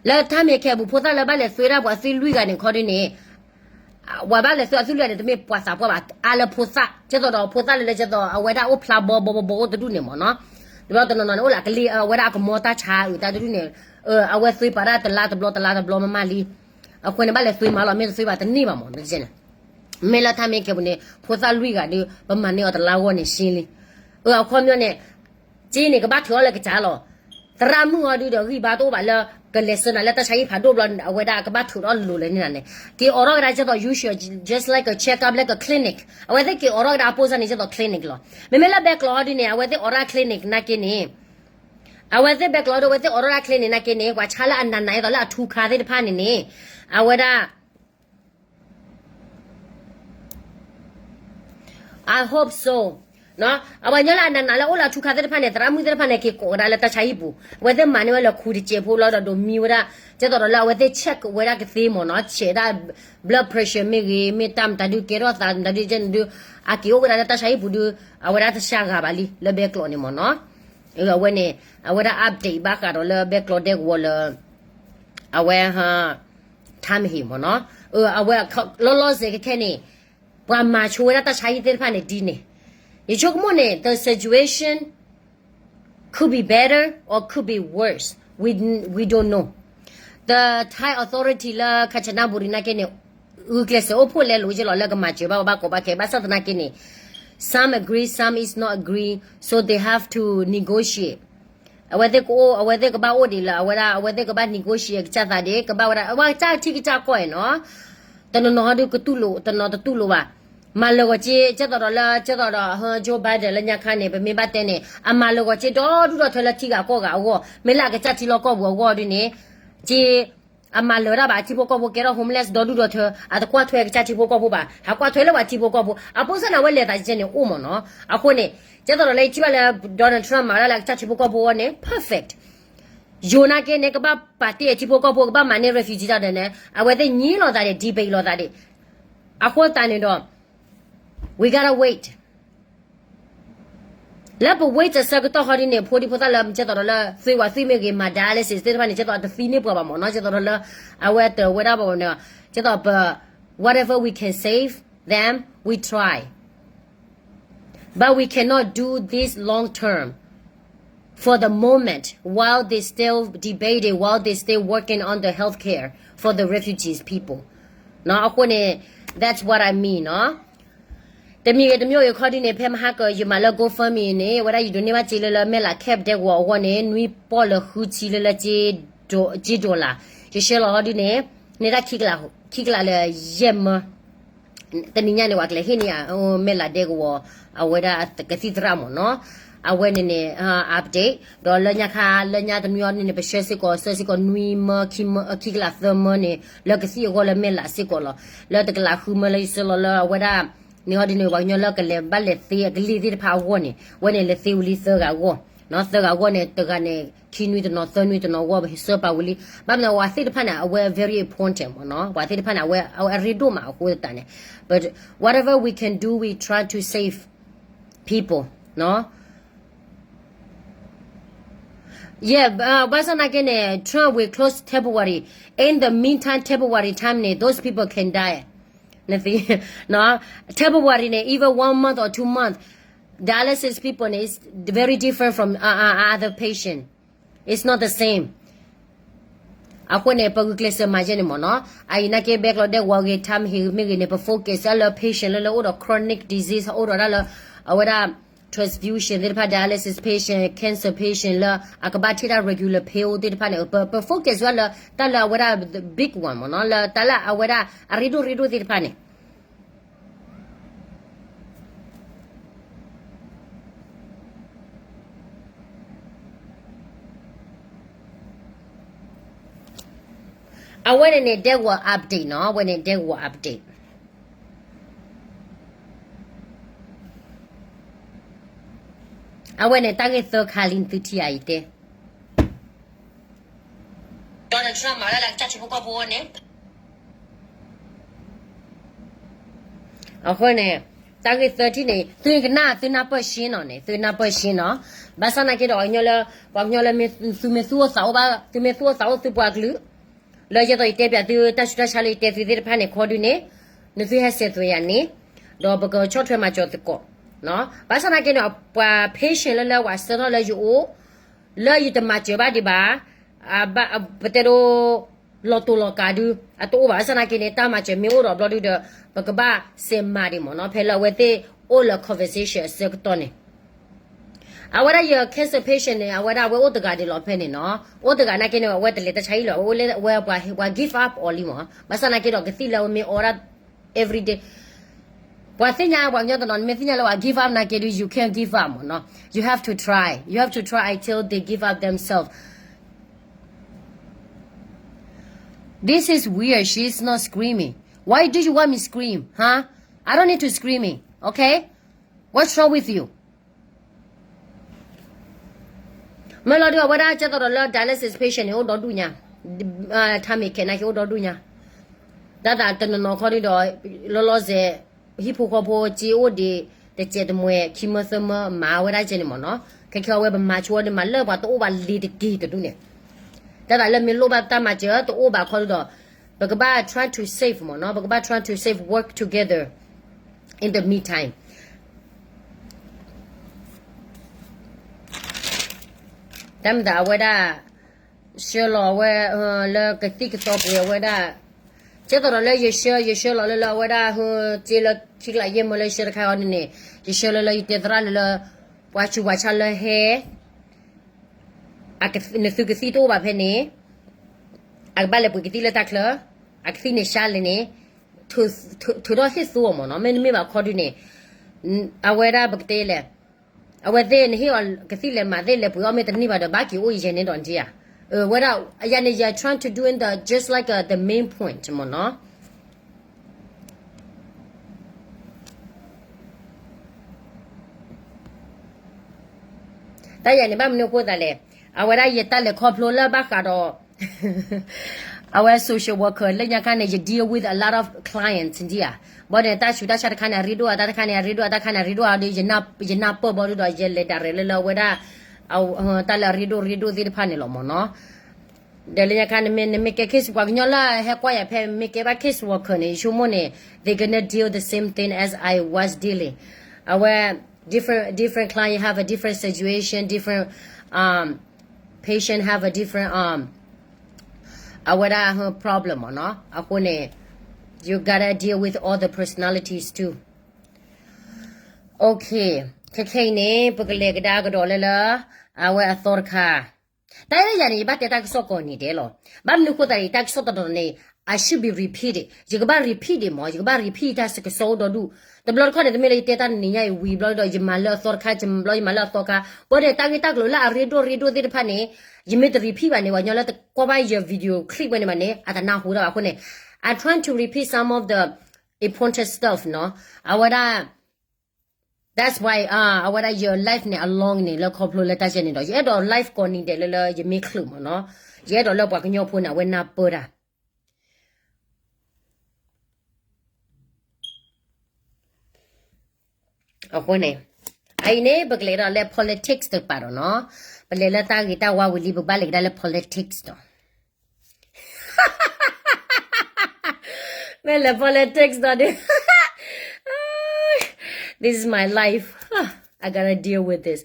လၢထါမ့ၢ်ခဲအပူၤ ဖိသၣ်လၢဘၣ်လဲၤသွ့ဒၣ်ပှၤသွံၣ်လွံၢ်ဂၤန့ၣ်ခီဒ်န့ၣ် ပှၤဘၣ်လဲၤသွံၣ်အသွံၣ်လွံၢ်ဂၤန့ၣ် တမ့ၢ်ပှၤသးပှၢ်ဘၣ် အါလၢဖိသၣ် ကဲသိးဒီးဖိသၣ်လၢလၢကဲသိး အဝဲဒၣ်အိၣ်ဖျါဘီဘီဘီဘီအိၣ်တဒူၣ်န့ၣ်မ့ၢ်နီၤ တဘျီတနီၤနီၤန့ၣ် အိၣ်လၢကလ့ၢ် အဝဲဒၣ်အကမီတၢ်ဆါအုးတၢ်တဒူၣ်န့ၣ် အဝဲသွံၣ်ပာ်ဒၣ်တလါတဘျီတလါတဘျီမးမးလံ အဃိန့ၣ် ဘၣ်လဲၤသွံၣ်မးလီၤ မ့ၢ်တသွံၣ်ဘၣ်တန့ၢ်ဘၣ်မ့ၢ် မ့ၢ်လၢထါမ့ၢ်ခဲပူၤန့ၣ် ဖိသၣ်လွံၢ်ဂၤဒီး ပမၤန့ၢ်အီၤတလါဂီၢ်န့ၣ်ရှ့လံ အခီပညီန့ၣ် က့န့ၣ် ကဘၣ်ထုးအီၤလၢကစၢ်လီၤ သရၣ်မုၣ်အီၤဒုဒီးဂံၢ်ဘါတအိၣ်ဘၣ်လၢ ကလဲၤဆှၢနၤလၢတၢ်ဆါဟံၣ်ဖးဒိၣ်ဘျီ အဝဲဒၣ်ကဘၣ်ထုးထီၣ်လိၤလၢန့ၣ်န့ၣ်, က့ၤအိးထီၣ်ကဒါကဲသိး usual, just like a checkup, like a clinic. အဝဲသ့ၣ်က့ၤအိးထီၣ်ကဒါအပိစၢ်န့ၣ် ကဲသိး clinic လီၤ. မ့မ့ၢ်လၢဘဲကျိးအီၤဒုန့ၣ် အဝဲသ့ၣ်အိးထီၣ် clinic နာ်က့န့ၣ်, အဝဲသ့ၣ်ဘဲကျိးအီၤဒု အဝဲသ့ၣ်အိးထီၣ်ဒၣ် clinic နာ်က့န့ၣ် ပှၤဆါလၢအနးနးအသိးလၢအထူခါသ့ၣ်တဖၣ်န့ၣ်န့ၣ်, အဝဲဒၣ် I hope so. အဝဲညီလၢအနးနးလၢအိၣ်လၢအထူခါသ့ၣ်တဖၣ်န့ၣ် သရၣ်မုၣ်သ့ၣ်တဖၣ်န့ၣ် က့ၤကိးကဒါလၢတၢ်ဆါဟံၣ်ပူၤ, အဝဲသ့ၣ်မၤန့ၢ်ဝဲလၢခူတစဲးဖိလီၤဒီးဒိးမံဝဲဒၣ်, ကဲသိးဒီးလၢအဝဲသ့ၣ် check ဝဲဒၣ်ကသ့မ့ၢ်နီၤ, ဆဲးဒၣ် blood pressure မ့ၢ်ဂ့ၤ, မ့ၢ်တၢ်မတၤဒု ကဲထီၣ်သးမတၤဒု ကဲန့ၣ်ဒု, အက့ၤအိၣ်ကဒါလၢတၢ်ဆါဟံၣ်ပူၤဒု, အဝဲဒၣ်တစှၤဂၤဘၣ်လံ လၢဘဲကျိးန့ၣ်မ့ၢ်နီၤ. အဝဲန့ၣ် အဝဲဒၣ် update ဘၣ်ဃးဒီးလၢဘဲကျိးဒဲကဝီၤလၢ အဝဲ ထါမဟ့ၣ်မ့ၢ်နီၤ, အဝဲ လီၤလီၤဆဲးခဲခဲန့ၣ် ပှၤမၤဆိဝဲဒၣ်တၢ်ဆါဟံၣ်သ့ၣ်တဖၣ်န့ၣ်ဒ်န့ၣ်, ယဆိကမိၣ်န့ၣ် the situation could be better or could be worse, we, we don't know. The Thai authority လၢ Kanchanaburi နာ်က့န့ၣ် ဂုာ်ကျဲးစၢးအိၣ်ဖှိၣ်လဲလိာ်က့လီၤလၢကမၤစၢၤဘၣ်ပှၤဘၣ်ကီဘၣ်ခဲ, ဘၣ်ဆၣ်သနာ်က့န့ၣ် some agree, some is not agree, so they have to negotiate. အဝဲသ့ၣ်ကအိၣ် အဝဲသ့ၣ်ကဘၣ်အိၣ်ဒံးလၢအဝဲဒၣ် အဝဲသ့ၣ်ကဘၣ် negotiate ကစၢ်သးဒံး ကဘၣ်ဝဲဒၣ် အဝဲကစၢ်ထံကစၢ်ကီၢ်အံၤနီၤ, တနီၤနီၤဟီဒုကတူၢ်လိာ် တနီၤတတူၢ်လိာ်ဘၣ်, မၤလၢာ်ဂီၤက့ ကဲသိးဒီးလၢ ကဲသိးဒီး Joe Biden လၢညါခါန့ၣ် ပမ့ၢ်ဘၣ်တဲန့ၣ် အမၤလၢာ်ဂီၤက့ဒီဒူၣ်ဒီထၢလၢထံဂၤကီၢ်ဂၤအဂီၢ်, မ့ၢ်လၢအကစၢ်ထံလီၢ်ကီၢ်ပူၤအဂီၢ်ဒ်န့ၣ်, က့ အမၤလၢာ်ဒၣ်ဘၣ်အထံဖိကီၢ်ဖိကဲထီၣ် homeless ဒီဒူၣ်ဒီထၢ, အတကွၢ်ထွဲကစၢ်ထံဖိကီၢ်ဖိဘၣ်, ဟးကွၢ်ထွဲလၢပှၤထံဖိကီၢ်ဖိ, အပိစၢ်န့ၣ်အဝဲလဲၤသးကဲန့ၣ်အိၣ်မ့ၢ်နီၤ, အဃိန့ၣ် ကဲသိးဒီးလၢယထံၣ်ဘၣ်လၢ Donald Trump မၤဝဲဒၣ်လၢအကစၢ်ထံဖိကီၢ်ဖိအဂီၢ်န့ၣ် perfect. ယိၤနာ်က့န့ၣ် ကဘၣ်ပာ်တ့ၢ်အထံဖိကီၢ်ဖိ ကဘၣ်မၤန့ၢ် refugee တၢ်ဒီးန့ၣ် အဝဲသ့ၣ်ညံလိာ်သးဒံး debate လိာ်သးဒံး, အဃိသတးန့ၣ်ဒီး we gotta wait. လၢပ wait အဆၢကတီၢ်ဟီဒ်န့ၣ် ဖိဒံဖိသၣ်လၢ ကဲသိးဒီးလၢ သွံၣ်ဝးသွံၣ်မ့ၢ်ဂ့ၤ မၤ dialysis သ့ၣ်တဖၣ်န့ၣ် ကဲသိးတသံန့ၢ်ပှၤဘၣ်မ့ၢ်နီၤ, ကဲသိးဒီးလၢ အဝဲတဝဲဒၣ်ဘၣ်န့ၣ်, ကဲသိးပ whatever we can save them, we try. But we cannot do this long term for the moment while they still debating, while they still working on the healthcare for the refugees people. အဃိန့ၣ် that's what I mean နီၤ. တမံၤဂ့ၤတမံၤဂ့ၤခီဒ်န့ၣ် ဖဲမဟါက ယမၤလၢ GoFundMe န့ၣ် အဝဲဒၣ်ယဒိးန့ၢ်ဘၣ်စ့လၢလၢမဲၢ်လး camp ဒဲကဝီၤအဂီၢ်န့ၣ် နွံပီၢ်လၢဃုဆံလၢလၢ က့ dollar, ယဆှၢလီၤဟီဒ်န့ၣ် န့ၢ်တၢ်ခံကလးလၢယဲၢ်မၢ တနံၤညါန့ၣ် ပှၤကလဲၤဟ့ၣ်န့ၢ်ယၤ မဲၢ်လးဒဲကဝီၤ အဝဲဒၣ်ကသံၣ်သရၣ်မ့ၢ်နီၤ. အဝဲန့ၣ်န့ၣ် update ဒီးလၢညါခါ လၢညါတနွံအံၤန့ၣ်န့ၣ် ပဆှၢစ့ၢ်ကီး ဆှၢစ့ၢ်ကီးနွံမၢ ခံမၢ ခံကလးသၢမၢန့ၣ် လၢကသံၣ်အဂီၢ်လၢမဲၢ်လးစ့ၢ်ကီးလီၤ. လၢတကလးဃုမၢလၢယဆှၢလီၤလၢအဝဲဒၣ်န့ၣ်ဟီဒ်န့ၣ် ပှၤကညီလၢကလဲၤဘၣ်လဲၤသ့အကလ့ၢ်သ့ၣ်တဖၣ်အဂီၢ်န့ၣ် အဝဲန့ၣ်လဲၤသ့ဝံၤလံသၢဂၤအဂီၢ်, သၢဂၤအဂီၢ်န့ၣ် တဂၤန့ၣ် ခံနွံတနီၤ သၢနွံတနီၤအဂီၢ် ပဆှၢပာ်ဝံၤလံ. ဘၣ်မနုၤ ပှၤသ့ၣ်တဖၣ်န့ၣ် အဝဲ very important မ့ၢ်နီၤ, ပှၤသ့ၣ်တဖၣ်န့ၣ် အဝဲအရ့ဒိၣ်မးအဃိသတးန့ၣ် but whatever we can do, we try to save people, နီၤ. Yeah, ဘၣ်ဆၣ်သနာ်က့န့ၣ် Trump will close February. In the meantime, February time န့ၣ် those people can die. February န့ၣ် even one month or two months, dialysis people န့ၣ် is very different from other patient. It's not the same. အဃိန့ၣ် ပဂုာ်ကျဲးစၢးမၤယဲန့ၣ်မ့ၢ်နီၤ. အအံၤနာ်က့ ဘဲကျိးဒဲကဝီၤဂ့ၤ ထါမဟ့ၣ်မ့ၢ်ဂ့ၤန့ၣ် ပ focus လၢ patient လၢလၢအိၣ်ဒီး chronic disease အိၣ်ဒီးတၢ်လၢ အဝဲဒၣ် transfusion သ့ၣ်တဖၣ် dialysis patient, cancer patient လၢအကဘၣ်ထံၣ်တၢ် regular pill သ့ၣ်တဖၣ်န့ၣ် ပ focus ဝဲလၢတၢ်လၢအဝဲဒၣ် the big one မ့ၢ်နီၤ, လၢတၢ်လၢအဝဲဒၣ်အရ့ဒိၣ်ရ့ဒိၣ်သ့ၣ်တဖၣ်န့ၣ် အဝဲန့ၣ်န့ၣ် ဒဲကဝီၤ update နီၤ, အဝဲန့ၣ် ဒဲကဝီၤ update. အဝဲန့ၣ် တၢ်ဂ့ၢ်သၢခါလံ နသုထံၣ်ဧါအံၤတဲ Donald Trump မၤဝဲဒၣ်လၢကစၢ်ထံဖိကီၢ်ဖိန့ၣ် အဃိန့ၣ် တၢ်ဂ့ၢ်သၢထံၣ်န့ၣ် သုကနၣ် သုနၢ်ပၢၢ်ရှ့နီၤန့ၣ် သုနၢ်ပၢၢ်ရှ့နီၤ. ဘၣ်ဆၣ်နာ်က့ဒီး ပှၤကညီလၢ ပှၤကညီလၢသုမ့ၢ်သူၣ်အိၣ်သးအိၣ်ဘၣ် သုမ့ၢ်သူၣ်အိၣ်သးအိၣ်သုပှၤကလုာ် လၢယဲသိးယတဲပၠးသုတၢ်ဆူးတၢ်ဆါလၢယတဲသုသ့ၣ်တဖၣ်န့ၣ်ခီဒုန့ၣ် နသုဟဲဆဲးသွဲးယၤန့ၣ် ဒီးပကဆီၣ်ထွဲမၤစၢၤသကိး. ဘၣ်ဆၣ်နာ်က့န့ၣ် ပှၤ patient လၢလၢပှၤဆှၢထီၣ်လၢယအိၣ် လၢယတမၤစၢၤဘၣ်ဒံးဘၣ် ပတဲဒိ လီၤတိာ်လီၤကးဒု အတအိၣ်ဘၣ်. ဘၣ်ဆၣ်နာ်က့န့ၣ် တၢ်မၤစၢၤမ့ၢ်အိၣ်ဒီးဘျီဒုဒီး ပကဘၣ်စဲးမၤဒံးမ့ၢ်နီၤ ဖဲလၢအဝဲသ့ၣ်အိၣ်လၢ conversation အဆၢကတီၢ်န့ၣ် အဝဲဒၣ်ယ cancer patient န့ၣ် အဝဲဒၣ်အဝဲအိၣ်တဂၤဒံးလီၤဖဲန့ၣ်နီၤ, အိၣ်တဂၤနာ်က့န့ၣ် အဝဲတလဲၤတၢ်ဆါဟံၣ်လီၤ, အဝဲလၢအဝဲပှၤ give up အီၤလံမး, ဘၣ်ဆၣ်နာ်က့ဒီးကသံၣ်လၢအဝဲမ့ၢ်အီဒၣ် everyday, ပှၤသ့ၣ်ညါပှၤကညီတနီၤ နမ့ၢ်သ့ၣ်ညါလၢပှၤ give up နာ်က့ဒီး you can't give up မးနီၤ, you have to try, you have to try until they give up themselves. This is weird. She's not screaming. Why do you want me scream? Huh? I don't need to screaming. Okay? What's wrong with you? မ့ၢ်လီၤဒုးအဝဲဒၣ်ကဲသိးဒီးလၢ dialysis patient န့ၣ် အိၣ်ဒီဒူၣ်ညါ, ထါမ့ၢ်ခဲနာ်က့အိၣ်ဒီဒူၣ်ညါ, တၢ်သးတနီၤနီၤခီဒုးဒီး လီၤလီၤဆဲး ဟံၣ်ဖိဃီဖိစ့အိၣ်ဒံး တစဲးတမှဲး ခံမၢသၢမၢ မၤဝဲဒၣ်ကဲန့ၣ်မ့ၢ်နီၤ, ခဲခဲအဝဲပမၤဆိဝဲဒုးမၤလၢပှၤတအိၣ်ဘၣ်လံၤတက့ၢ်တဒူၣ်န့ၣ်, တၢ်သးလၢမ့ၢ်လိၣ်ဘၣ်တၢ်မၤစၢၤတအိၣ်ဘၣ်ခီဒုးဒီး ပကဘၣ် try to save မ့ၢ်နီၤ, ပကဘၣ် try to save, work together in the meantime. တၢ်မၤသးအဝဲဒၣ် ဆှၢလီၤအဝဲ လၢကသံၣ်ကသီပှ့ၤအဝဲဒၣ်, ကဲသိးဒီးလၢယဆှၢ ယဆှၢလီၤလၢလၢအဝဲဒၣ် စ့လၢခံကျးယဲၢ်မၢလၢဆှၢတခါအီၤန့ၣ်န့ၣ်, ယဆှၢလၢလၢယတဲသရၣ်လၢလၢ ပှၤဆူးပှၤဆါလၢဟဲ နသုကသံၣ်တအိၣ်ဘၣ်ဖဲန့ၣ်, အကဘၣ်လဲၤပှ့ၤကသံၣ်လၢတၢ်ချၢ, အကသံၣ်န့ၣ်ဆါလဲၣ်န့ၣ်, ထုးထီၣ်ဟ့ၣ်သိအီၤမ့ၢ်နီၤ, မ့တမ့ၢ်ဘၣ်ခီဒုးန့ၣ်, အဝဲဒၣ်ပကတဲလဲၣ်, အဝဲသ့ၣ်နဟ့ၣ်အီၤကသံၣ်လဲၤမၤသ့ၣ်လဲၤပှ့ၤအီၣ်မ့ၢ်တန့ၢ်ဘၣ်ဒီး ဘၣ်က့ၤအိၣ်ယဲန့ၣ်ဒီးဒ်ဧါ, ဝဲဒၣ် ယၤန့ၣ် ယ trying to do in the just like the main point မ့ၢ်နီၤ. တၢ်ယၤန့ၣ် ဘၣ်မနုၤအဃိသးလဲၣ်, အဝဲဒၣ်ယတၢ်လဲၤခီဖျိလၢဘၣ်ဃးဒီး အဝဲ social worker လၢညါခါန့ၣ် ယ deal with a lot of clients ဒ်ဧါ, ဘၣ်ဒီးတၢ်ဆူးတၢ်ဆါတခါန့ၣ် အရ့ဒိၣ်အတၢ်တခါန့ၣ် အရ့ဒိၣ်အတၢ်တခါန့ၣ် အရ့ဒိၣ်အါဒီး ယနၢ်ပၢၢ်ဘၣ်ဒုးဒီး ယလဲၤဒၣ်ရဲၣ်လၢလၢအဝဲဒၣ် တၢ်လၢအရ့ဒိၣ်ရ့ဒိၣ်သ့ၣ်တဖၣ်န့ၣ်လီၤမ့ၢ်နီၤ. ဒီးလၢညါခါန့ၣ် မ့ၢ်နမ့ၢ်ကဲ case ပှၤကညီလၢဟဲကွၢ်ယၤဖဲမ့ၢ်ကဲဘၣ် case worker န့ၣ် ယဆိကမိၣ်န့ၣ် they gonna deal the same thing as I was dealing. အဝဲ different different client have a different situation, different um patient have a different um အဝဲဒၣ် problem မ့ၢ်နီၤ. အဃိန့ၣ် you gotta deal with all the personalities too. Okay, ခဲခဲအံၤန့ၣ် ပကလဲၤကဒါကဒီးလၢလၢ အဝဲအသီတခါ တၢ်ယၤန့ၣ် ယဘၣ်တဲတၢ်ကစီၣ်ကိးနံၤဒဲးလီၤ. ဘၣ်မနုၤဃိသတးန့ၣ် တၢ်ကစီၣ်တနီၤန့ၣ် I should be repeated. ယကဘၣ် repeat ဒံးမ့ၢ် ယကဘၣ် repeat တၢ်ကစီၣ်အိၣ်ဒီဒူၣ်. တဘျီတခီၣ်န့ၣ် တမ့ၢ်လၢယတဲတၢ်တနံၤညါအံၤဝံၤဘျီဒီး ယမၤလၢအသီတခါ ယမၤလၢအသီတခါ ဘၣ်ဒီးတၢ်ဂ့ၢ်တၢ်ကျိၤလၢအရ့ဒိၣ်ရ့ဒိၣ်သ့ၣ်တဖၣ်န့ၣ် ယမ့ၢ်တ repeat ဘၣ်န့ၣ် ပှၤကညီလၢတကွၢ်ဘၣ်ယ video clip ဝဲန့ၣ်ဘၣ်န့ၣ် အတနၢ်ဟူတၢ်ဘၣ်အဃိန့ၣ် I trying to repeat some of the important stuff နီၤ. အဝဲဒၣ် that's why အဝဲဒၣ်ယ live န့ၣ် အ long န့ၣ် လၢခီဖျိလၢတၢ်ကဲန့ၣ်ဒီး ယအဲၣ်ဒိး live ကိးနံၤဒဲးလၢလၢယမ့ၢ်ချုးမ့ၢ်နီၤ. ယအဲၣ်ဒိးလၢပှၤကညီဖိန့ၣ် အဝဲနၢ်ပၢၢ်တၢ် အဃိန့ၣ် အအံၤန့ၣ် ပကလဲၤဒီးလၢ politics တကပၤဒီးနီၤ. ပလဲၤလၢတၢ်ဂ့ၤတၢ်ဝါဝံၤလံ ပကဘၣ်လဲၤကဒါလၢ politics ဒီး မ့ၢ်လၢ politics ဒီးဒုး this is my life, I gotta deal with this.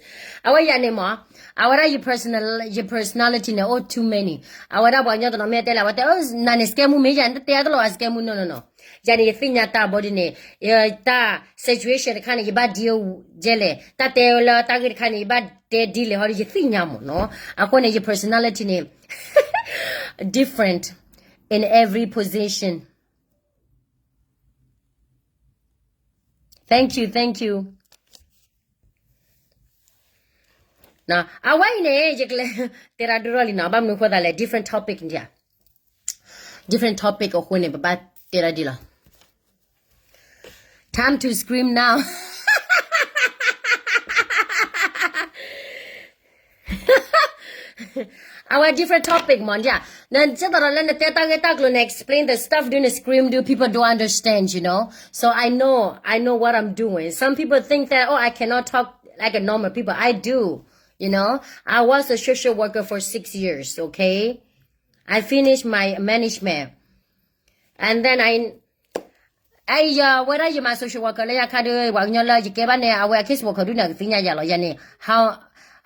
အဝဲယၤန့ၣ်မ့ၢ် အဝဲဒၣ်ယ personal ယ personality န့ၣ် အိၣ် too many. အဝဲဒၣ်ပှၤကညီတနီၤမ့ၢ်တဲလၢ အဝဲတဲ နၤန့ၣ် scam မ့ၢ်ယၤ နတတဲအတလီၤ အ scam နီၤနီၤနီၤ. ယၤန့ၣ် ယသ့ၣ်ညါတၢ်ဘီဒ်န့ၣ် တၢ် situation တခါန့ၣ် ယဘၣ် deal ဒ်လဲၣ်, တၢ်တဲလၢတၢ်ဂ့ၢ်တခါန့ၣ် ယဘၣ်တဲဒ်လဲၣ်ဟီဒီး ယသ့ၣ်ညါမ့ၢ်နီၤ. အဃိန့ၣ် ယ personality န့ၣ် different in every position. Thank you, thank you. အဝဲအံၤန့ၣ် ယကလဲၤ တဲရၣ်ဒိၣ်ထီၣ်လံနီၤ, ဘၣ်မနုၤဃိသးလဲၣ် different topic န့ၣ် different topic အဃိန့ၣ် ပဘၣ်တဲရၣ်ဒ်လီၤ. Time to scream now. အဝဲ different topic မ့ၢ်ဒ်, နကဲသိးဒီးလၢနတဲတၢ်ဂ့ၢ်တၢ်ကျိၤန့ၣ် explain the stuff ဒုးန့ၣ် scream ဒုး people don't understand, you know. So I know, I know what I'm doing. Some people think that, oh, I cannot talk like a normal people. I do, you know. I was a social worker for six years, okay. I finished my management, and then I အဝဲဒၣ်ယမၤ social worker လၢညါခါဒီး ပှၤကညီလၢယကဲဘၣ်န့ၣ် အဝဲအ case worker ဒုးန့ၣ် ကသ့ၣ်ညါယၤလီၤ. ယၤန့ၣ် how,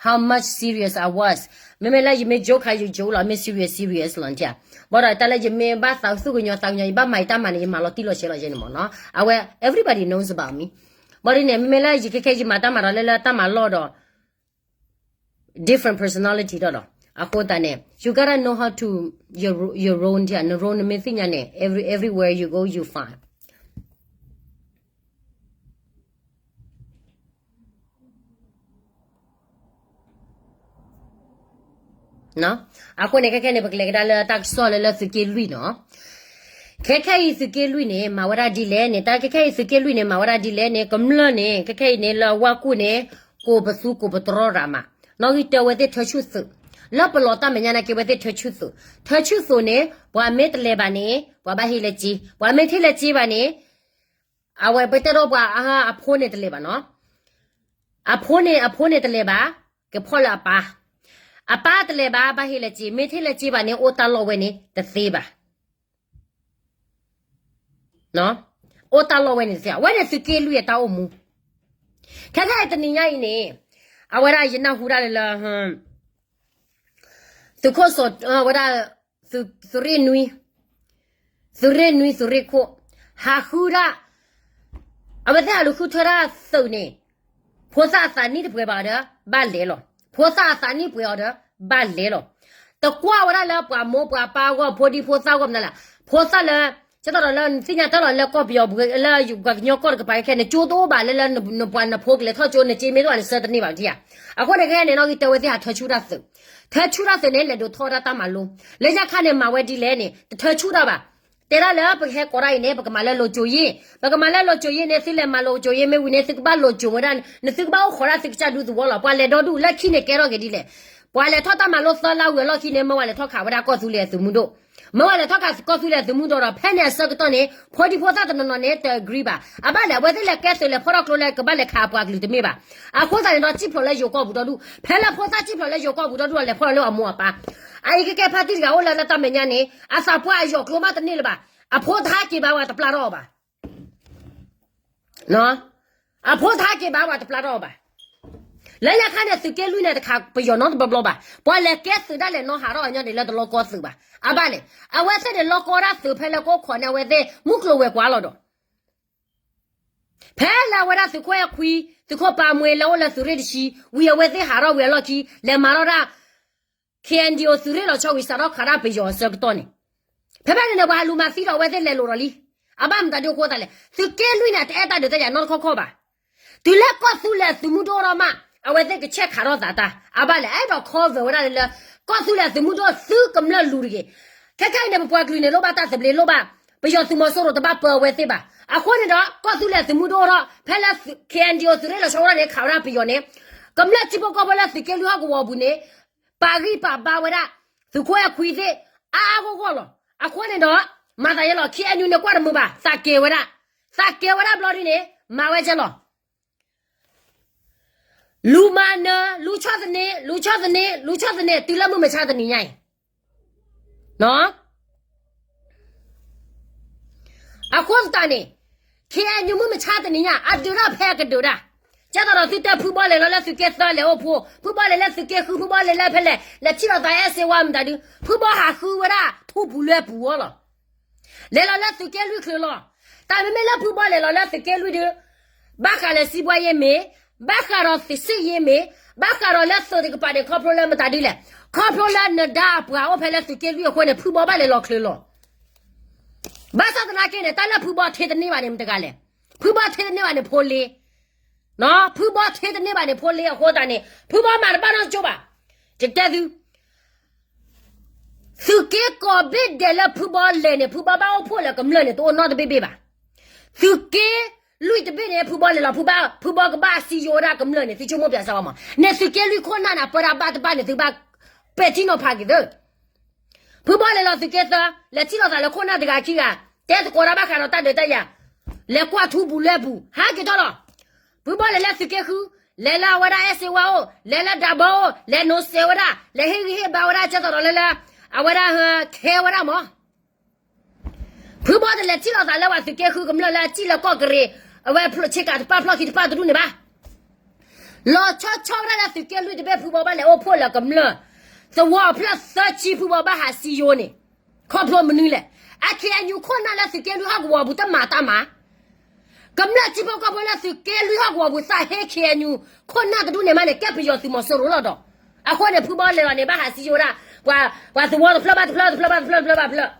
how much serious I was. မ့မ့ၢ်လၢယမ့ၢ် joke ခါ ယ joke လီၤ, မ့ၢ် serious serious လီၤနထံၣ်ဧါ. ဘၣ်ဒီးတၢ်လၢယမ့ၢ်ဘၣ်သးသူၣ်ကညီၤသးကညီၤ ယဘၣ်မၤယတၢ်မၤန့ၣ် ယမၤလီၤတံၢ်လီၤဆဲးလီၤယဲန့ၣ်မ့ၢ်နီၤ. အဝဲ everybody knows about me. ဘၣ်ဒ်န့ၣ် မ့မ့ၢ်လၢယခဲခဲယမၤတၢ်မၤဒီးလၢလၢတၢ်မၤလီၢ်ဒီး different personality ဒီးဒီး အဃိသတးန့ၣ် you gotta know how to your role န role နမ့ၢ်သ့ၣ်ညါန့ၣ် every everywhere you go you fine. အဃိန့ၣ် ခဲခဲန့ၣ် ပကလဲၤကဒါလၢတၢ်ကစီၣ်လၢ လၢသုးက့လွံၢ်နီၤ. ခဲခဲအံၤသုးက့လွံၢ်န့ၣ် မၤဝဲဒၣ်ဒ်လဲၣ်န့ၣ် တၢ်ခဲခဲအံၤသုးက့လွံၢ်န့ၣ် မၤဝဲဒၣ်ဒ်လဲၣ်န့ၣ် ကမျၢၢ်န့ၣ် ခဲခဲအံၤန့ၣ် လၢအဝါကူၣ်န့ၣ် ကိးပသူကိးပတြီရၤမး, နီၣ်ဂံၢ်တၢဝဲသ့ၣ်ထၢဆူၣ်သုး, လၢပလီၤတၢ်မဲာ်ညါနာ်က့ဝဲသ့ၣ်ထၢဆူၣ်သုး, ထၢဆူၣ်သုးန့ၣ် ပှၤမ့ၢ်တလဲၤဘၣ်န့ၣ် ပှၤဘၣ်ဟ့ၣ်လၢစ့, ပှၤမ့ၢ်ဟ့ၣ်လၢစ့ဘၣ်န့ၣ် အဝဲပတဲဒီးပှၤအဖိန့ၣ်တလဲၤဘၣ်နီၤ. အဖိန့ၣ် အဖိန့ၣ်တလဲၤဘၣ်, ကဖီၣ်လၢအပၢ်, အပၢ်တလဲၤဘၣ် ဘၣ်ဟ့ၣ်လၢစ့, မ့ၢ်ဟ့ၣ်လၢစ့ဘၣ်န့ၣ် အိၣ်တၢ်လီၢ်ဝဲန့ၣ် တသ့ဘၣ်. အိၣ်တၢ်လီၢ်ဝဲန့ၣ်တသ့, အဝဲန့ၣ်သုးက့လွံၢ်အတၢ်အိၣ်မူ. ခဲခဲအံၤတနံၤညါအံၤန့ၣ် အဝဲဒၣ်ယနၢ်ဟူဒၣ်လၢလၢ သုးခိၣ်စီၤ ဝဲဒၣ် သုးရ့ၣ်နွံ, သုးရ့ၣ်နွံ သုးရ့ၣ်ခိၣ် ဟးဃုဒၣ်, အဝဲသ့ၣ်ဟးလူၤဃုထၢဒၣ်သုးန့ၣ် ဖိသၣ်အသးနံၣ်တပှဲၤဘၣ်ဒီး ဘၣ်လဲၤလီၤ. ဖိသၣ်အသးနံၣ်ပှဲၤအီၤဒီး ဘၣ်လဲၤလီၤ. တကွၢ်ဝဲဒၣ်လၢပှၤမိၢ်ပှၤပၢ်အဂီၢ် ဖိဒံဖိသၣ်အဂီၢ်မနုၤလဲၣ်, ဖိသၣ်လၢ ကဲသိးဒီးလၢနသ့ၣ်ညါတၢ်လီၤလၢကီၢ်ပယီၤပူၤ လၢပှၤကညီကီၢ်တကပၤခဲခဲန့ၣ် ကၠိတအိၣ်ဘၣ်လၢလၢနပှၤနဖိကလဲၤထီၣ်ကၠိ နစ့မ့ၢ်တအိၣ်နစၢတန့ၢ်ဘၣ်ထံဧါ. အဃိန့ၣ်ခဲန့ၣ် နီၣ်ဂံၢ်တၢဝဲသ့ၣ်ဟးထၢဆူၣ်တၢ်သုး, ထၢဆူၣ်တၢ်သုးန့ၣ် လဲၤဒိးထီၣ်ဝဲဒၣ်တၢ်မၤလိ, လၢညါခါန့ၣ် မၤဝဲဒ်လဲၣ်န့ၣ် တထၢဆူၣ်တၢ်ဘၣ်. တဲဒၣ်လၢပကဟဲကိးဒၣ်အံၤန့ၣ် ပကမၤလၢလိၤကၠိၤယ့ၢ်, ပကမၤလၢလိၤကၠိၤယ့ၢ်န့ၣ် သုလဲၤမၤလိၤကၠိၤယ့ၢ်မ့ၢ်ဝံၤန့ၣ် သုကဘၣ်လိၤကၠိၤဝဲဒၣ်, နသုကဘၣ်အိၣ်ခိးဒၣ်သုကစၢ်ဒူသဝီလီၤ. ပှၤလဲၤဒီဒူၣ်လၢခံန့ၣ်ကဲထီၣ်က့ၤဒ်လဲၣ်. ပှၤလဲၤထီၣ်တၢ်မၤလိသၢလါဝံၤအလီၢ်ခံန့ၣ် မၢဝဲလဲၤထီၣ်ခးဝဲဒၣ်ကီၢ်သူလ့ၤအသုးမုၢ်ဒိၣ်, မၢဝဲလဲၤထီၣ်ခးကီၢ်သူလ့ၤအသုးမုၢ်ဒိၣ်ဒီး ဖဲန့ၣ်အဆၢကတီၢ်န့ၣ် ဖိဒံဖိသၣ်တနီၤနီၤန့ၣ် တ agree ဘၣ်. အဘၣ်လဲၣ် အဝဲသ့ၣ်လဲၤကဲသုးလဲၤဖီၣ်ထီၣ်ကျိလၢကဘၣ်လဲၤခးအပှၤကလုာ်တမ့ၢ်ဘၣ်. အဃိသတးန့ၣ်ဒီး စံၣ်ဖျိးလၢယိၤကီၢ်ပူၤဒီဒူၣ်, ဖဲလၢဖိသၣ်စံၣ်ဖျိးလၢယိၤကီၢ်ပူၤဒီဒူၣ်ဒီး လဲၤဖီၣ်လၢအမိၢ်အပၢ်. အအံၤကကဲဖါတံၢ်တဂၤအိၣ်လၢလၢတၢ်မဲာ်ညါန့ၣ် အသးပှၢ်အယိာ်ကျိမးတန့ၢ်လၢၤဘၣ်. အဖိတဟဲက့ၤဘၣ်ဝဲတပျၢ်ထီၣ်အီၤဘၣ်. အဖိတဟဲက့ၤဘၣ်ဝဲတပျၢ်ထီၣ်အီၤဘၣ်. လၢညါခါန့ၣ် သုးက့လွံၢ်န့ၣ်တခးပယီၤနီတဘျီဘျီဘၣ်. ပှၤလဲၤကဲသုးဒၣ်လဲာ်နီၢ်ဟးထီၣ်အညီန့ၣ်လၢတလီၢ်ကီၢ်သုးဘၣ်. အဘၣ်လဲၣ်, အဝဲသ့ၣ်န့ၣ်လီၢ်ကီၢ်ဒၣ်သုးဖဲလၢကအိၣ်ခိးန့ၣ် အဝဲသ့ၣ်မုၢ်ကျိၤဝဲၤကွာ်လီၤဒီး ဖဲလၢအဝဲဒၣ်သုးခိၣ်အဲၣ်ခွံ, သုးခိၣ်ပၢ်မှဲလၢအိၣ်လၢသုးရ့ၣ်တဆံ, ဝံၤအဝဲသ့ၣ်ဟးထီၣ်ဝံၤအလီၢ်ခံ, လဲၤမၤထီၣ်ဒၣ် K N D O သုးရ့ၣ်လီၤဆီဝံၤစးထီၣ်ခးဒၣ်ပယီၤအဆၢကတီၢ်န့ၣ်, ဖဲဖဲန့ၣ်န့ၣ် ပှၤလူၤမၤသံဒီးအဝဲသ့ၣ်လဲၤလိၤဒီးလံ. အဘၣ်မတၤဒုအဃိသတးလဲၣ်, သုးက့လွံၢ်န့ၣ် တအဲၣ်တၢ်ဒုးတၢ်ယၤနီတခီခီဘၣ်. တုၤလၢကီၢ်သူလ့ၤအသုးမုၢ်ဒိၣ်ထီၣ်မး, အဝဲသ့ၣ်ကဆဲးခးထီၣ်သးတၢ်, အဘၣ်လဲၣ်, အဲၣ်ဒိး cover ဝဲဒၣ်လၢ ကီၢ်သူလ့ၤအသုးမုၢ်ဒိၣ်သုကမျၢၢ်လူၤတဂ့ၤ. ခဲခဲအံၤန့ၣ် ပပှၤကလုာ်န့ၣ် လိၣ်ဘၣ်တၢ်သဘျ့လိၣ်ဘၣ်, ပယီၤသုးမီၤစိရိၤတဘၣ်ပၢအဝဲသ့ၣ်ဘၣ်. အဃိန့ၣ်ဒီး ကီၢ်သူလ့ၤအသုးမုၢ်ဒိၣ်ထီၣ် ဖဲလၢ K N D O သုးရ့ၣ်လီၤဆီဝဲဒၣ်န့ၣ် ခးဝဲဒၣ်ပယီၤန့ၣ်, ကမျၢၢ်ထံဖိကီၢ်ဖိလၢသုးက့လွံၢ်ဟီၣ်ကဝီၤပူၤန့ၣ် ပာ်ဂံၢ်ပာ်ဘါဝဲဒၣ် သုးခိၣ်အဲၣ်ခွံသ့ၣ် အါအါဂီၢ်ဂီၢ်လီၤ. အဃိန့ၣ်ဒီး မၤသးယဲလီၤ K N U န့ၣ် ကွၢ်တမုာ်ဘၣ်, သးကဲၤဝဲဒၣ်, သးကဲၤဝဲဒၣ်ဘျီဒ်န့ၣ် မၤဝဲကဲလီၤ. လူၤမၤနၢၤ, လူၤဆီၣ်သနံး, လူၤဆီၣ်သနံး, လူၤဆီၣ်သနံး တုၤလၢမုၢ်မဆါတနံၤညါအံၤ အဃိသတးန့ၣ် K N U မုၢ်မဆါတနံၤညါ အဒုးထီၣ်ဖဲအကဒုးဒၣ်, ကဲသိးဒီးသုတဲဖုဘီလဲၤလီၤလၢသုးက့သၢလဲၤအိၣ်ဖှိၣ်, ဖုဘီလဲၤလၢသုးက့ဃု, ဖုဘီလဲၤလၢဖဲလဲၣ်, လဲၤထံၣ်လိာ်သးအဲၣ်စ့ဝါမတၤဒု, ဖုဘီဟးဃုဝဲဒၣ်ထူပူၤလွဲပူၤအီၤလီၤ. လဲၤလီၤလၢသုးက့လွံၢ်ချုးလီၤ. တၢ်မ့မ့ၢ်လၢဖုဘီလဲၤလီၤလၢသုးက့လွံၢ်ဒု, ဘၣ်ဃးလၢစံးဘှါယ့မ့ၢ်, ဘၣ်ဃးဒီးသစ့ၣ်ယ့မ့ၢ်, ဘၣ်ဃးဒီးလၢသုးတကပၤန့ၣ် ခီဖျိလၢမတၤဒုလဲၣ်, ခီဖျိလၢနဒါအပှၤအိၣ်ဖဲလၢသုးက့လွံၢ်အဃိန့ၣ် ဖုဘီဘၣ်လဲၤလီၤချုးလီၤ. ဘၣ်ဆၣ်သနာ်က့န့ၣ် တၢ်လၢဖုဘီထံတန့ၢ်ဘၣ်န့ၣ် မတဂၤလဲၣ်. ဖုဘီထံတန့ၢ်ဘၣ်န့ၣ်ဖိလ့, ဖုဘီထံတန့ၢ်ဘၣ်န့ၣ်ဖိလ့အဃိသတးန့ၣ် ဖုဘီမၤတဘၣ်နီတကၠိဘၣ်. ယတဲသု, သုးက့ကိးဘ့ၣ်ဒဲးလၢဖုဘီလဲၤန့ၣ် ဖုဘီဘၣ်အိၣ်ဖှိၣ်လၢကမျၢၢ်န့ၣ် တအိၣ်နီတဘ့ၣ်ဘ့ၣ်ဘၣ်. သုးက့လွံၢ်တဘ့ၣ်န့ၣ် ဖုဘီလဲၤလီၤ ဖုဘီ, ဖုဘီကဘၣ်စံယိဝဲဒၣ်ကမျၢၢ်န့ၣ် သုဆိကမိၣ်ပၠးစၢ်ဝဲမး, န့ၣ်သုးက့လွံၢ်ခိၣ်နၢ်န့ၣ် ပၢဒၣ်ဘၣ်တဘၣ်န့ၣ် သုဘၣ်ပဲာ်ထံနီၤဖးက့ၤသု ဖုဘီလဲၤလီၤသုးက့သၢ, လဲၤထံၣ်လိာ်သးလၢခိၣ်နၢ်တဂၤခံဂၤ, တဲသကိးတၢ်ဘၣ်ဃးဒီးတၢ်ဒုးတၢ်ယၤ, လဲၤကွၢ်ထူပူၤလွဲပူၤ, ဟးက့ၤထီၣ်လီၤ. ဖုဘီလဲၤလၢသုးက့ဃု, လဲၤလၢအဝဲဒၣ်အဲၣ်စ့ဝါအိၣ်, လဲၤလၢဒၢဘီအိၣ်, လဲၤနိးစဲးဝဲဒၣ်, လဲၤဟ့ၣ်ဂံၢ်ဟ့ၣ်ဘါဝဲဒၣ် ကဲသိးဒီးလၢလၢ, အဝဲဒၣ်ဟဲဝဲဒၣ်မး ဖုဘီတလဲၤထံၣ်လိာ်သးလၢပှၤသုးက့ဃုကမျၢၢ်လၢအစံၣ်လၢကီၢ်ကရ့ၣ်, အဝဲဆ့ကၤတပၣ်ဖျီၣ်ခံတပၣ်တဒူၣ်န့ၣ်ဘၣ်. လီၤဆီဆီဝဲဒၣ်လၢသုးက့လွံၢ်တဘ့ၣ် ဖုဘီဘၣ်လဲၤအိၣ်ဖှိၣ်လၢကမျၢၢ်, သဝီအဖျၢၣ်သၢဆံ ဖုဘီဘၣ်ဟးစံယိန့ၣ်, ခီဖျိမနုၤလဲၣ်. အ K N U ခိၣ်နၢ်လၢသုးက့လွံၢ်ဟီၣ်ကဝီၤပူၤတမၤတၢ်မၤ ကမျၢၢ်ထံဖိကီၢ်ဖိလၢသုးက့လွံၢ်ဟီၣ်ကဝီၤပူၤသးဟ့ K N U ခိၣ်နၢ်တဒူၣ်န့ၣ်မးန့ၣ် ကဲပယီၤသုးမီၤစိရိၤလီၤဒီး, အဃိန့ၣ် ဖုဘီလဲၤလီၤန့ၣ် ဘၣ်ဟးစံယိဝဲဒၣ် ပှၤသဝီတဖျၢၣ်ဘၣ်တဖျၢၣ် တဖျၢၣ်ဘၣ်တဖျၢၣ် တဖျၢၣ်ဘၣ်တဖျၢၣ်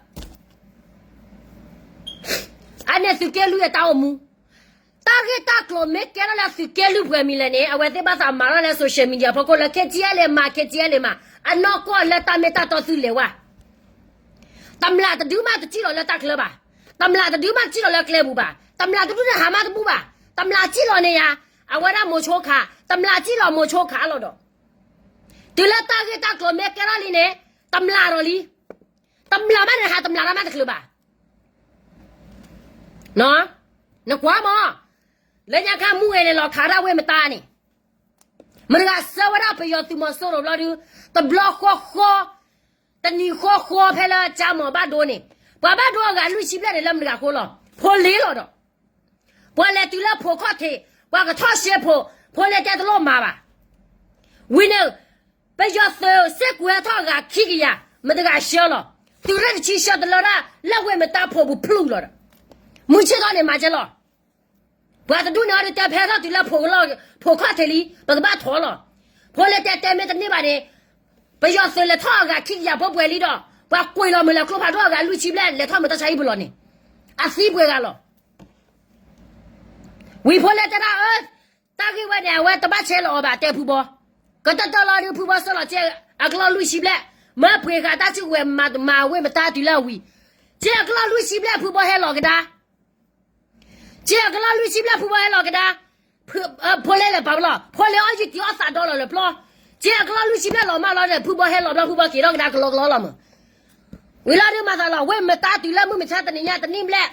အန့ၣ်သုးက့လွံၢ်အတၢ်အိၣ်မူ, တၢ်ဂ့ၢ်တၢ်ကျိၤမ့ၢ်ကဲထီၣ်လၢသုးက့လွံၢ်ပှဲၤမံၤလဲၣ်န့ၣ် အဝဲသ့ၣ်ဘၣ်သးမၤထီၣ်လၢ social media ဖီခိၣ်လၢ KTLA မၤ KTLA မၤ အနီၢ်ကီၢ်လၢတၢ်မ့ၢ်တၢ်တီသုးလဲၤဝဲ တမျးတဒုမးတစံၣ်လီၤလၢတၢ်ချၢဘၣ်, တမျးတဒုမးတစံၣ်လီၤလၢကျဲပူၤဘၣ်, တမျးတဒုန့ၣ်ဟးမးတဘူၣ်ဘၣ်, တမျးစံၣ်လီၤန့ၣ်ယၤ, အဝဲဒၣ်မိၤဆိခး, တမျးစံၣ်လီၤမိၤဆိခးလီၤဒီး, တုၤလၢတၢ်ဂ့ၢ်တၢ်ကျိၤမ့ၢ်ကဲထီၣ်လံန့ၣ်, တမျးဒီးလံ, တမျးမးန့ၣ်ဟးတမျးတၢ်မးတချုးဘၣ် နကွၢ်မး, လၢညါခါမူဂဲၤန့ၣ်လီၤခးဒၣ်ဝ့ၢ်မတါန့ၣ်, မတၤတဂၤဆှၢဝဲဒၣ်ပယီၤသုးမီၤစိရိၤဘျီဒု, တဘျီဃီဃီ, တနံၤဃီဃီဖဲလၢကၠါမီၤဘၣ်ဒိန့ၣ်, ပှၤဘၣ်ဒိအဂၤလွံၢ်ဆံဘျဲၣ်န့ၣ်လၢမတၤတဂၤအဃိလီၤ, ဖိလ့လီၤဒီး, ပှၤလဲၤတုၤလၢဖိခီၣ်ထံး, ပှၤကထီၣ်ရှဲဖိ, ဖိလ့တဲတလိၣ်မၤဘၣ် ဝံၤန့ၣ်, ပယီၤသုးစ့ၢ်ကီးဟဲထီၣ်အဂၤခံကယၤ, မတၤတဂၤဆှၢလီၤ, သုးရ့ၣ်တဆံဆှၢတလၢဒၣ်လၢဝ့ၢ်မတါဖိပူၤဖျုးလီၤဒီး, မုၢ်ဆ့ၣ်ထီၣ်န့ၣ်မၤကဲလီၤ, ပှၤတဒူၣ်န့ၣ်အီၤဒုးတဲဖဲထီၣ်တုၤလၢဖိခီၣ်ထံးလံ, ပကဘၣ်ထီၣ်လီၤ, ဖိလ့တဲတဲမ့ၢ်တန့ၢ်ဘၣ်န့ၣ်, ပယီၤသုးလဲၤထီၣ်အဂၤခံကယၤဖိပှဲၤလံဒီး, ပှၤကွံာ်လီၤမုာ်လၢကျိဖးဒိၣ်အဂၤလွံၢ်ဆံဘျဲၣ်လဲၤထီၣ်မတၤဆါဟံၣ်ပူၤလီၤန့ၣ်, အသံပှဲၤဂၤလီၤ ဝံၤဖိလ့တဲဒၣ်အၢ, တၢ်ဂ့ၢ်ဝဲန့ၣ် အဝဲတဘၣ်ဆဲးလီၤအီၤဘၣ်တဲဖုဘီ, ကတၢၢ်တၢၢ်လီၤဒုးဖုဘီဆှၢလီၤက့, အကလီၢ်လွံၢ်ဆံဘျဲၣ်, မၢပှ့ၤဃာ်တၢ်စုကဝဲၤမၤဝ့ၢ်မတါတုၤလၢအဝံၤ, က့အကလီၢ်လွံၢ်ဆံဘျဲၣ်ဖုဘီဟဲလီၤကဒါ က့အကလီၢ်လွံၢ်ဆံဘျဲၣ်ဖုဘီဟဲလီၤကဒါ, ဖိလ့လဲၤပာ်ပလီၢ်, ဖိလ့အီၣ်ယံာ်တံၢ်အီၣ်သးဒီလီၤလၢပျီ, က့အကလီၢ်လွံၢ်ဆံဘျဲၣ်လီၤမၢ်လီၤန့ၣ် ဖုဘီဟဲလီၤဘျီဖုဘီက့ၤထီၣ်ကဒါကလီကလီလီၤမး, ဝံၤလီၤဒုးမၤသးလီၤ ဝ့ၢ်မတါတုၤလၢမုၢ်မဆါတနံၤညါတနံၣ်ဘျဲၣ်,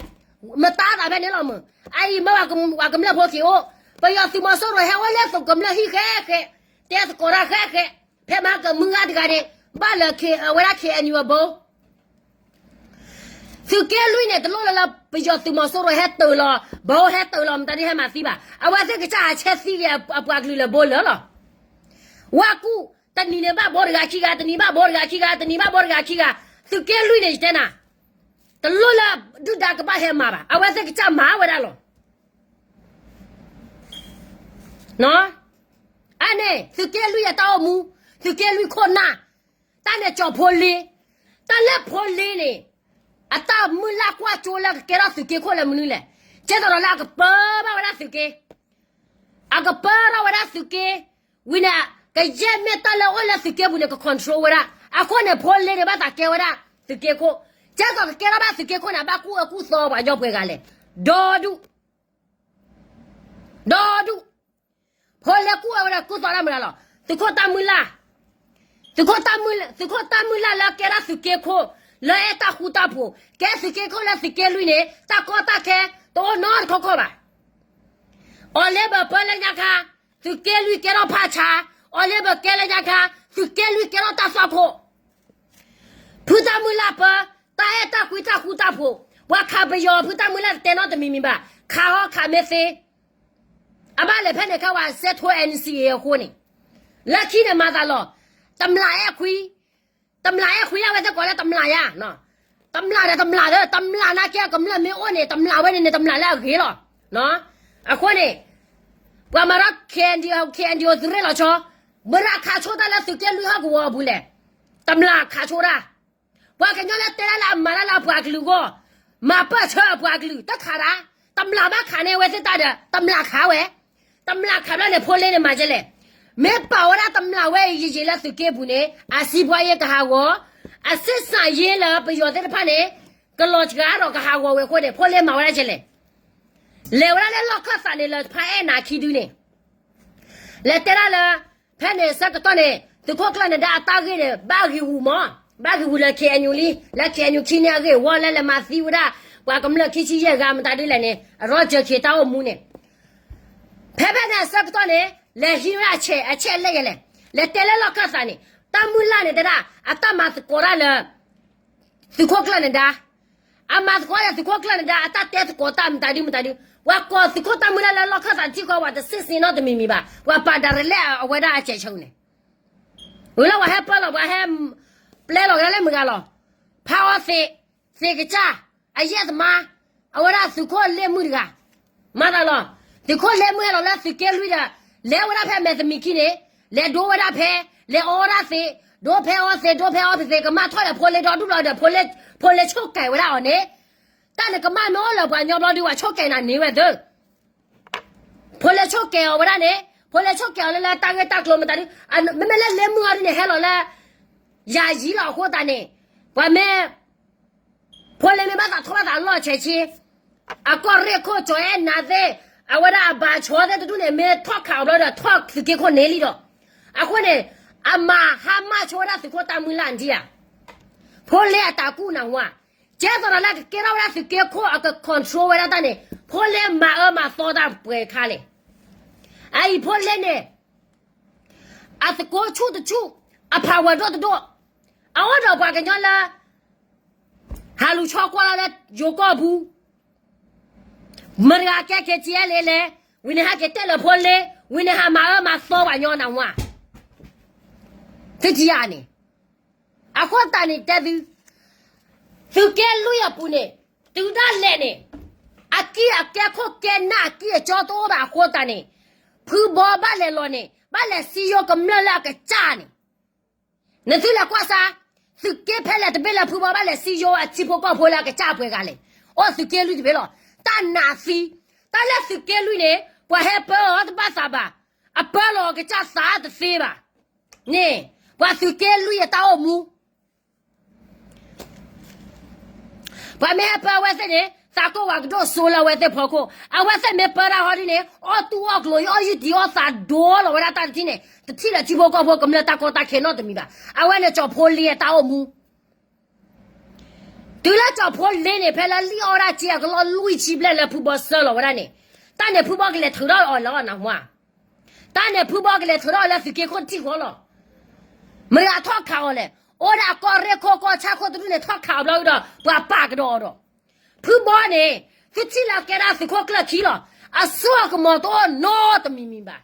မတါသးဖဲန့ၣ်လီၤမး, အအံၤမၢပှၤကမျၢၢ်ဖိက့ၤအိၣ်, ပယီၤသုးမီၤစိရိၤဟဲအိၣ်လၢသုးကမျၢၢ်ဟံၣ်ဃဲဃဲ, တဲသကိးတၢ်ဃဲဃဲ, ဖဲမဟါကမုၢ်ဂၤတဂၤန့ၣ်, ဘၣ်လၢအဝဲဒၣ် K N U အဘိ သုးက့လွံၢ်န့ၣ် တလိၣ်လၢလၢပယီၤသုးမီၤစိရိၤဟဲတၢၤလီၤ, ဘၣ်ဟဲတၢၤလီၤမတၤဒုးဟဲမၤသံဘၣ်, အဝဲသ့ၣ်ကစၢ်ဟးဆဲးသံက့ၤအပှၤကလုာ်လၢဘိလၢာ်လီၤ. ဝါကူၣ်, တနံၤန့ၣ်ဘၣ်ဘိတဂၤခံဂၤ, တနံၤဘၣ်ဘိတဂၤခံဂၤ, တနံၤဘၣ်ဘိတဂၤခံဂၤ, သုးက့လွံၢ်န့ၣ်ယတဲနၤ, တလိၣ်လၢဒုၣ်ဒါကဘၣ်ဟဲမၤဘၣ်, အဝဲသ့ၣ်ကစၢ်မၤဝဲဒၣ်လီၤ. အန့ၣ် သုးက့လွံၢ်အတၢ်အိၣ်မူ, သုးက့လွံၢ်ခိၣ်နၢ်, တၢ်န့ၣ်ကၠီၤဖိလ့, တၢ်လၢဖိလ့န့ၣ်, အတၢ်မုၢ်လၢ်ကွၢ်ကၠိလၢကကဲထီၣ်သုးက့ခိၣ်လၢမနုၤလဲၣ်, ကဲသိးဒီးလၢအကပၢဘၣ်ဝဲဒၣ်သုးက့, အကပၢထီၣ်ဝဲဒၣ်သုးက့, ဝံၤန့ၣ်, ကယဲၢ်မ့ၢ်တၢ်လၢအိၣ်လၢသုးက့ပူၤန့ၣ် က control ဝဲဒၣ်, အဃိန့ၣ် ဖိလ့န့ၣ်ဘၣ်သးကဲဝဲဒၣ်သုးက့ခိၣ်, ကဲသိးကကဲထီၣ်ဘၣ်သုးက့ခိၣ်န့ၣ် အဘၣ်ကူၣ်အၢကူၣ်သီပှၤကညီပှဲၤဂၤလဲၣ်, ဒီဒူၣ် ဒီဒူၣ်, ဖိလ့ကူၣ်ဝဲဒၣ်ကူၣ်သီတၢ်မုၢ်လၢ်လီၤ, သုးခိၣ်တၢ်မုၢ်လၢ်, သုးခိၣ်တၢ်မုၢ်လၢ်လၢကဲဒၣ်သုးက့ခိၣ်, လၢအဲၣ်တၢ်ဃူတၢ်ဖိး, ကဲသုးက့ခိၣ်လၢသုးက့လွံၢ်န့ၣ် တၢ်ကီတၢ်ခဲ, တအိၣ်နီတခီခီဘၣ်. အီၤလ့ဘၢၣ်ပၢလၢညါခါ, သုးက့လွံၢ်ကဲထီၣ်ဖးဆါ, အီၤလ့ဘၢၣ်ကဲလၢညါခါ, သုးက့လွံၢ်ကဲထီၣ်တၢ်သွၣ်ခိၣ် ဖုတၢ်မုၢ်လၢ်ပၢ, တၢ်အဲၣ်တၢ်ကွံတၢ်ဃူတၢ်ဖိး, ပှၤခးပယီၤဖုတၢ်မုၢ်လၢ်တတဲနီတမံၤမံၤဘၣ်, ခးဟီခးမ့ၢ်သ့, အဘၣ်လဲၤဖဲန့ၣ်ခါဝဲစဲထိ N C A အဃိန့ၣ်, လၢခံန့ၣ်မၤသးလီၤ, တမျးအဲၣ်ခွံ, တမျးအဲၣ်ခွံလၢအဝဲသ့ၣ်ကိးလၢတမျးယါ, တမျးဒီးတမျးဒီး တမျးနာ်က့ကမျၢၢ်မ့ၢ်အိၣ်န့ၣ် တမျးဝဲန့ၣ်န့ၣ် တမျးလၢအဂ့ၤလီၤ. အဃိန့ၣ် ပှၤမၤထီၣ် K N D O, K N D O သုးရ့ၣ်လီၤဆီ, ဘၣ်ရၤခးဆိတၢ်လၢသုးက့လွံၢ်ဟီၣ်ကဝီၤအပူၤလဲၣ်, တမျးခးဆိတၢ်, ပှၤကညီလၢတဲဒၣ်လၢအမၤတၢ်လၢအပှၤကလုာ်အဂီၢ်, မၤပၢၢ်ဆၢအပှၤကလုာ် တခးတၢ်, တမျးဘၣ်ခးန့ၢ်အဝဲသ့ၣ်တၢ်ဒီး တမျးခးဝဲ, တမျးခးဘျီန့ၣ် ဖိလ့န့ၣ်မၤကဲလဲၣ်, မ့ၢ်ပာ်ဝဲဒၣ်တမျးဝဲယံာ်ယံာ်လၢသုးက့ပူၤန့ၣ် အစံးဘှါယ့ကဟးဂီၤ, အစ့စးယ့လၢပယီၤသ့ၣ်တဖၣ်န့ၣ် ကလီၤစှၤဒီးကဟးဂီၤဝဲအဃိန့ၣ် ဖိလ့မၤဝဲဒၣ်ကဲလဲၣ် လဲၤဝဲဒၣ်လၢလီၢ်ခၢၣ်သးန့ၣ်လၢဖးအဲၣ်နၤခံဒုန့ၣ်, လဲၤတဲဒၣ်လၢ ဖဲန့ၣ်ဆၢကတီၢ်န့ၣ် သုးခိၣ်ကျၢၢ်နဒါအတၢ်ဂ့ၢ်န့ၣ် ဘၣ်ဂံၢ်ဂူာ်မး, ဘၣ်ဂံၢ်ဂူာ်လၢ K N U လံ, လၢ K N U ခံန့ၣ်အဂ့ၢ်ဝီလၢလဲၤမၤသံဝဲဒၣ် ပှၤကမျၢၢ်ခံဆံယဲၢ်ဂၤမတၤဒ်လဲၣ်န့ၣ် အရီၢ်စၢၤခံတၢ်အိၣ်မူန့ၣ် ဖဲဖဲန့ၣ်အဆၢကတီၢ်န့ၣ် လဲၤဟံးဝဲဒၣ်အဆဲး အဆဲးလဲၣ်ယဲလဲၣ်, လဲၤတဲလၢလီၢ်ခၢၣ်သးန့ၣ် တၢ်မုၢ်လၢ်န့ၣ်တဲဒၣ် အတၢ်မၤသကိးတၢ်လၢ သုးခိၣ်ကျၢၢ်နဒါ, အမၤသကိးဒီးသုးခိၣ်ကျၢၢ်နဒါ အတၢ်တဲသကိးတၢ်မတၤဒုမတၤဒု, ပှၤကိးသုးခိၣ်တၢ်မုၢ်လၢ်လၢလီၢ်ခၢၣ်သးတထံၣ်ဃီ ပှၤတဆ့ၣ်ဆ့ၣ်နီတမံၤမံၤဘၣ်, ပှၤပာ်ဒၣ်ရဲၣ်လၢအဝဲဒၣ်အစဲးဆၢန့ၣ်, ဝံၤလၢပှၤဟဲပၢလီၤ ပှၤဟဲ ပျဲလီၤကဒါလၢမုၢ်ဂၤလီၤ, ဖးအီသံး, သံးကစၢ်, အယဲၢ်သမါ, အဝဲဒၣ်သုးခိၣ်လ့ၣ်မုၣ်တဂၤ မၤသးလီၤ, သုးခိၣ်လ့ၣ်မုၣ်ဟဲလီၤလၢသုးက့လွံၢ်ဒီး လဲၤဝဲဒၣ်ဖဲမဲာ်သမံးခံန့ၣ်, လဲၤဒိဝဲဒၣ်ဖဲ လဲၤအီဒၣ်သ့, ဒိဖဲအီသ့, ဒိဖဲအီသ့, ကမၣ်ထီၣ်ဒီးဖိလ့ဒီဒူၣ်လီၤဒီး ဖိလ့ဆိၣ်ကဲၤဝဲဒၣ်အီၤန့ၣ်, တၢ်နကမၣ်မ့ၢ်အိၣ်လၢပှၤညီဘျီဒုး ပှၤဆိၣ်ကဲၤနၤန့ၢ်ဝဲသ့, ဖိလ့ဆိၣ်ကဲၤအီၤဝဲဒၣ်န့ၣ်, ဖိလ့ဆိၣ်ကဲၤအီၤလၢလၢတၢ်ဂ့ၢ်တၢ်ကျိၤမတၤဒုး, မ့မ့ၢ်လၢလ့မုၢ်အီၤဒုးန့ၣ် ဟဲလီၤလၢ ယၤယံၤလီၤအဃိသတးန့ၣ်, ပှၤမ့ၢ် ဖိလ့မ့ၢ်ဘၣ်သးထီၣ်ဘၣ်သးလီၢ်ဆဲးဆ့, အကီၢ်ရ့ၣ်ခိၣ်ကၠီၤအဲၣ်နၤသ့ၣ်, အဝဲဒၣ်အဘၣ်ဆီသ့ၣ်တဒူၣ်န့ၣ် မ့ၢ်ထီၣ်ခးအီၤဘျီဒီး ထီၣ်သုးက့ခိၣ်န့ၢ်လံဒီး, အဃိန့ၣ်, အမၤဟါမၢ်ဆိဝဲဒၣ်သုးခိၣ်တၢ်မုၢ်လၢ်နထံၣ်ဧါ, ဖိလ့အတၢ်ကူၣ်နၢ်ဝါ, ကဲသိးဒီးလၢကကဲထီၣ်ဝဲဒၣ်သုးက့ခိၣ်အက control ဝဲဒၣ်တၢ်န့ၣ်, ဖိလ့မၤအၢမၤသီတၢ်ပှဲၤခါလဲၣ်, အအံၤဖိလ့န့ၣ် အသကိးဆူၣ်တဆူၣ်, အ power ဒိၣ်တဒိၣ်, အအိၣ်ဒီးပှၤကညီလၢ ဟးလူၤဆီကွၢ်လၢယိၤကီၢ်ပူၤ, မတၤတဂၤကဲ KTLA လဲၣ်, ဝံၤန့ၣ်ဟဲက့ၤတဲလၢဖိလ့, ဝံၤန့ၣ်ဟးမၤအၢမၤသီပှၤညီနၢ်ဝါ, သုထံၣ်ဧါန့ၣ်, အဃိသတးန့ၣ်တဲသု, သုးက့လွံၢ်အပူၤန့ၣ်, တုၤဒၣ်လဲာ်န့ၣ်, အကံၢ်အကဲခိၣ်ကဲနၢ်အကံၢ်အကၠီတအိၣ်ဘၣ်အဃိသတးန့ၣ်, ဖုဘီဘၣ်လဲၤလီၤန့ၣ် ဘၣ်လဲၤစံယိကမျၢၢ်လၢအကစၢ်န့ၣ် နသုလဲၤကွၢ်စါ, သုးက့ဖဲလဲၣ်တဘ့ၣ်လၢဖုဘီဘၣ်လဲၤစံယိအထံဖိကီၢ်ဖိလၢအကစၢ်ပှဲၤဂၤလဲၣ်, အိၣ်သုးက့လွံၢ်တဘ့ၣ်လီၤ, တၢ်နးသံ, တၢ်လၢသုးက့လွံၢ်န့ၣ် ပှၤဟဲပၢအီၤတဘၣ်သးဘၣ်, အပၢလီၤအကစၢ်သးတသ့ဘၣ်, န့ၣ်, ပှၤသုးက့လွံၢ်အတၢ်အိၣ်မူ ပှၤမ့ၢ်ဟဲပၢအဝဲသ့ၣ်န့ၣ် သးကိၢ်ဝးကဒိၣ်စိလၢအဝဲသ့ၣ်ဖီခိၣ်, အဝဲသ့ၣ်မ့ၢ်ပၢတၢ်ဟီဒ်န့ၣ် အီၣ်တူၢ်အီၣ်ကျိၤ အီၣ်ယုၢ်တံၤအီၣ်သးဒိလီၤဝဲဒၣ်တၢ်တထံၣ်န့ၣ် တထံၣ်လၢထံဖိကီၢ်ဖိကမျၢၢ်တၢ်ကီတၢ်ခဲနီတမံၤဘၣ်. အဝဲန့ၣ်ကၠီၤဖိလ့အတၢ်အိၣ်မူ တုၤလၢကၠီၤဖိလ့န့ၣ် ဖဲလၢလံၣ်အီၣ်ဝဲဒၣ်စ့အကလီၢ်လွံၢ်ဆံဘျဲၣ်လၢဖုဘီဆှၢလီၤဝဲဒၣ်န့ၣ်, တၢ်န့ၣ်ဖုဘီကလဲၤထုးထီၣ်အီၤလၢအီၤနၢ်ဟူဧါ, တၢ်န့ၣ်ဖုဘီကလဲၤထုးထီၣ်အီၤလၢသုးက့ခိၣ်ထံၣ်ဃီလီၤ. မတၤတဂၤထီၣ်ခးအီၤလဲၣ်, အိၣ်ဒၣ်အကီၢ်ရ့ၣ်ခိၣ်ကီၢ်ဆၣ်ခိၣ်တဒူၣ်န့ၣ် ထီၣ်ခးအီၤဘျီဒီး ပှၤပာ်ကဒီးအီၤဒီး ဖုဘီန့ၣ် သုထံၣ်လၢကဲဒၣ်သုးခိၣ်ကျၢၢ်ခံလီၤ. အစိအကမီၤတအိၣ်နီတမံၤမံၤဘၣ်.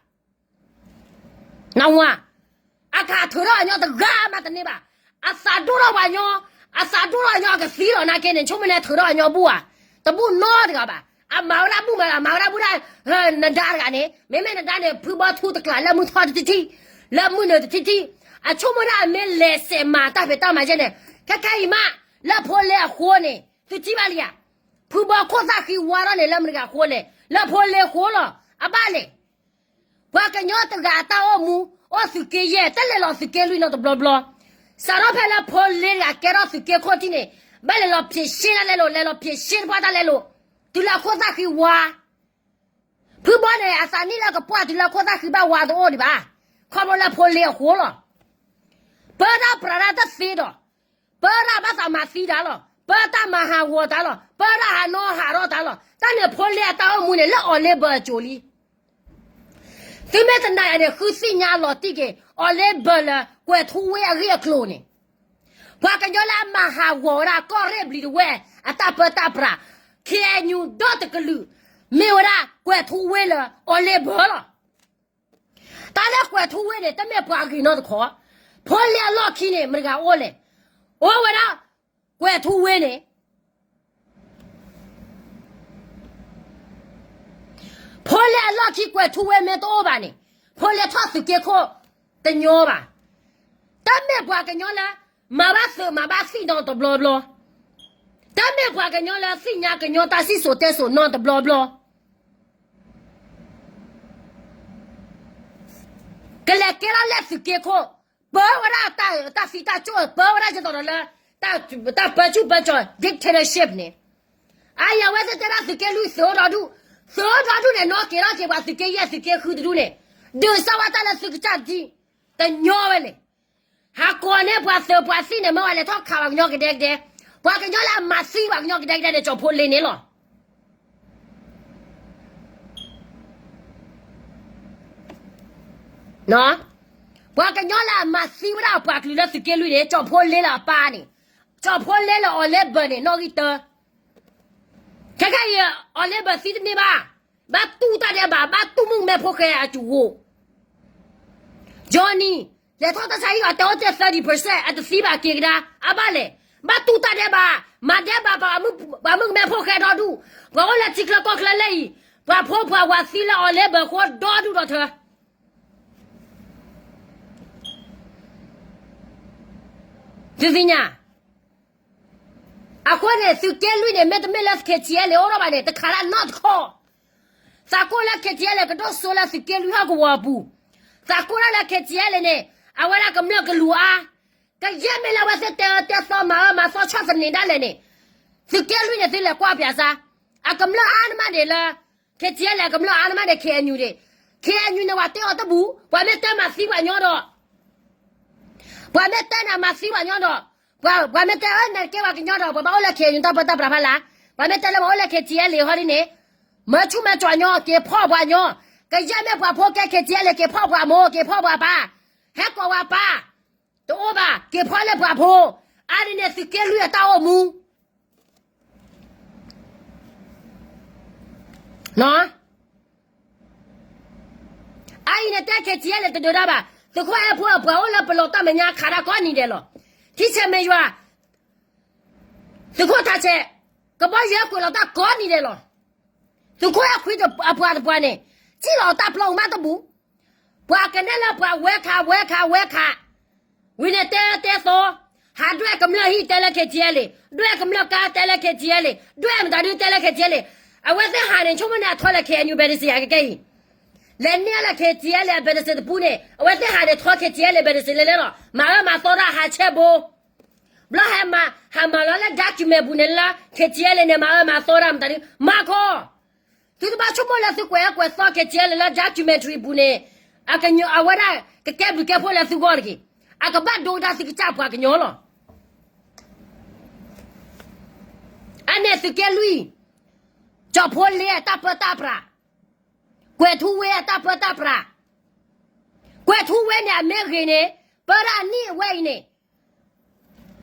နၢ်ဟူဧါ, အကထုးထီၣ်အညီတဂၤမးတန့ၢ်ဘၣ်. အသးဒိၣ်ထီၣ်ပှၤညီ, အသးဒိၣ်ထီၣ်အညီအကသံလီၤ နာ်က့န့ၣ် ဆိကမိၣ်န့ၣ်ထုးထီၣ်အညီဘူၣ်ဧါ. တဘူၣ်နီတဂၤဘၣ်. အမၤဝဲဒၣ်ဘူၣ်မး အမၤဝဲဒၣ်ဘူၣ်ဒၣ်, နဒါတဂၤန့ၣ် မ့မ့ၢ်နဒါန့ၣ် ဖုဘီထူတကျးလၢမုၢ်ထီၣ်တထံၣ်ထံၣ်, လၢမုၢ်နုာ်တထံၣ်ထံၣ်, အဆိကမိၣ်ဒၣ်အမ့ၢ်လဲၤစဲးမၤတၢ်ဖံးတၢ်မၤယဲန့ၣ် ခဲခဲအံၤမး, လၢဖိလ့အဃိန့ၣ် သုထံၣ်ဘၣ်လံဧါ. ဖုဘီခိၣ်သၣ်ဃံဝါထီၣ်န့ၣ် လၢမတၤတဂၤအဃိလဲၣ်, လၢဖိလ့အဃိလီၤ. အဘၣ်လဲၣ် ပှၤကညီတဂၤအတၢ်အိၣ်မူ, အိၣ်သုးက့ယဲၢ် တလဲၤလီၤသုးက့လွံၢ်နီတဘျီဘျီ. စးထီၣ်ဖဲလၢဖိလ့တဂၤကဲထီၣ်သုးက့ခိၣ်ထံၣ်န့ၣ်, ဘၣ်လဲၤလီၤဖံးရှ့တၢ်လဲလိာ်, လဲၤလီၤဖံးရှ့တပှၢ်တၢ်လဲလိာ်, တုၤလၢအခိၣ်သၣ်ဃံဝါ. ဖုဘီန့ၣ် အသးနံၣ်လၢကပှၢ်တုၤလၢအခိၣ်သၣ်ဃံဘၣ်ဝါတအိၣ်ဒံးဘၣ်, ခီဖျိလၢဖိလ့အဃိလီၤ. ပၢတၢ်ပြးတၢ်တသ့ဒီး ပၢတၢ်ဘၣ်သးမၤသံတၢ်လီၤ, ပၢတၢ်မၤဟးဂီၤတၢ်လီၤ, ပၢတၢ်ဟးနီဟးထီၣ်တၢ်လီၤ. တၢ်န့ၣ်ဖိလ့အတၢ်အိၣ်မူန့ၣ် လၢအီၤလ့ဘၢအစိၤလံ. သုမ့ၢ်တနာ်ယၤန့ၣ် ဃုသ့ၣ်ညါလီၤတံၢ်က့ၤ အီၤလ့ဘၢလၢ ကွဲၤထူဝ့အဂ့ၢ်အကျိၤန့ၣ်, ပှၤကညီလၢအမၤဟးဂီၤဝဲဒၣ်ကီၢ်ရ့ၣ်ဘျံးတဝဲၢ်အတၢ်ပၢတၢ်ပြး, ခ့ၣ်အဲၣ်ယူၣ်ဒီတကလုာ်, မ့ၢ်ဝဲဒၣ်ကွဲၤထူဝ့လၢအီၤလ့ဘၢလီၤ. တၢ်လၢကွဲၤထူဝ့န့ၣ် တမ့ၢ်ပှၤဂ့ၤနီတခီ, ဖိလ့အလီၢ်ခံန့ၣ် မတၤတဂၤအိၣ်လဲၣ်, အိၣ်ဝဲဒၣ်ကွဲၤထူဝ့န့ၣ် ဖိလ့အလီၢ်ခံကွဲၤထူဝ့မ့ၢ်တအိၣ်ဘၣ်န့ၣ်, ဖိလ့ထီၣ်သုးက့ခိၣ်တညီဘၣ်. တမ့ၢ်ပှၤကညီလၢ မၤဘၣ်သုးမၤဘၣ်သံၣ်နီတဘျီဘျီ, တမ့ၢ်ပှၤကညီလၢသ့ၣ်ညါကညီတၢ်စံၣ်စိၤတဲစိၤနီတဘျီဘျီ ကလဲၤကဲထီၣ်လၢသုးက့ခိၣ်, ပၢဝဲဒၣ်တၢ်သံတၢ်ကၠိၣ်, ပၢဝဲဒၣ်ကဲသိးဒီးလၢ တၢ်ပၢဆူၣ်ပၢကီၤ dictatorship န့ၣ်, အါယၤဝဲသ့ၣ်တဲဒၣ်သုးက့လွံၢ်သုးအိၣ်ဒီဒူၣ်, သုးအိၣ်ဒီဒူၣ်န့ၣ် နီၢ်က့ၤထီၣ်က့ၤပှၤသုးက့ယဲၢ်သုးက့ဃုတဒူၣ်န့ၣ်, ဒုးစၢ်ဝဲတၢ်လၢသုကစၢ်တထံၣ်, တညီဝဲလဲၣ်. ဟးကိးန့ၢ်ပှၤသုးပှၤသံၣ်န့ၣ် မ့ၢ်ဝဲလဲၤထီၣ်ခးပှၤကညီကဒဲကဒဲ, ပှၤကညီလၢအမၤသံပှၤကညီကဒဲကဒဲန့ၣ် ကၠီၤဖိလ့န့ၣ်လီၤ. ပှၤကညီလၢအမၤသံဝဲဒၣ်အပှၤကလုာ်လၢသုးက့လွံၢ်န့ၣ် ကၠီၤဖိလ့လၢအပၢ်န့ၣ်, ကၠီၤဖိလ့လၢအီၤလ့ဘၢၣ်န့ၣ် နီၣ်ဂံၢ်တၢ, ခဲခဲအံၤ အီၤလ့ဘၢၣ်သံတန့ၢ်ဘၣ်, ဘၣ်တူၢ်တၢ်ဒဲးဘး, ဘၣ်တူၢ်မုၣ်ကမဲဖိဃဲအကၠူၤဧိၤ Johnny, လဲၤထီၣ်တၢ်ဆါဟံၣ်အီၤတဲအိၣ်တ့ၢ် သၢၣ်ဒံၣ်ပၢၢ်ဆဲၣ် အတသံဘၣ်က့ၤကဒါ, အဘၣ်လဲၣ်, ဘၣ်တူၢ်တၢ်ဒဲးဘး, မၤဒဲးဘးပှၤမုၣ်ကမဲဖိဃဲဒီဒူၣ်, ပှၤအိၣ်လၢထံချၢကီၢ်ချၢလၢအံၤ, ပှၤဖိပှၤဝၤသံလၢအီၤလ့ဘၢၣ်ဃိဒီဒူၣ်ဒီထၢ သုသ့ၣ်ညါ, အဃိန့ၣ် သုးက့လွံၢ်န့ၣ် မ့တမ့ၢ်လၢ KTLA အိၣ်ထီၣ်ဘၣ်န့ၣ် တခးတၢ်နီတခီ, သးကိၢ်လၢ KTLA ကဒိၣ်စိလၢသုးက့လွံၢ်ဟီၣ်ကဝီၤအပူၤ, သးကိၢ်ဒၣ်လၢ KTLA န့ၣ် အဝဲဒၣ်ကမျၢၢ်ကလူၤအါ, ကယဲၢ်မ့ၢ်လၢအဝဲသ့ၣ်တဲအၢတဲသီမၤအၢမၤသီဆီၣ်သနံးဒၣ်လဲာ်န့ၣ်, သုးက့လွံၢ်န့ၣ် သုလဲၤကွၢ်ပၠးစါ, အကမျၢၢ်အါနမးဒံးလၢ KTLA အကမျၢၢ်အါနမးဒံး KNU ဒံး, KNU န့ၣ် ပှၤတဲအီၤတဘူၣ်, ပှၤမ့ၢ်တဲမၤသံပှၤညီဒီး ပှၤမ့ၢ်တဲနၤမၤသံပှၤညီဒီး, ပှၤမ့ၢ်တဲအၢနကဲပှၤကညီဒီး ပှၤဘၣ်အိၣ်လၢ KNU တၢ်ပၢတၢ်ပြးဖးလၢ်, ပှၤမ့ၢ်တဲလၢပှၤအိၣ်လၢ KTLA ဟီဒ်န့ၣ်, မၢဆူၣ်မၢကၠီၤညီ, က့ၤဖီၣ်ပှၤညီ, ကယဲၢ်မ့ၢ်ပှၤဖိကဲ KTLA က့ၤဖီၣ်ပှၤမိၢ် က့ၤဖီၣ်ပှၤပၢ်, ဟဲကိးပှၤပၢ်, တအိၣ်ဘၣ်, က့ၤဖီၣ်လၢပှၤဖိ, အါဒ်န့ၣ် သုးက့လွံၢ်အတၢ်အိၣ်မူ အအံၤန့ၣ်တဲ KTLA တဒုးတၢ်ဘၣ်, သုးခိၣ်အဲၣ်ဖိအပှၤအိၣ်လၢပလီၢ်တၢ်မဲာ်ညါခးတၢ်ကိးနံၤဒဲးလီၤ. ထံဆဲးမဲာ်ယွၤ, သုးခိၣ်ထးဆဲး, ကဘီယူၤကွံာ်လီၤတၢ်ကိးနံၤဒဲးလီၤ. သုးခိၣ်အဲၣ်ခွံအပှၤတပှၤန့ၣ်, ထံၣ်လီၤတၢ်ပျီပူၤမးတဘူၣ်, ပှၤကနဲလၢပှၤဝဲခးဝဲခးဝဲခး ဝံၤန့ၣ်တဲတဲသီ, ဟးဒွဲၣ်ကမျၢၢ်ဟံၣ်တဲလၢ KTLA, ဒွဲၣ်ကမျၢၢ်ကါတဲလၢ KTLA, ဒွဲၣ်မတၤဒုတဲလၢ KTLA, အဝဲသ့ၣ်ဟးန့ၣ် ဆိကမိၣ်န့ၣ်အထီလၢ KNU ဘဲးတစ့ၢ်အကကဲအံၤ, လဲၤန့ၢ်လၢ KTLA အဘဲးတစ့ၢ်တပူၤန့ၣ် အဝဲသ့ၣ်ဟးန့ၣ်ထီ KTLA ဘဲးတစ့ၢ်လဲၤလဲၤလီၤ, မၤအၢမၤသီတၢ်ဟးဆဲဘိ ဘျီဟဲမၤ ဟးမၤလီၤလၢ document ပူၤန့ၣ်လၢ KTLA န့ၣ် မၤအၢမၤသီတၢ်မတၤဒု မၤခီ, သုတဘၣ်ဆိကမိၣ်လၢသုကွဲးအၢကွဲးသီ KTLA လၢ documentary ပူၤန့ၣ်, အဝဲဒၣ်ကကဲဘျုးကဲဖှိၣ်လၢသုဂီၢ်တဂ့ၤ, အကဘၣ်ဒိကဒါသုကစၢ်ပှၤကညီလီၤ. အန့ၣ်သုးက့လွံၢ်, ကၠီၣ်ဖိလ့အတၢ်ပၢတၢ်ပြး, ကွဲၤထူဝ့အတၢ်ပၢတၢ်ပြး, ကွဲၤထူဝ့န့ၣ် အမ့ၢ်ဂ့ၤန့ၣ် ပၢဒၣ်နံၣ်အဝဲအံၤန့ၣ်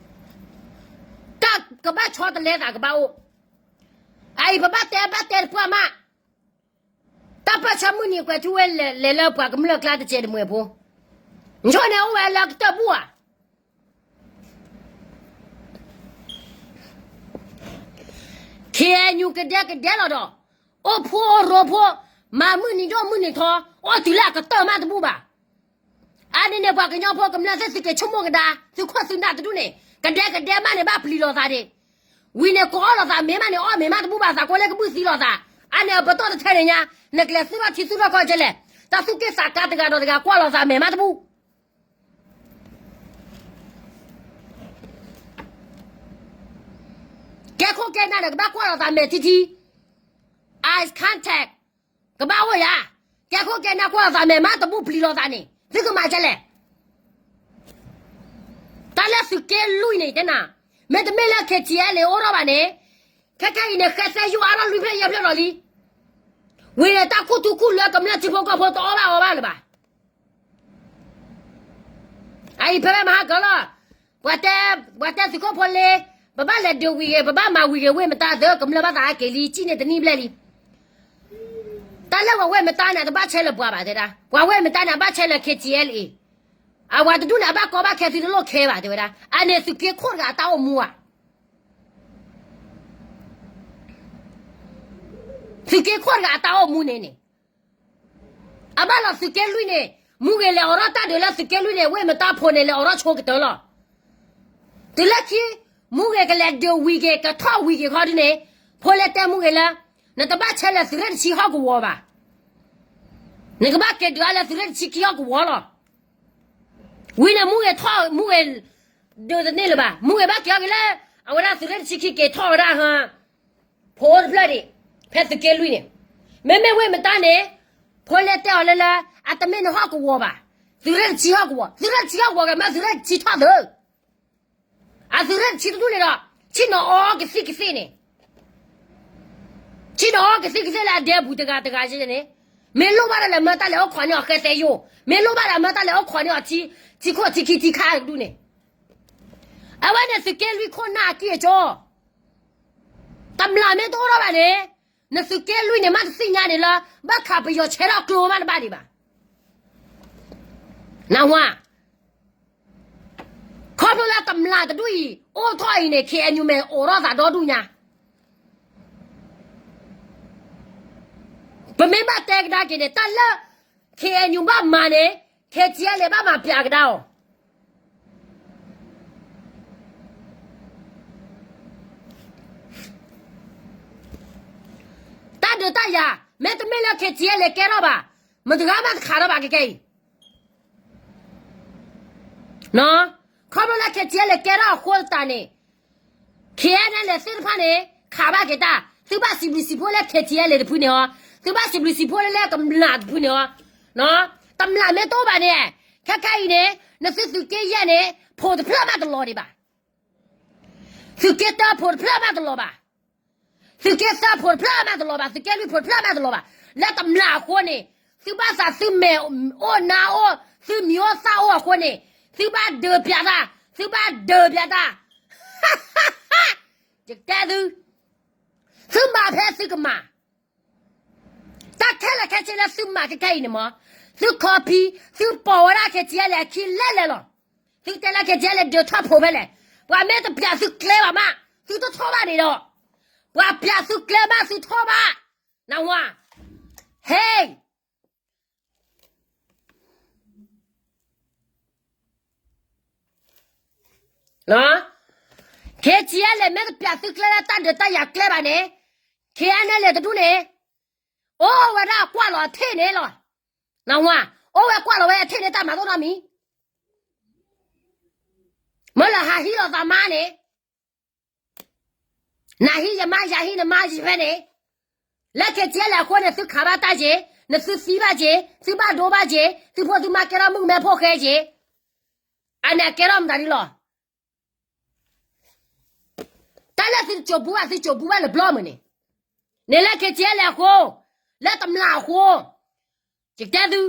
တၢ်ကဘၣ်ဆီတလဲသးကဘၣ်အိၣ်, အအံၤပဘၣ်တဲဘၣ်တဲတပှၢ်မး, တၢ်ပၢဆှၢမုၢ်နံၤကွဲၤထူဝ့ လဲၤလၢပှၤကမျၢၢ်ကျါတစဲးတမှဲၤဖိ, နဆိန့ၣ်အိၣ်ဝဲလၢကတၢၢ်ဘူၣ်ဧါ KNU ကဒဲကဒဲလီၤဒီး, အိၣ်ဖှိၣ်ရိဖှိၣ်, မၤမုၢ်နံၤဒိၣ်မုၢ်နံၤထီ, အိၣ်တုၤလၢအကတၢၢ်မးတဘူၣ်ဘၣ်. အါဒ်န့ၣ် ပှၤကညီဖိကမျၢၢ်သ့ၣ်သုက့ၤဆိကမိၣ်ကဒါ, သုခိၣ်သုနၢ်တဒူၣ်န့ၣ်, ကဒဲကဒဲမးန့ၣ်ဘၣ်ပျံၤလိာ်သးဒံး, ဝံၤန့ၣ်ကိးအီၣ်လိာ်သးမ့ၤမးန့ၣ် အီၣ်မ့ၤမးတဘူၣ်ဘၣ် သးကိးလၢကဘုၣ်သံလိာ်သး, အါန့ၣ်အပတီၢ်တထဲန့ၣ်ညါ, နကလဲၤသူၣ်ထီၣ်ထံသူၣ်ထီၣ်ကီၢ်ကဲလဲၣ်, တၢ်သူၣ်က့ၣ်သးကါတဂၤဒီးတဂၤကွၢ်လိာ်သးမဲာ်မးတဘူၣ် ကဲခိၣ်ကဲနၢ်န့ၣ် ကဘၣ်ကွၢ်လိာ်သးမဲာ်ထံထံ, eye contact ကဘၣ်အိၣ်ယၤ, ကဲခိၣ်ကဲနၢ်ကွၢ်လိာ်သးမဲာ်မးတဘူၣ်ပျံၤလိာ်သးန့ၣ် သုကမၤကဲလဲၣ်. တၢ်လၢသုးက့လွံၢ်န့ၣ်တဲနၤ, မ့တမ့ၢ်လၢ KTLA အိၣ်ထီၣ်ဘၣ်န့ၣ်, ခဲခဲအံၤန့ၣ် ဃဲသဲယိၣ်အါထီၣ်လွံၢ်ဖျၢၣ်ယဲၢ်ဖျၢၣ်ဒီးလံ. ဝံၤန့ၣ်တၢ်ခူသူၣ်ခူလွဲကမျၢၢ်ထံဖိကီၢ်ဖိတအီၣ်ဘၣ်အီဘၣ်လၢၤဘၣ်. အအံၤဖဲဖဲမဟါကၢလီၤ, ပှၤတဲ, ပှၤတဲသုးခိၣ်ဖိလ့, ပဘၣ်လဲၤဒုးဝံၤဂ့ၤ, ပဘၣ်မၤဝံၤဂ့ၤ ဝ့ၢ်မတါသၢကမျၢၢ်ဘၣ်သးအက့ၤလံ ကံၣ်န့ၢ်တနံၣ်ဘျဲၣ်လံ. တၢ်လၢပှၤဝ့ၢ်မတါန့ၣ် တဘၣ်ဆဲးလၢပှၤဘၣ်တဲဒၣ်, ပှၤဝ့ၢ်မတါန့ၣ် အဘၣ်ဆဲးလၢ KTLA, အဝဲတဒူၣ်န့ၣ် အဘၣ်ကီဘၣ်ခဲသုတလိၣ်ခဲဘၣ်တဲဝဲဒၣ်. အန့ၣ်သုးက့ခိၣ်တဂၤအတၢ်အိၣ်မူဧါ. သုးက့ခိၣ်တဂၤအတၢ်အိၣ်မူန့ၣ်န့ၣ် အဘၣ်လီၤသုးက့လွံၢ်န့ၣ်, မူဂ့ၤလဲၤအိးထီၣ်တၢ်ဒုးလၢသုးက့လွံၢ်န့ၣ် ဝ့ၢ်မတါဖိန့ၣ် လဲၤအိးထီၣ်ဆိကတၢၢ်လီၤ. တုၤလၢခံ, မူဂ့ၤကလဲၤဒုးဝံၤက့ၤ ကထီၣ်ဝံၤက့ၤခီဒုန့ၣ်, ဖိလ့တဲမူဂ့ၤလၢ, နတဘၣ်ဆဲးလၢသုးရ့ၣ်တဆံဟီၣ်ကဝီၤဘၣ်. နကဘၣ်က့ၤဒုးအါလၢသုးရ့ၣ်တဆံခံဟီၣ်ကဝီၤလီၤ. ဝံၤန့ၣ်မူဂ့ၤထီၣ်, မူဂ့ၤ, ဒုးတန့ၢ်လၢၤဘၣ်. မူဂ့ၤဘၣ်က့ၤအီၤက့ၤလၢ, အဝဲဒၣ်သုးရ့ၣ်တဆံခံက့ၤထီၣ်ဝဲဒၣ်ဟါ ဖိအိၣ်တဖျၢၣ်ဒံး, ဖဲသုးက့လွံၢ်န့ၣ်, မ့မ့ၢ်ဝ့ၢ်မတါန့ၣ်, ဖိလ့တဲအီၤလၢလၢ, အတမ့ၢ်နဟီၣ်ကဝီၤဘၣ်, သုးရ့ၣ်တဆံဟီၣ်ကဝီၤ, သုးရ့ၣ်တဆံဟီၣ်ကဝီၤကမၢသုးရ့ၣ်တဆံထီၣ်သု, အသုးရ့ၣ်တဆံတဒူၣ်န့ၣ်ဒီး, ဆ့ၣ်နီၤအီကသံၣ်ကသ့ၣ်န့ၣ် ဆ့ၣ်နီၤအီကသံၣ်ကသ့ၣ်လၢအဒဲပူၤတဂၤတဂၤန့ၣ်, မ့ၢ်လိၣ်ဘၣ်ဒီးလဲၤမၢတၢ်လဲၤအိၣ်ခိးန့ၢ်အီၤဃဲသဲယိၣ်, မ့ၢ်လိၣ်ဘၣ်ဒီးမၢတၢ်လဲၤအိၣ်ခိးန့ၢ်အီၤ, ထံခိၣ်ထံခံထံခါတဒူၣ်န့ၣ်, အဝဲန့ၣ်သုးက့လွံၢ်ခိၣ်နၢ်အကံၢ်အကၠီ, တမျၢ်မ့ၢ်တအိၣ်ထီၣ်ဘၣ်န့ၣ်, နသုးက့လွံၢ်န့ၣ်မ့ၢ်တသ့ၣ်ညါန့ၣ်လၢ, ဘၣ်ခးပယီၤဆဲးထီၣ်ကျိမးတဘၣ်ဒံးဘၣ် နၢ်ဟူဧါ. ခီဖျိလၢတမျၢ်တဒူၣ်အံၤ အိၣ်ထီၣ်အံၤန့ၣ် KNU မ့ၢ်အိးထီၣ်သးဒီဒူၣ်ညါ, ပမ့ၢ်ဘၣ်တဲကဒါက့ၤန့ၣ် တၢ်လၢ KNU ဘၣ်မၤန့ၣ် KTLA ဘၣ်မၤပျးကဒါအီၤ. ဒုးတၢ်ယၤ, မ့တမ့ၢ်လၢ K T L ကဲထီၣ်ဘၣ်, မတဂၤမးတခးထီၣ်ဘၣ်ကကဲအံၤ, ခီဖျိလၢ K T L ကဲထီၣ်အဃိသတးန့ၣ် K N L သ့ၣ်တဖၣ်န့ၣ် ခးဘၣ်က့ၤတၢ်, သုဘၣ်စံးဘျုးစံးဖှိၣ်လၢ K T L တဖုန့ၣ်အီၤ, သုဘၣ်စံးဘျုးစံးဖှိၣ်လၢ လၢကမျၢၢ်တဖုန့ၣ်အီၤ, တမျၢ်မ့ၢ်တအိၣ်ဘၣ်န့ၣ်, ခဲခဲအံၤန့ၣ် နသုသုးက့ယဲၢ်န့ၣ် ဖိတဖျၢၣ်မးတလီၤဒံးဘၣ်, သုးက့တၢဖိတဖျၢၣ်မးတလီၤဘၣ်, သုးက့သၢဖိတဖျၢၣ်မးတလီၤဘၣ်, သုးက့လွံၢ်ဖိတဖျၢၣ်မးတလီၤဘၣ်, လၢတမျၢ်အဃိန့ၣ်, သုဘၣ်သးသုမဲာ်အိၣ်နါအိၣ်, သုမံၤအိၣ်သၣ်အိၣ်အဃိန့ၣ်, သုဘၣ်ဒုးပျးတၢ်, သုဘၣ်ဒုးပျးတၢ် ယတဲသု, သုမၤဖဲသုကမၤ, တၢ်ခဲလၢာ်ခဲဆ့လၢသုမၤခဲခဲအံၤန့ၣ်မ့ၢ်, သု copy, သုပိာ်ဝဲဒၣ် K T L အခံလဲၣ်လဲၣ်လီၤ, သုတဲလၢ K T L ဒုးထီၣ်ဖိးဖဲလဲၣ်, ပှၤမ့ၢ်တပျးသုကျဲဘၣ်မး, သုတထီၣ်ဘၣ်န့ၣ်ဒီး, ပှၤပျးသုကျဲမးသုထီၣ်ဘၣ်, နဝၤ, ဟ့ၣ် K T L မ့ၢ်တပျးသုကျဲလၢတၢ်ဒုးတၢ်ယၤကျဲဘၣ်န့ၣ်, K N L တဒူၣ်န့ၣ်, အိၣ်ဝဲဒၣ်ကွၢ်လီၤအထ့ၣ်န့ၣ်လီၤ, နဝၤ, အိၣ်ဝဲကွၢ်လီၤဝဲအထ့ၣ်န့ၣ်တၢ်မၤသီၣ်နီတမံၤ, မ့ၢ်လၢဟးဟံးလီၤသးမါန့ၣ် နဟံးယမါ ယဟံးနမါယဖဲန့ၣ်, လၢ K T L အဃိန့ၣ် သုခးဘၣ်တၢ်က့ၤ, နသုသံဘၣ်က့ၤ, သုဘၣ်ဒိဘၣ်က့ၤ, သုဖိသုမါကဲထီၣ်မုၣ်ကမဲဖိဃဲက့ၤ, အန့ၣ်ကဲထီၣ်မတၤဒ်လီၤ. တၢ်လၢသုတစိာ်ပူဘၣ် သုစိာ်ပူဘၣ်လၢဘျီမုၢ်န့ၣ်, န့ၣ်လၢ K T L အဃိ, လၢတမျၢ်အဃိ, ယတဲသု,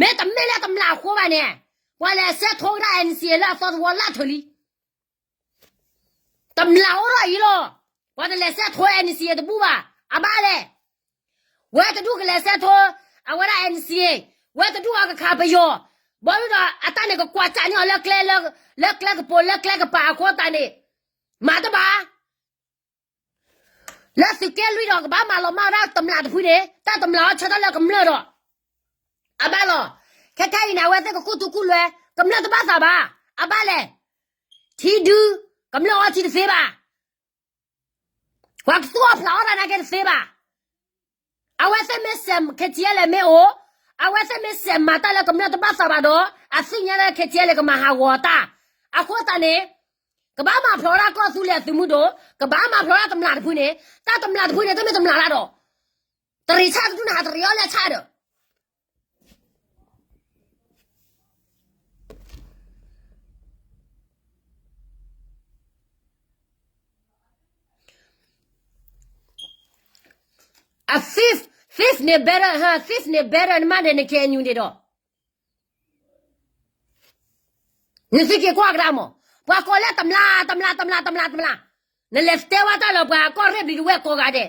မ့တမ့ၢ်လၢတမျၢ်အဃိဘၣ်န့ၣ်, ပှၤလဲၤဆဲးထိကဒၣ် N C A လၢအသီတဝီလၢ်ထၢၣ်လံ တမျၢ်အိၣ်ထီၣ်အံၤလီၤ. ပှၤတလဲၤဆဲးထိ N C A တဘူၣ်ဘၣ်. အဘၣ်လဲၣ်. ဝဲတဒူၣ်ကလဲၤဆဲးထိ အဝဲဒၣ် N C A, ဝဲတဒူၣ်အကခးပယီၤ, ဘီဒုဒီးအတၢ်န့ၣ်ကကွၢ်စးန့ၢ်အီၤလၢကျဲ, လၢကျဲကပိာ်လၢကျဲကပၤအဃိသတးန့ၣ်, မၤတဘၣ် လၢသုးက့လွံၢ်ဒီးကဘၣ်မၤလီၤမၢ်ဝဲဒၣ်တမျၢ်တဖုန့ၣ်, တၢ်တမျၢ်အီၤဆၢထၢၣ်လၢကမျၢၢ်ဒီး, အဘၣ်လီၤ. ခဲခဲအံၤန့ၣ် အဝဲသ့ၣ်ကကူၣ်သူၣ်ကူၣ်လွဲ, ကမျၢၢ်တဘၣ်သးဘၣ်. အဘၣ်လဲၣ်. ထံဒု, ကမျၢၢ်အီထံတသ့ဘၣ်. ပှၤကသူၣ်အီၣ်ဖျးအီၣ်တၢ်နာ်က့တသ့ဘၣ်. အဝဲသ့ၣ်မ့ၢ်စဲး K T L မ့ၢ်အိၣ်, အဝဲသ့ၣ်မ့ၢ်စဲးမၤတၢ်လၢကမျၢၢ်တဘၣ်သးဘၣ်ဒီး, အသ့ၣ်ညါလၢ K T L ကမၤဟးဂီၤအတၢ်, အဃိသတးန့ၣ်, ကဘၣ်မၤဖျိးဒၣ်ကီၢ်သူလ့ၤအသုးမုၢ်ဒိၣ်, ကဘၣ်မၤဖျိးဒၣ်တမျၢ်တဖုန့ၣ်, တၢ်တမျၢ်တဖုန့ၣ် တမ့ၢ်တမျၢ်လၢဒီး, တရံးဆၣ်တဒူၣ်န့ၣ် ဟးတရံးအီၤလၢဆၣ်ဒီး အ thief, thief န့ၣ် better, ဟါ, thief န့ၣ် better နမ့ၢ်ဒဲးန K N U န့ၣ်ဒီး, နသုက့ၤကွၢ်ကဒါမး, ပှၤကိးလၢတမျၢ်, တမျၢ်, တမျၢ်, တမျၢ်, တမျၢ်, နလဲၤတဲဝဲတၢ်လၢပှၤကီၢ်ရ့ၣ်ဘျံးတဝဲၢ်ကိးဂၤဒဲး,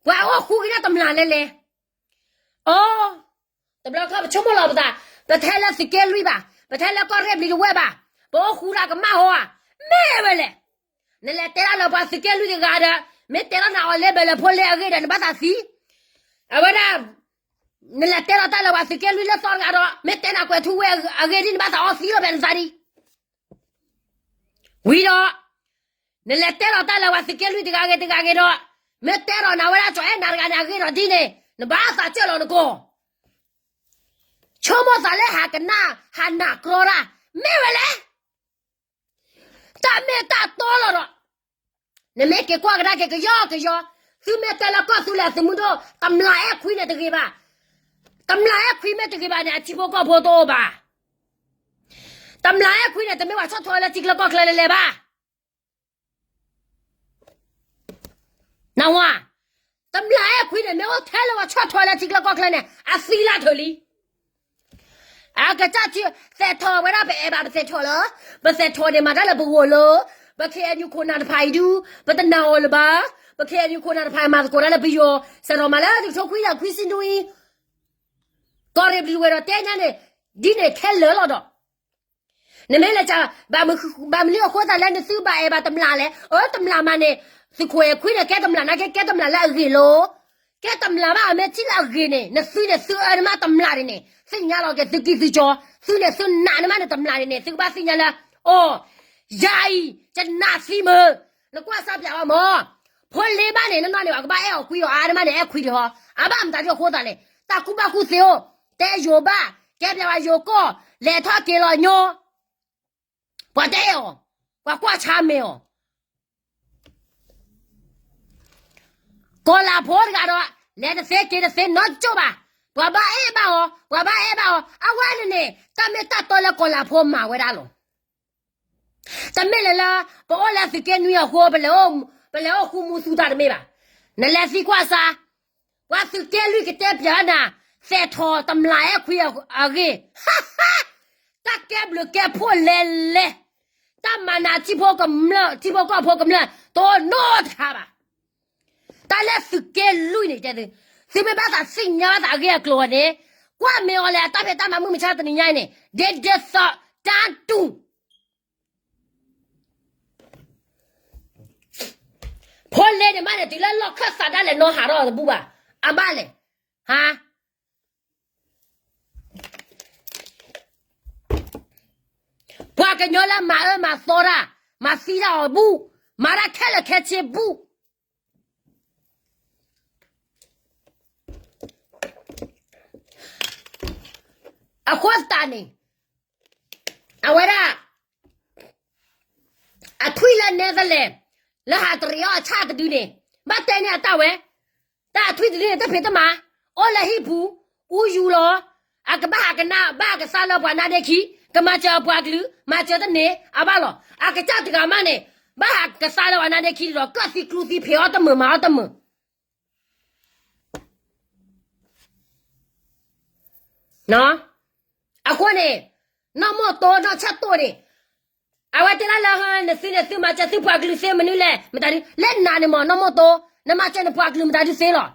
ပှၤအိၣ်ဃူက့ၤန့ၢ်တမျၢ်လဲၣ်လဲၣ်. အိ, တဘျီခီပဆိကမိၣ်လီၤပသး, ပထဲလၢသုးက့လွံၢ်ဘၣ်, ပထဲလၢကီၢ်ရ့ၣ်ဘျံးတဝဲၢ်ဘၣ်, ပအိၣ်ဃူတၢ်ကမၣ်ဟီဧါ, မ့ၢ်ဝဲလဲၣ်. နလဲၤတဲဒၣ်လၢပှၤသုးက့လွံၢ်တဂၤဒီး, မ့ၢ်တဲလီၤနၤအီၤလၢဘဲလၢဖိလဲအဂ့ၢ်ဒီးနဘၣ်သးသံ, အဝဲဒၣ်, နလဲၤတဲလီၤတၢ်လၢပှၤသုးက့လွံၢ်လၢသီတဂၤဒီး, မ့ၢ်တဲနၤကွဲးထူဝဲအဂ့ၢ်ဒ်နဘၣ်သးအီသံလီၤဖဲနသးဒံး ဝံၤဒီး, နလဲၤတဲလီၤတၢ်လၢပှၤသုးက့လွံၢ်တဂၤဂ့ၤတဂၤဂ့ၤဒီး, မ့ၢ်တဲလီၤနၤဝဲဒၣ်ကၠီၤအဲၣ်နၤတဂၤန့ၣ်အဂ့ၢ်ဒီးဒ်န့ၣ်, နဘၣ်သးစၢၢ်လီၤနကိာ်, ဆိကမိၣ်သးလၢဟးကနၣ်, ဟးနာ်ကြီတၢ်, မ့ၢ်ဝဲလဲၣ်. တၢ်မ့ၢ်တၢ်တီလီၤဒီး, နမ့ၢ်က့ၤကွၢ်ကဒါက့ၤကယီကယီ, သုမ့ၢ်တဲလၢကီၢ်သူလ့ၤအသုးမုၢ်ဒိၣ်, တမျၢ်အဲၣ်ခွံန့ၣ်တဂ့ၤဘၣ်. တမျၢ်အဲၣ်ခွံမ့ၢ်တဂ့ၤဘၣ်န့ၣ် အထံဖိကီၢ်ဖိတအိၣ်ဘၣ်. တမျၢ်အဲၣ်ခွံန့ၣ် တမ့ၢ်ပှၤဆီၣ်ထွဲလၢထံကျၢၢ်ကီၢ်ချၢလဲၤလဲၤဘၣ်. နဝၤ, တမျၢ်အဲၣ်ခွံန့ၣ် မ့ၢ်အိၣ်ထဲလၢပှၤဆီၣ်ထွဲလၢထံကျၢၢ်ကီၢ်ချၢန့ၣ် အသံလၢထၢၣ်လံ. အကစၢ်ထံ, သဲးထီၣ်ဝဲဒၣ်ပအဲၣ်ဘၣ်ပသဲးထီၣ်လီၤ. ပသဲးထီၣ်န့ၣ် မၤတၢ်လၢပဂီၢ်လီၤ. ပ K N U ခိၣ်နၢ်တဖၣ်အံၤဒု, ပတနာ်အီၤလၢၤဘၣ်. ပ K N U ခိၣ်နၢ်တဖၣ်အံၤ မၤသကိးတၢ်လၢပယီၤ, စးထီၣ်မၤလၢတကထိခွံကယၤခွံဆံနွံ, ကီၢ်ရ့ၣ်ဘျံးဝဲဒီးတဲညါန့ၣ်, ဒ်န့ၣ်ခဲလၢာ်လီၤဒီး နမ့ၢ်လဲၤက, ဘၣ်မနုၤအဃိသတးလၢနသုဘၣ်အဲၣ်ဘၣ်တမျၢ်လဲၣ်. အၢ တမျၢ်မးန့ၣ်, သုးခိၣ်အဲၣ်ခွံန့ၣ် ကဲတမျၢ်နာ်က့ ကဲတမျၢ်လၢအဂ့ၤလီၤ. ကဲတမျၢ်ဘၣ်အမ့ၢ်ထံၣ်လၢအဂ့ၤန့ၣ် နသုန့ၣ်သုအၢနမါတမျၢ်န့ၣ်န့ၣ် သ့ၣ်ညါလီၤက့ၤသုကံၢ်သုကီ, သုန့ၣ်သုနာ်နမါန့ၣ်တမျၢ်န့ၣ်န့ၣ် သုကဘၣ်သ့ၣ်ညါလၢ, အိ, ယၤအံၤ, ယနာ်သံမုၢ်, နကွၢ်စၢ်ပျးဝဲမၢ် ဖိလ့ဘၣ်န့ၣ် နီၢ်နီၢ်န့ၣ် ပှၤကဘၣ်အဲၣ်အီၤကွံအီၤအါ တမ့ၢ်န့ၣ် အဲၣ်ခွံဒံးဟီ, အဘၣ်မတၤဒုအဃိသးလဲၣ်, တၢ်ကူၣ်ဘၣ်ကူၣ်သ့အိၣ်, တဲယိၤဘၣ်, ကဲပျးဝဲယိၤကီၢ်, လဲၤထီၣ်က့ၤလီၤညီ, ပှၤတအဲၣ်အီၤ, ပှၤကွၢ်ဆါမဲာ်အီၤ ကီၤလၤဖိတဂၤဒီး လဲၤတသ့က့ၤတသ့နီတကၠိၢ်ဘၣ်, ပှၤဘၣ်အဲၣ်ဘၣ်အီၤ, ပှၤဘၣ်အဲၣ်ဘၣ်အီၤ, အဝဲန့ၣ်န့ၣ် တၢ်မ့ၢ်တၢ်တီလၢကီၤလၤဖိမၤဝဲဒၣ်လီၤ. တမ့ၢ်လၢလၢ ပအိၣ်လၢသုးက့နွံအဃိ ပလဲၤအိၣ်ဃူမူသူတၢ်တမ့ၢ်ဘၣ်. နလဲၤသံကွၢ်စါ, ပှၤသုးက့လွံၢ်ကတဲပျးနၤ, သဲးထီၣ်တမျးအဲၣ်ခွံအဂ့ၢ် တၢ်ကဲဘျုးကဲဖှိၣ်လဲၤလဲၤ, တၢ်မၤနၤထံဖိကမျၢၢ် ထံဖိကီၢ်ဖိကမျၢၢ် တအိၣ်နီတခါဘၣ်. တၢ်လၢသုးက့လွံၢ်န့ၣ်တဲသု, သုမ့ၢ်ဘၣ်သးသ့ၣ်ညါဘၣ်သးအဂ့ၢ်အကျိၤအီၤန့ၣ်, ကွၢ်မ့ၢ်အီၤလဲၣ် အတၢ်ဖံးတၢ်မၤမုၢ်မဆါတနံၤညါအံၤန့ၣ် ဒ်ဒ်သိးတၢ်တူၢ် ဖိလ့န့ၣ်မးန့ၣ် တုၤလၢလီၢ်ခၢၣ်သးဒၣ်လဲာ်နီၢ်ဟးထီၣ်တဘူၣ်ဘၣ်, အဘၣ်လဲၣ်, ဟါ ပှၤကညီလၢမၤအၢမၤသီတၢ်, မၤသံတၢ်အီၤဘူၣ်, မၤတၢ်ခဲလၢာ်ခဲဆ့ဘူၣ်. အဃိသတးန့ၣ် အဝဲဒၣ် အထွံၣ်လၢနဲသလဲၣ်, လၢဟးတရံးအီၣ်အဆၣ်တဒုန့ၣ်, ဘၣ်တဲန့ၢ်အတၢ်ဝဲ, တၢ်အထွံၣ်တဒုန့ၣ် တၢ်ဖံးတၢ်မၤ, အိၣ်လၢဟံၣ်ပူၤ, အူယူၤလီၤ, အကဘၣ်ဟးကနၣ်ဘၣ်ကသါလၢပှၤနါဒ့ခံ, ကမၤစၢၤအပှၤကလုာ်, မၤစၢၤတန့ၢ်အဘၣ်လီၤ. အကစၢ်တဂၤမးန့ၣ် ဘၣ်ဟးကသါလၢပှၤနါဒ့ခံဒီး ကၢၣ်သံကျူသံဖံးအီၣ်တမုာ်မၤအီၣ်တမုာ် အဃိန့ၣ် နီၢ်မိၢ်တိနီၢ်ဆၢၣ်တိၢ်န့ၣ်, အဝဲတဲဒၣ်လၢ နသုန့ၣ်သုမၤစၢၤသုပှၤကလုာ်သ့မနုၤလဲၣ် မတၤဒု, လၢနၤန့ၣ်မ့ၢ်နီၢ်မိၢ်တိ, နမၤစၢၤနပှၤကလုာ်မတၤဒုသ့လီၤ.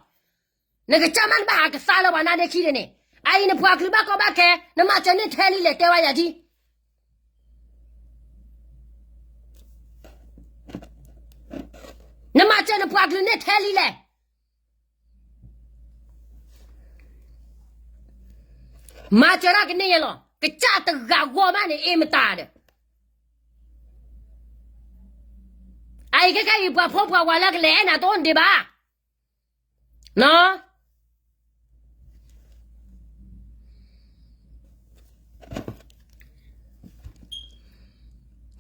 နကစၢ်မးနဘၣ်ဟးကသါလၢပှၤနါဒ့ခံန့ၣ်န့ၣ်, အအံၤနပှၤကလုာ်ဘၣ်ကီဘၣ်ခဲ, နမၤစၢၤန့ၢ်ထဲလံလဲၣ် တဲဝဲယၤဒ် နမၤစၢၤနပှၤကလုာ်န့ၢ်ထဲလံလဲၣ်. မၤစၢၤတၢ်ကန့ၢ်ယဲလီၤ. ကစၢ်တဂၤဂီၢ်မးန့ၣ် အ့ၣ်မတၤဒီး, အအံၤခဲခဲအံၤပှၤဖိပှၤဝၤလၢကလဲၤအဲၣ်နၤတအိၣ်ဒံးဘၣ်.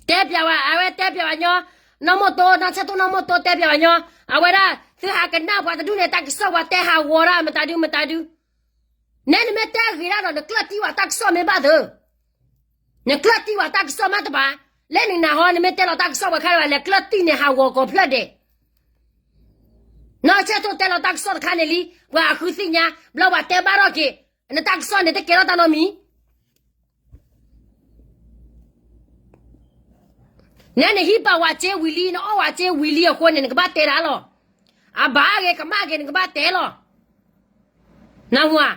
တဲပျးဝဲ အဝဲတဲပျးဝဲညီ, နီၢ်မိၢ်တိ နီၢ်ဆၢၣ်တိၢ်နီၢ်မိၢ်တိတဲပျးဝဲညီ, အဝဲဒၣ် သုဟးကနၣ်ပှၤတဒူၣ်န့ၣ် တၢ်ကစီၣ်ပှၤတဲဟးဂီၤဒၣ်မတၤဒုမတၤဒု, နဲနမ့ၢ်တဲဂ့ၤဒၣ်ဒီး နကျၢၢ်တံၢ်ဝဲတၢ်ကစီၣ်မ့ၢ်ဘၣ်သၢ, နကျၢၢ်တံၢ်ဝဲတၢ်ကစီၣ်မးတဘၣ်, လၢနနၤဟီ နမ့ၢ်တဲလီၤတၢ်ကစီၣ်ပှၤခါဒၣ်ဝဲ လဲၤကျၢၢ်တံၢ်န့ၣ်ဟးဂီၤကိးဖျၢၣ်ဒဲး နီၢ်ဆၢၣ်တိၢ်တဲလီၤတၢ်ကစီၣ်တခါန့ၣ်လံ, ပှၤအဃုသ့ၣ်ညါ, ဘျီပှၤတဲဘၣ်ထီၣ်က့ၤ, နတၢ်ကစီၣ်န့ၣ်တကဲထီၣ်တၢ်နီတမံၤ, နဲနဟံးပာ်ဝဲစ့ဝံၤလံ နအီၣ်ဝဲစ့ဝံၤလံအဃိန့ၣ် နကဘၣ်တဲဒၣ်လီၤ. အဘၣ်ဂ့ၤကမၣ်ဂ့ၤ နကဘၣ်တဲလီၤ. နၢ်ဟူဧါ.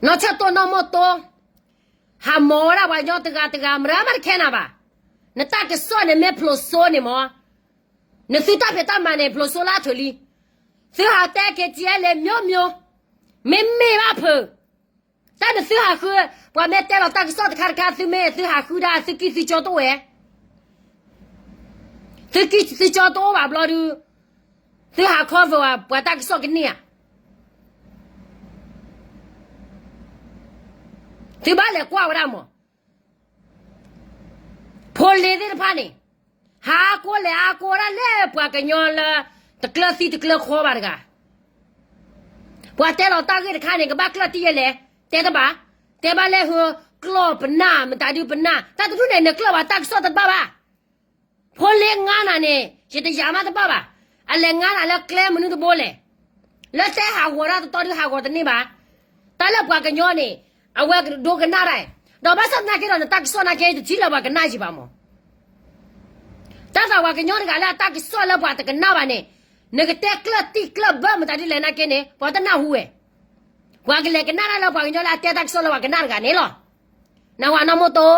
နီၢ်ဆၢၣ်တိၢ်နီၢ်မိၢ်တိ, ဟးမီၤဝဲဒၣ်ပှၤကညီတဂၤတဂၤ မတၤမးတခဲနၤဘၣ်. နတၢ်ကစီၣ်န့ၣ်မ့ၢ်ဖျိးစိန့ၣ်မး, နသုတၢ်ဖံးတၢ်မၤန့ၣ် ဖျိးစိလၢအထုးလံ. သုဟးတဲက့ၤကဲလဲၣ် မျိုးမျိုး, မ့မ့ၢ်ဘၣ်ဖုး တၢ်နသုဟးဃု, ပှၤမ့ၢ်တဲလီၤတၢ်ကစီၣ်တခါတခါ သုမ့ၢ်သုဟးဃုဒၣ် သုကံၢ်သုကၠီတအိၣ်ဝဲ, သုကံၢ်သုကၠီတအိၣ်ဘၣ်ဘျီဒု, သုဟး cover ဝဲ ပှၤတၢ်ကစီၣ်ကန့ၢ်ဧါ. သုဘၣ်လဲၤကွၢ်ဝဲဒၣ်မး, ဖိလ့သ့ၣ်တဖၣ်န့ၣ်, ဟးအါကိးလဲၤအါကိးဒၣ်လၢပှၤကညီလၢ တကျၢၢ်သံတကျၢၢ်ခီဘၣ်တဂၤ ပှၤတဲလီၤတၢ်ဂ့ၢ်တခါန့ၣ် ကဘၣ်ကျၢၢ်တံၢ်ယဲလဲၣ်, တဲတဘၣ်, တဲဘၣ်လဲၣ်ဟၢ, ကျီၢ်ပနၢ် မတၤဒုပနၢ် တၢ်တဒူၣ်န့ၣ် နကျၢၢ်ဝဲတၢ်ကစီၣ်တဘၣ်ဘၣ်. ဖိလ့ငါနၤန့ၣ် ယတယာ်မးတဘၣ်ဘၣ်, အလဲၤငါနၤလၢကျဲမနုၤတဘိလဲၣ်, လၢတဲဟးဂီၤတၢ်တတီဒုဟးဂီၤတန့ၢ်ဘၣ်. တၢ်လၢပှၤကညီန့ၣ် အဝဲဒိကနၣ်တၢ်, ဒီးဘၣ်ဆၣ်သနာ်က့ဒီး နတၢ်ကစီၣ်နာ်က့ တထံၣ်လၢပှၤကနၣ်ယံၤဘၣ်မး. တၢ်သးပှၤကညီတဂၤလၢအတၢ်ကစီၣ်လၢပှၤတကနၣ်ဘၣ်န့ၣ်, နကတဲကျၢၢ်တံၢ်ကျၢၢ်ဘၢမတၤဒ်လဲၣ်နာ်က့န့ၣ် ပှၤတနၢ်ဟူဝဲ, ပှၤကလဲၤကနၣ်တၢ်လၢပှၤကညီလၢအတဲတၢ်ကစီၣ်လၢပှၤကနၣ်တဂၤန့ၣ်လီၤ. နၢ်ဟူဧါ နီၢ်မိၢ်တိ,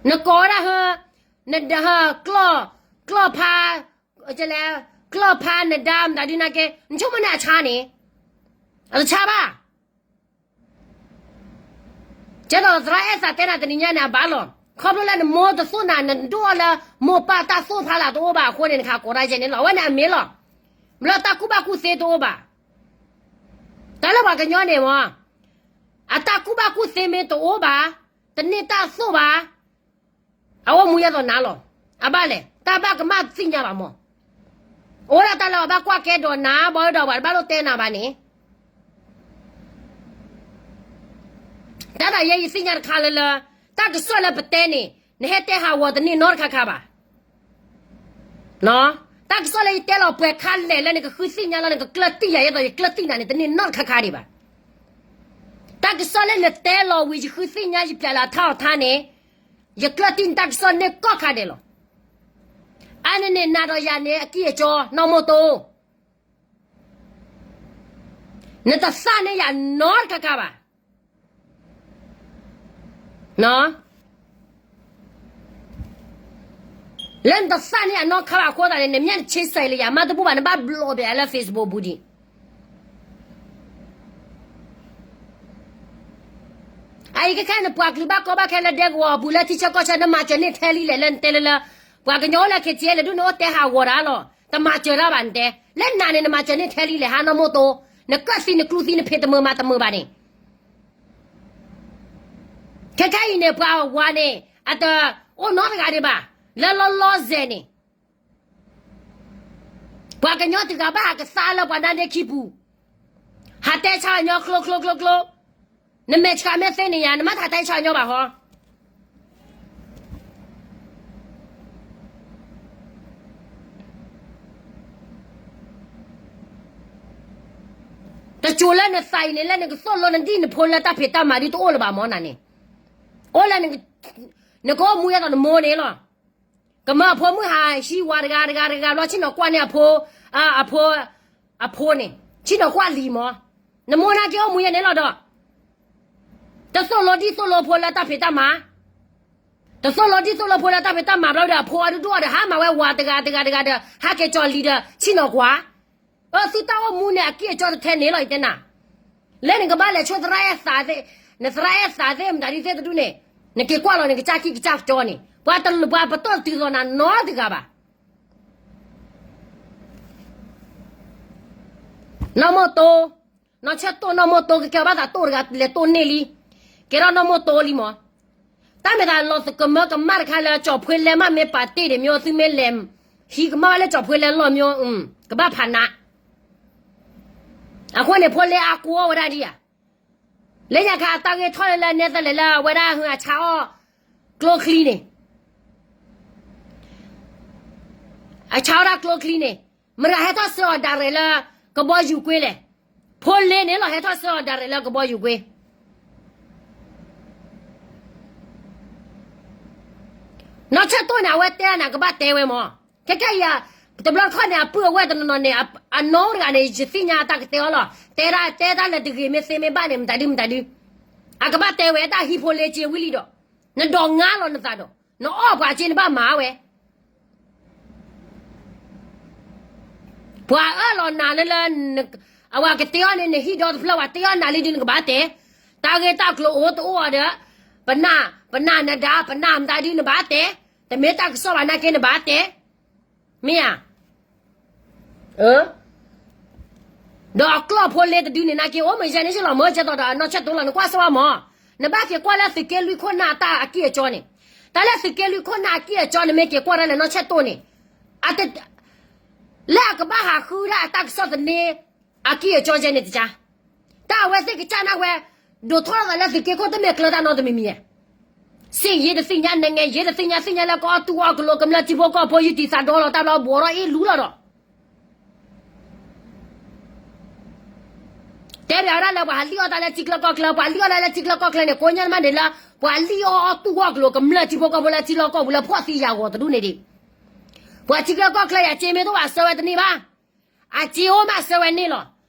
နကိးဝဲဒၣ်ဟၢ, နဒၢဟၢ, ကျီၢ်, ကျီၢ်ဖါ, လဲ, ကျီၢ်ဖါနဒါမတၤဒုနာ်က့ နဆိကမိၣ်န့ၣ်အဆါန့ၣ်, အတဆါဘၣ်. ကဲသိးသရၣ်အဲၣ်သးတဲနၤတနံၤညါန့ၣ် အဘၣ်လီၤ. ခီဖျိလၢနမိၢ်တသိၣ်နၤ နဒိၣ်အီၤလၢ မိၢ်ပၢ်တၢ်သိၣ်ဖျါလၢတအိၣ်ဘၣ်အဃိန့ၣ် နခးကိးတၢ်ယဲန့ၣ်လီၤ. အဝဲန့ၣ်အမ့ၢ်လီၤ. ဘျီတၢ်ကူၣ်ဘၣ်ကူၣ်သ့တအိၣ်ဘၣ်. တၢ်လၢပှၤကညီန့ၣ်မ့ၢ် အတၢ်ကူၣ်ဘၣ်ကူၣ်သ့မ့ၢ်တအိၣ်ဘၣ်, တန့ၢ်တၢ်သိၣ်ဘၣ်, အအိၣ်မူယဲသိးနၤလီၤ. အဘၣ်လဲၣ်, တၢ်ဘၣ်ကမၣ်သ့ၣ်ညါဘၣ်မး. အိၣ်ဒၣ်တၢ်လၢအဘၣ်ကွၢ်ကဲဒီးနၤ ဘၣ်ဒီးပှၤတဘၣ်လိၣ်တဲနၤဘၣ်န့ၣ် တၢ်သးယဲယသ့ၣ်ညါတခါလၢလၢ တၢ်ကစီၣ်လၢပတဲန့ၣ် နဟဲတဲဟးဂီၤတန့ၢ်နီတခါခါဘၣ်. တၢ်ကစီၣ်လၢယတဲလီၤပှဲၤခါလဲၣ်လၢနကဃုသ့ၣ်ညါလၢနကကျၢၢ်တံၢ်ယၤ ယဲသိးယကျၢၢ်တံၢ်နၤန့ၣ် တန့ၢ်နီတခါခါဒံးဘၣ်. တၢ်ကစီၣ်လၢနတဲလီၤဝံၤ ယဃုသ့ၣ်ညါ ယပျဲလၢအထါအီၤထါန့ၣ် ယကျၢၢ်တံၢ်နတၢ်ကစီၣ်န့ၣ်ကိးခါဒဲးလီၤ. အါန့ၣ်န့ၣ် နၤဒီးယၤန့ၣ် အကံၢ်အကၠီ နီၢ်မိၢ်တိ နတသၣ်န့ၢ်ယၤနီတခါခါဘၣ်. လၢနတသၣ်န့ၢ်ယၤနီတခါဘၣ်အဃိသတးန့ၣ် နမ့ၢ်တဆ့စဲးလၢယၤ မ့တမ့ၢ်ဘၣ် နဘၣ်ဘျီးဘၣ်လၢ Facebook ပူၤဒံး. အအံၤခဲခဲန့ၣ် ပှၤကလုာ်ဘၣ်ကီဘၣ်ခဲလၢဒဲကဝီၤအပူၤလၢထံဆၢကီၢ်ဆၢ နမၤစၢၤန့ၢ်ထဲလံလဲၣ် လၢနတဲလၢလၢ ပှၤကညီအိၣ်လၢ ခ့ဆ့ လၢဒူၣ်န့ၣ်အိၣ်တဲဟးဂီၤတၢ်လီၤ. တမၤစၢၤတၢ်ဘၣ်နတဲ. လၢနၤန့ၣ် နမၤစၢၤန့ၢ်ထဲလံလဲၣ် ဟါနီၢ်မိၢ်တိ, နကၢၣ်သံနကျူသံနဖံးတမုာ်မၤတမုာ်ဘၣ်န့ၣ် ခဲခဲအံၤန့ၣ် ပှၤဝၤန့ၣ် အတအိၣ်နီတဂၤဒံးဘၣ်, လၢလီၤလီၤဆဲးန့ၣ် ပှၤကညီတဂၤဘၣ်ဟးကသါလၢပှၤနါဒ့ခံပူၤ, ဟးတဲဆါအညီကျိကျိကျိကျိ, နမဲာ်ဆှးမ့ၢ်သ့န့ၣ်ယါ နမ့ၢ်တဟးတဲဆါအညီဘၣ်ဟီ. တစိၤလၢနသးအံၤန့ၣ် လၢနကသိၣ်လိနဒံၣ်နဖိလၢတၢ်ဖံးတၢ်မၤဒ်တအိၣ်လၢၤဘၣ်မၢ်နၤန့ၣ်, အိၣ်လၢ နကအိၣ်မူယဲသိးနမိၢ်န့ၣ်လီၤ. ကမၢအဖိမုၣ်ဟးဟံးဝၤတဂၤတဂၤတဂၤဘျီ ဆ့ၣ်နီၤကွၢ်န့ၢ်အဖိ, အဖိ, အဖိန့ၣ် ဆ့ၣ်နီၤကွၢ်လံမၢ်, နမိၢ်နာ်က့အိၣ်မူယဲန့ၣ်လီၤဒီး တသိၣ်လိဒံၣ်သိၣ်လိဖိလၢတၢ်ဖံးတၢ်မၤ, တသိၣ်လိဒံၣ်သိၣ်လိဖိလၢတၢ်ဖံးတၢ်မၤဘျီဒီး အဖိအဒူၣ်ဒူၣ်အီၤဒီး ဟးမၤဝဲဝၤတဂၤတဂၤတဂၤဒီး ဟးက့ၤကၠီၤလံဒီး ဆ့ၣ်နီၤကွၢ်, အသုတၢ်အိၣ်မူန့ၣ် အကံၢ်အကၠီတထဲန့ၣ်လီၤ ယတဲနၤ. လၢနကဘၣ်လဲၤဆိသရၣ်အဲၣ်သးသ့ၣ်, နသရၣ်အဲၣ်သးသ့ၣ် မတၤဒ်သ့ၣ်တဒူၣ်န့ၣ်, နက့ၤကွၢ်လီၤ နကစၢ်ကံၢ်ကစၢ်ကၠီန့ၣ် ပှၤတလူၤပှၤပတီၢ်တုၤသိးနၤနီတဂၤဘၣ်. နီၢ်မိၢ်တိ, နီၢ်ဆၢၣ်တိၢ် နီၢ်မိၢ်တိ ကကဲဘၣ်သးတိၢ်တဂၤလဲၤတိၢ်န့ၢ်လံ, ကဲထီၣ်နီၢ်မိၢ်တိလံမၢ်. တၢ်မ့ၢ်သးလီၤသကမၢကမၣ်တခါလၢ ကၠီၤဖှ့လဲမ့ၢ်မ့ၢ်ပာ်တ့ၢ်ဒံးမၠိ သုမ့ၢ်လဲၤဟံးကမၣ်ဝဲလၢကၠီၤဖှ့လဲလီၢ်မၠိ, ကဘၣ်ဖးနး. အဃိန့ၣ် ဖိလ့အါကိးအီၣ်ဝဲဒၣ်ဒံးဧါ. လၢညါခါအတၢ်ဂ့ၢ်ထီၣ်လၢလၢနဲသလဲၣ်လၢအဝဲဒၣ်အဆါအီၣ်ကျိချံန့ၣ်, အဆါအီၣ်ဒၣ်ကျိချံန့ၣ်, မတၤဟဲထီၣ်ဆှၢအီၤဒၣ်ရဲၣ်လၢကဘီယူၤကွ့လဲၣ်. ဖိလ့န့ၣ်လီၤ ဟဲထီၣ်ဆှၢအီၤဒၣ်ရဲၣ်လၢကဘီယူၤကွ့. နီၢ်ဆၢၣ်တိၢ်န့ၣ် အဝဲတဲနၤကဘၣ်တဲဝဲမၢ်. ခဲကဲအံၤ, တဘျီတခီၣ်န့ၣ် အပုၢ်အဝဲၢ်တနီၤနီၤန့ၣ်, အနီၢ်တဂၤန့ၣ် ယသ့ၣ်ညါအတၢ်ကတဲအီၤလီၤ. တဲဒၣ်တဲတၢ်လၢတဂ့ၤမ့ၢ်သ့မ့ၢ်ဘၣ်န့ၣ် မတၤဒုမတၤဒု, အကဘၣ်တဲဝဲတၢ်ဟံးဖိလ့စ့ဝံၤလံဒီး, နဒိးငါလီၤနသးဒီး, နအီၣ်ပှၤစ့နဘၣ်မၤဝဲ ပှၤအၢၣ်လီၤနၤလၢလၢ, အဝဲကတဲအီၤန့ၣ် နဟံၣ်ဒီတဖျၢၣ် ပှၤတဲအီၤနၤလံဒုးနကဘၣ်တဲ, တၢ်ဂ့ၢ်တၢ်ကျိၤအိၣ်တအိၣ်အီၤဒီး, ပနၢ်, ပနၢ်နဒါ ပနၢ်မတၤဒုးနဘၣ်တဲ, တမ့ၢ်တၢ်ကစီၣ်ဘၣ်နာ်က့နဘၣ်တဲ, မ့ၢ်ဧါ. ဒီးအကျီၢ်ဖိလ့တဒုန့ၣ်နာ်က့ အိၣ်မ့ၢ်ယဲန့ၣ်စ့ၢ်လီၤ မၢယဲသိးဒီးနီၢ်ဆၢၣ်တိၢ်လီၤ နကွၢ်စ့ၢ်ဝဲမၢ်, နဘၣ်က့ၤကွၢ်လၢသုးက့လွံၢ်ခိၣ်နၢ်အတၢ်အကံၢ်အကၠီန့ၣ်, တၢ်လၢသုးက့လွံၢ်ခိၣ်နၢ်အကံၢ်အကၠီန့ၣ် မ့ၢ်က့ၤကွၢ်တၢ်လၢနီၢ်ဆၢၣ်တိၢ်န့ၣ်, လၢအကဘၣ်ဟးဃုဒၣ်အတၢ်ကစီၣ်သန့ အကံၢ်အကၠီယဲန့ၣ်တကါ, တၢ်အဝဲသ့ၣ်ကစၢ်နၢ်ဝဲ, ဒိးထီၣ်လိာ်သးလၢသုးက့ခိၣ်တမ့ၢ်ကျၢၤတၢ်နီတမံၤမံၤဧါ. စ့ၣ်ယ့တသ့ၣ်ညါ နဲၣ်ငဲၤယ့တသ့ၣ်ညါ သ့ၣ်ညါလၢကအီၣ်တူၢ်အီၣ်ကလိၤ ကမျၢၢ်ထံဖိကီၢ်ဖိ ယူၢ်တံၢ်သးဒီလီၤတၢ်ဘျီ ဘှီးထီၣ်အ့ၣ်လူလီၤဒီး တဲဘၣ်ဝဲဒၣ်လၢပှၤဟးလံၣ်အီၣ်တၢ်လၢထံချၢကီၢ်ချၢ ပှၤလံၣ်အီၣ်တၢ်လၢထံချၢကီၢ်ချၢန့ၣ် ကိးညါမးန့ၣ်လၢ ပှၤလံၣ်အီၣ်အီၣ်တူၢ်အီၣ်ကလိၤ ကမျၢၢ်ထံဖိကီၢ်ဖိလၢထံလီၢ်ကီၢ်ပူၤလၢဖှီၣ်သံယာ်ဂီၤတဒူၣ်န့ၣ်ဒံး, ပှၤထံချၢကီၢ်ချၢယၤစ့မ့ၢ်တအိၣ်ဘၣ်ဆှၢဝဲတန့ၢ်ဘၣ်, အစ့အိၣ်မးဆှၢဝဲန့ၣ်လီၤ.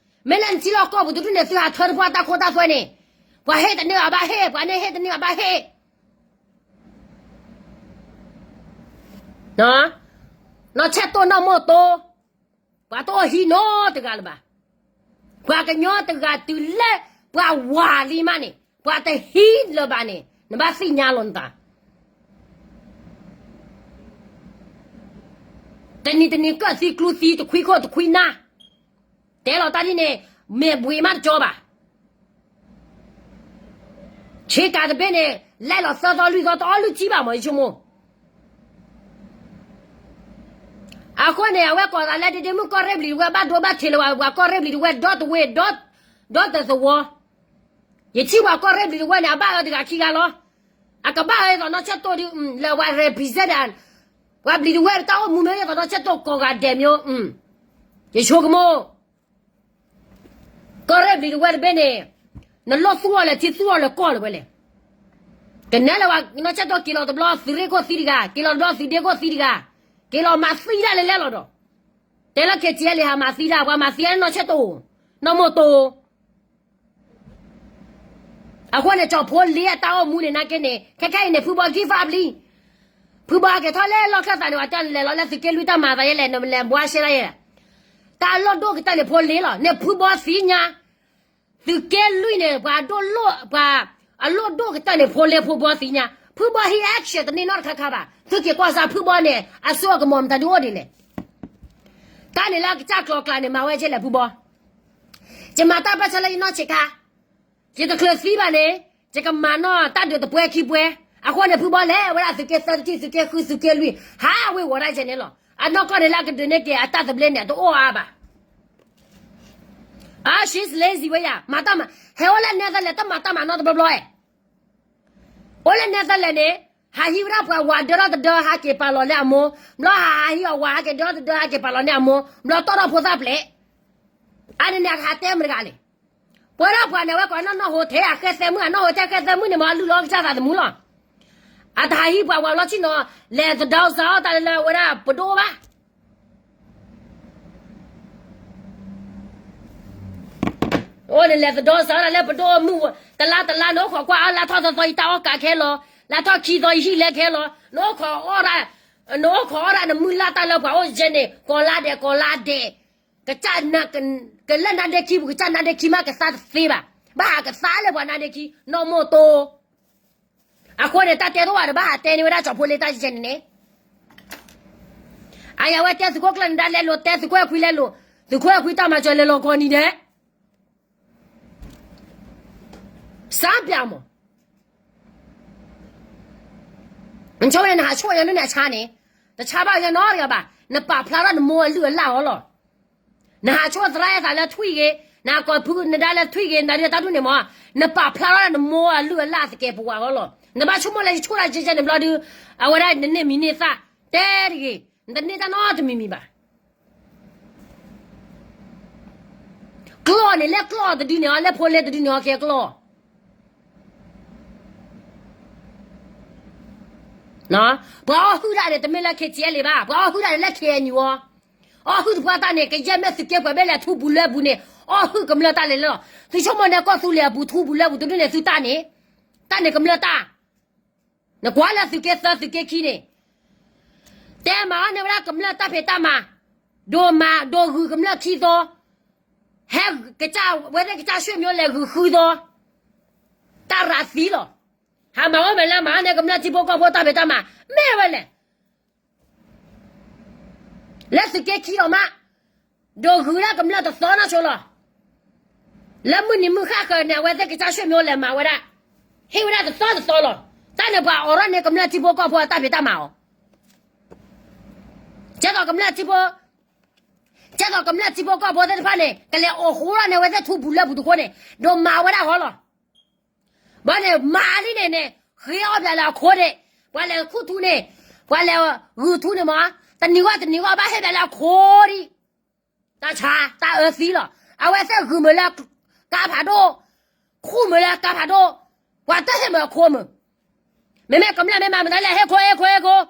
မ့ၢ်လၢနထံလီၢ်ကီၢ်ပူၤတဒူၣ်န့ၣ် သုဟးထၢတပှၢ်တၢ်ခိတၢ်သွဲန့ၣ်, ပှၤဟ့ၣ်တန့ၢ်အဘၣ်ဟ့ၣ် ပှၤန့ၣ်ဟ့ၣ်တန့ၢ်အဘၣ်ဟ့ၣ် နီၢ်ဆၢၣ်တိၢ်နီၢ်မိၢ်တိၢ်, ပှၤတအိၣ်ဟံးနီတဂၤလၢၤဘၣ်. ပှၤကညီတဂၤတုၤလၢပှၤဝၤလံမးန့ၣ် ပှၤတဟံးလၢၤဘၣ်န့ၣ် နဘၣ်သ့ၣ်ညါလီၤနသး တနံၤတနံၤကၢၣ်သံကျူသံတခွံခိၣ်တခွံနၢ် တဲလီၤတၢ်ဒ်န့ၣ် မ့ၢ်ဘှံးမးတကၠီဘၣ် ဆ့ကၤတဘ့ၣ်န့ၣ် လဲၣ်လီၤသၢသီလွံၢ်သီတအီၣ်လုၢ်ကံဘၣ်မး ယဆိကမိၣ် အဃိန့ၣ် အဝဲကိးသးလၢဒ့ဒ့မုၣ်ကီၢ်ရ့ၣ်ဘျံးတဝဲၢ်ဘၣ်ဒိဘၣ်ထံးလၢၤဝဲ ပှၤကီၢ်ရ့ၣ်ဘျံးတဝဲၢ်ဒီတဝ့ၢ် ဒီတသဝီ ယထံၣ်ပှၤကီၢ်ရ့ၣ်ဘျံးတဝဲၢ်န့ၣ် အဘၣ်အၢတဂၤခံဂၤလီၤ အကဘၣ်အၢအသိးနီၢ်ဆၢၣ်တိၢ်ဒုး လၢပှၤ represent ပှၤဘျံးတဝဲၢ်တၢ်အိၣ်မူမ့ၢ်အသိးနီၢ်ဆၢၣ်တိၢ်ကိးဂၤဒဲးမ့ၢ် ယဆိကမိၣ် ကီၢ်ရ့ၣ်ဘျံးတဝဲၢ်တဘ့ၣ်န့ၣ် နလိၣ်သူၣ်အီၤလဲၣ်ထံသူၣ်အီၤလဲၣ်ကီၢ်လၢၤဝဲလဲၣ် ကနဲလၢၤဝဲနီၢ်ဆၢၣ်တိၢ်က့ၤလီၤတဘျီသုးရ့ၣ်ခိၣ်သံတဂၤ က့ၤလီၤတဘျီသုးဒ့ခိၣ်သံတဂၤ က့ၤလီၤမၤသံတၢ်လဲၤလဲၣ်လီၤဒီး တဲလၢ ခ့ၣ်ကၠံၣ်အဲလ့ၣ် ဟးမၤသံတၢ် ပှၤမၤသံတၢ်လၢနီၢ်ဆၢၣ်တိၢ် နီၢ်မိၢ်တိၢ် အဃိန့ၣ် ကၠီၣ်ဖိလ့အတၢ်အိၣ်မူန့ၣ်နာ်က့န့ၣ် ခဲခဲအံၤန့ၣ် ဖုဘီ give up လံ ဖုဘီဟဲက့ၤထီၣ်လၢလီၢ်ခၢၣ်သးန့ၣ် ပှၤတဲလဲၤလီၤလၢသုးက့လွံၢ်တၢ်မၤသးယဲလဲၣ် နလဲၤဘှါရှဲဒၣ်ယဲလဲၣ် တၢ်အလီၢ်ဒိၣ်ကတၢၢ်န့ၣ်ဖိလ့လီၤ န့ၣ်ဖုဘီသံညါ သုးက့လွံၢ်န့ၣ် ပှၤဒိၣ်လိၣ် ပှၤ အလီၢ်ဒိၣ်ကတၢၢ်န့ၣ်ဖိလ့ ဖုဘီသံညါ ဖုဘီဟံး action တန့ၢ်နီတခါခါဘၣ် သုက့ၤကွၢ်စၢ်ဖုဘီန့ၣ် အစိအကမီၤမတၤဒုအိၣ်ဒ်လဲၣ် တၢ်န့ၣ်လၢအကစၢ်ကျီၤကျါန့ၣ် မၤဝဲကဲလဲၣ်ဖုဘီ ယမၤတၢ်ပၢၢ်ဆၢလၢယနီၢ်ဆံးခါ ယတချုးသံဘၣ်န့ၣ် ယကမၤနီၣ်တၢ်ဒုးတပှဲၤခံပှဲၤ အဃိန့ၣ် ဖုဘီလဲၤဝဲဒၣ်သုးက့သၢတထံၣ် သုးက့ဃု သုးက့လွံၢ် ဟးဝ့ၤဝီၤဒၣ်ယဲန့ၣ်လီၤ. အနီၢ်ကီၢ်န့ၣ်လၢအကဒုးန့ၢ်က့ၤအတၢ်သဘျ့န့ၣ် တအိၣ်အါဘၣ်. အ she's lazy ဝဲယၤ မၤတၢ်မၤ ဟဲအိၣ်လၢနဲသလဲၣ် တမၤတၢ်မၤနီတဘျီဘျီဧါ အိၣ်လၢနဲသလဲၣ်န့ၣ် ဟးဟံးဝဲဒၣ်ပှၤဝၤဒၢထီၣ်တဒၢ ဟးက့ၤပာ်လီၤလၢအမိၢ်, ဘျီဟးဟးဟံးအဝၤ ဟးက့ၤဒၢထီၣ်တဒၢ ဟးက့ၤပာ်လီၤန့ၢ်အမိၢ်, ဘျီတီၣ်ထီၣ်ဖိသၣ်ပျဲး, အန့ၣ်န့ၣ်အကဟးတဲမတဂၤလဲၣ်. ပဝဲဒၣ်ပှၤန့ၣ် အဝဲကိးနီၢ်နီၢ်ဟိထဲ အဃဲသဲမုၣ် အနီၢ်ဟိထဲဃဲသဲမုၣ်န့ၣ် မ့ၢ်အလုၢ်လီၤကစၢ်သးသမူလီၤ. အတဟးဟံးပှၤဝၤဘျီဆံၣ်နီၤ လဲၤသဒီစးအီၣ်တၢ်လၢဝဲဒၣ်ပဒိၣ်ဘၣ် အိၣ်န့ၣ်လဲၤသဒီစးဝဲဒၣ်လၢပဒိၣ်မုၢ် တလါတလါ နအိၣ်ခိးကွၢ်အါ လါထီၣ်သီသီ ယတၢ်အီၣ်ကးခဲလီၤ, လါထီၣ်ခံသီ ယဟံၣ်လဲခဲလီၤ, နအိၣ်ခိးအီၣ်ဒၣ် နအိၣ်ခိးအီၣ်ဒၣ်နမုၢ်လၢ်တၢ်လၢပှၤအိၣ်ယဲန့ၣ် ကိးလါဒဲး ကိးလါဒဲး, ကစၢ် ကလၢၢ်နါဒ့ခံပူၤ ကစၢ်နါဒ့ခံမးကသါတသ့ဘၣ်, ဘၣ်ဟးကသါလၢပှၤနါဒ့ခံ နီၢ်မိၢ်တိ အဃိန့ၣ် တၢ်တဲတအိၣ်ဘၣ်ဒီး ဘၣ်ဟးတဲန့ၢ်ဝဲဒၣ်ကၠီၣ်ဖိလ့တၢ်ယဲန့ၣ်န့ၣ် အယဝဲတဲသုးခိၣ်ကျၢၢ်နဒါလဲလိာ် တဲသုးခိၣ်အဲၣ်ခွံလဲလိာ်, သုးခိၣ်အဲၣ်ခွံတၢ်မၤစၢၤလဲလိာ်ကီၢ်နံၤဒဲး, စၢ်ပၠးမး, နဆိကမိၣ်န့ၣ် နဟးဆိၣ်ညါန့ၣ်အဆါန့ၣ်, တဆါဘၣ်ညါနီတဂၤဘၣ်, နပာ်ဖျါထီၣ်နမိၢ်အလုၢ်အလၢ်အီၤလီၤ. နဟးဆိၣ်သရၣ်အဲၣ်သးလၢထွံၣ်ဂ့ၤ, နကိးဖုနဒါလၢထွံၣ်ဂ့ၤ နဒုးတၢ်ဒူၣ်န့ၣ်မး, နပာ်ဖျါထီၣ်နမိၢ်အလုၢ်အလၢ်သကဲးပဝးအီၤလီၤ. နဘၣ်ဆိကမိၣ်လၢယဆိၣ်တၢ်ကဲကဲန့ၣ်ဘျီဒုး, အဝဲဒၣ်နန့ၢ်မံၤန့ၢ်သၣ်, တဲတဂ့ၤ, နတန့ၢ်တၢ်နီတမံၤမံၤဘၣ်. ကျီၢ်န့ၣ် လၢကျီၢ်တဒုန့ၣ်အီၤ လၢဖိလ့တဒုန့ၣ်အီၤကဲကျီၢ် ပှၤအီၣ်ဟုၣ်တၢ်န့ၣ် တမ့ၢ်လၢ ခ့ၣ်ထံၣ်အဲလ့ၣ် ဘၣ်, ပှၤအီၣ်ဟုၣ်တၢ်န့ၣ်လၢ ခ့ၣ်အဲၣ်ယူၣ် အီၤ, အီၣ်ဟုၣ်တပှၢ်တၢ်န့ၣ် ကယဲၢ်မ့ၢ်သုးက့ပှၤဘ့ၣ်လဲၤထူပူၤလၢပူၤန့ၣ် အီၣ်ဟုၣ်ကမျၢၢ်တၢ်လဲၤလၢလီၤ. သုဆိကမိၣ်န့ၣ် ကီၢ်သူလ့ၤအပူၤထူပူၤလၢပူၤတဒုန့ၣ် သုတၢ်န့ၣ်, တၢ်န့ၣ်ကမျၢၢ်တၢ် နကွၢ်လၢသုးက့သၢသုးက့ခံန့ၣ်, တဲမၤအီၤန့ၢ်ဝဲဒၣ်ကမျၢၢ်တၢ်ဖံးတၢ်မၤ, ဒိၣ်မး ဒိၣ်ဂုၤကမျၢၢ်ခံသီ, ဟဲကစၢ်ဝဲသ့ၣ်ကစၢ်ရွှေ့မျိုးလဲၤဂုၤဃုသီ, တၢ်ရၤသံလီၤ. ဟးမၤဝဲမဲာ်လၢမၤန့ၢ်ကမျၢၢ်ထံဖိကီၢ်ဖိတၢ်ဖံးတၢ်မၤ, မ့ၢ်ဝဲလဲၣ် လၢသုးက့ခံလီၤမး, ဒိၣ်ဂုၤဒၣ်ကမျၢၢ်တသီနီၢ်ဆိလီၤ. လၢမုၢ်နံၤမုၢ်ဃၣ်ဃၢၤန့ၣ် အဝဲသ့ၣ်ကစၢ်ရွှေ့မျိုးလဲၤမၤဝဲဒၣ်, ဟ့ၣ်ဝဲဒၣ်တသီတသီလီၤ. တၢ်န့ၣ်ပှၤအိးထီၣ်န့ၢ်ကမျၢၢ်ထံဖိကီၢ်ဖိအတၢ်ဖံးတၢ်မၤအီၤ, ကဲသိးကမျၢၢ်ထံဖိ, ကဲသိးကမျၢၢ်ထံဖိကီၢ်ဖိသ့ၣ်တဖၣ်န့ၣ် ကလဲၤအိးဃူထီၣ်န့ၢ်ဝဲသ့ၣ်ထူပူၤလၢပူၤတဃိန့ၣ် ဒိးမၤဝဲဒၣ်ဟီလီၤ. ဘၣ်န့ၣ် မၤလံန့ၣ်န့ၣ် ဃ့အီၣ်ပၠးလၢအခိၣ်ဒံး, ပှၤလဲၤခူၣ်ထူန့ၣ်, ပှၤလဲၤဂုၤထူန့ၣ်မး, တနံၤဂီၢ်တနံၤဂီၢ်ဘၣ်ဟ့ၣ်ပၠးလၢအခိၣ်ဒံး, တၢ်ဆါ တၢ်အၢသံလီၤ. အဝဲသ့ၣ်ဂုၤမုာ်လၢကါဖးဒိၣ်, ခူၣ်မုာ်လၢကါဖးဒိၣ်, ပှၤတဟ့ၣ်မုာ်အခိၣ်မုာ် မ့မ့ၢ်ကမျၢၢ်မ့ၢ်မၤမတၤလဲၣ် ဟ့ၣ်ခိၣ်ဟ့ၣ်ခိၣ်ဟ့ၣ်ခိၣ်,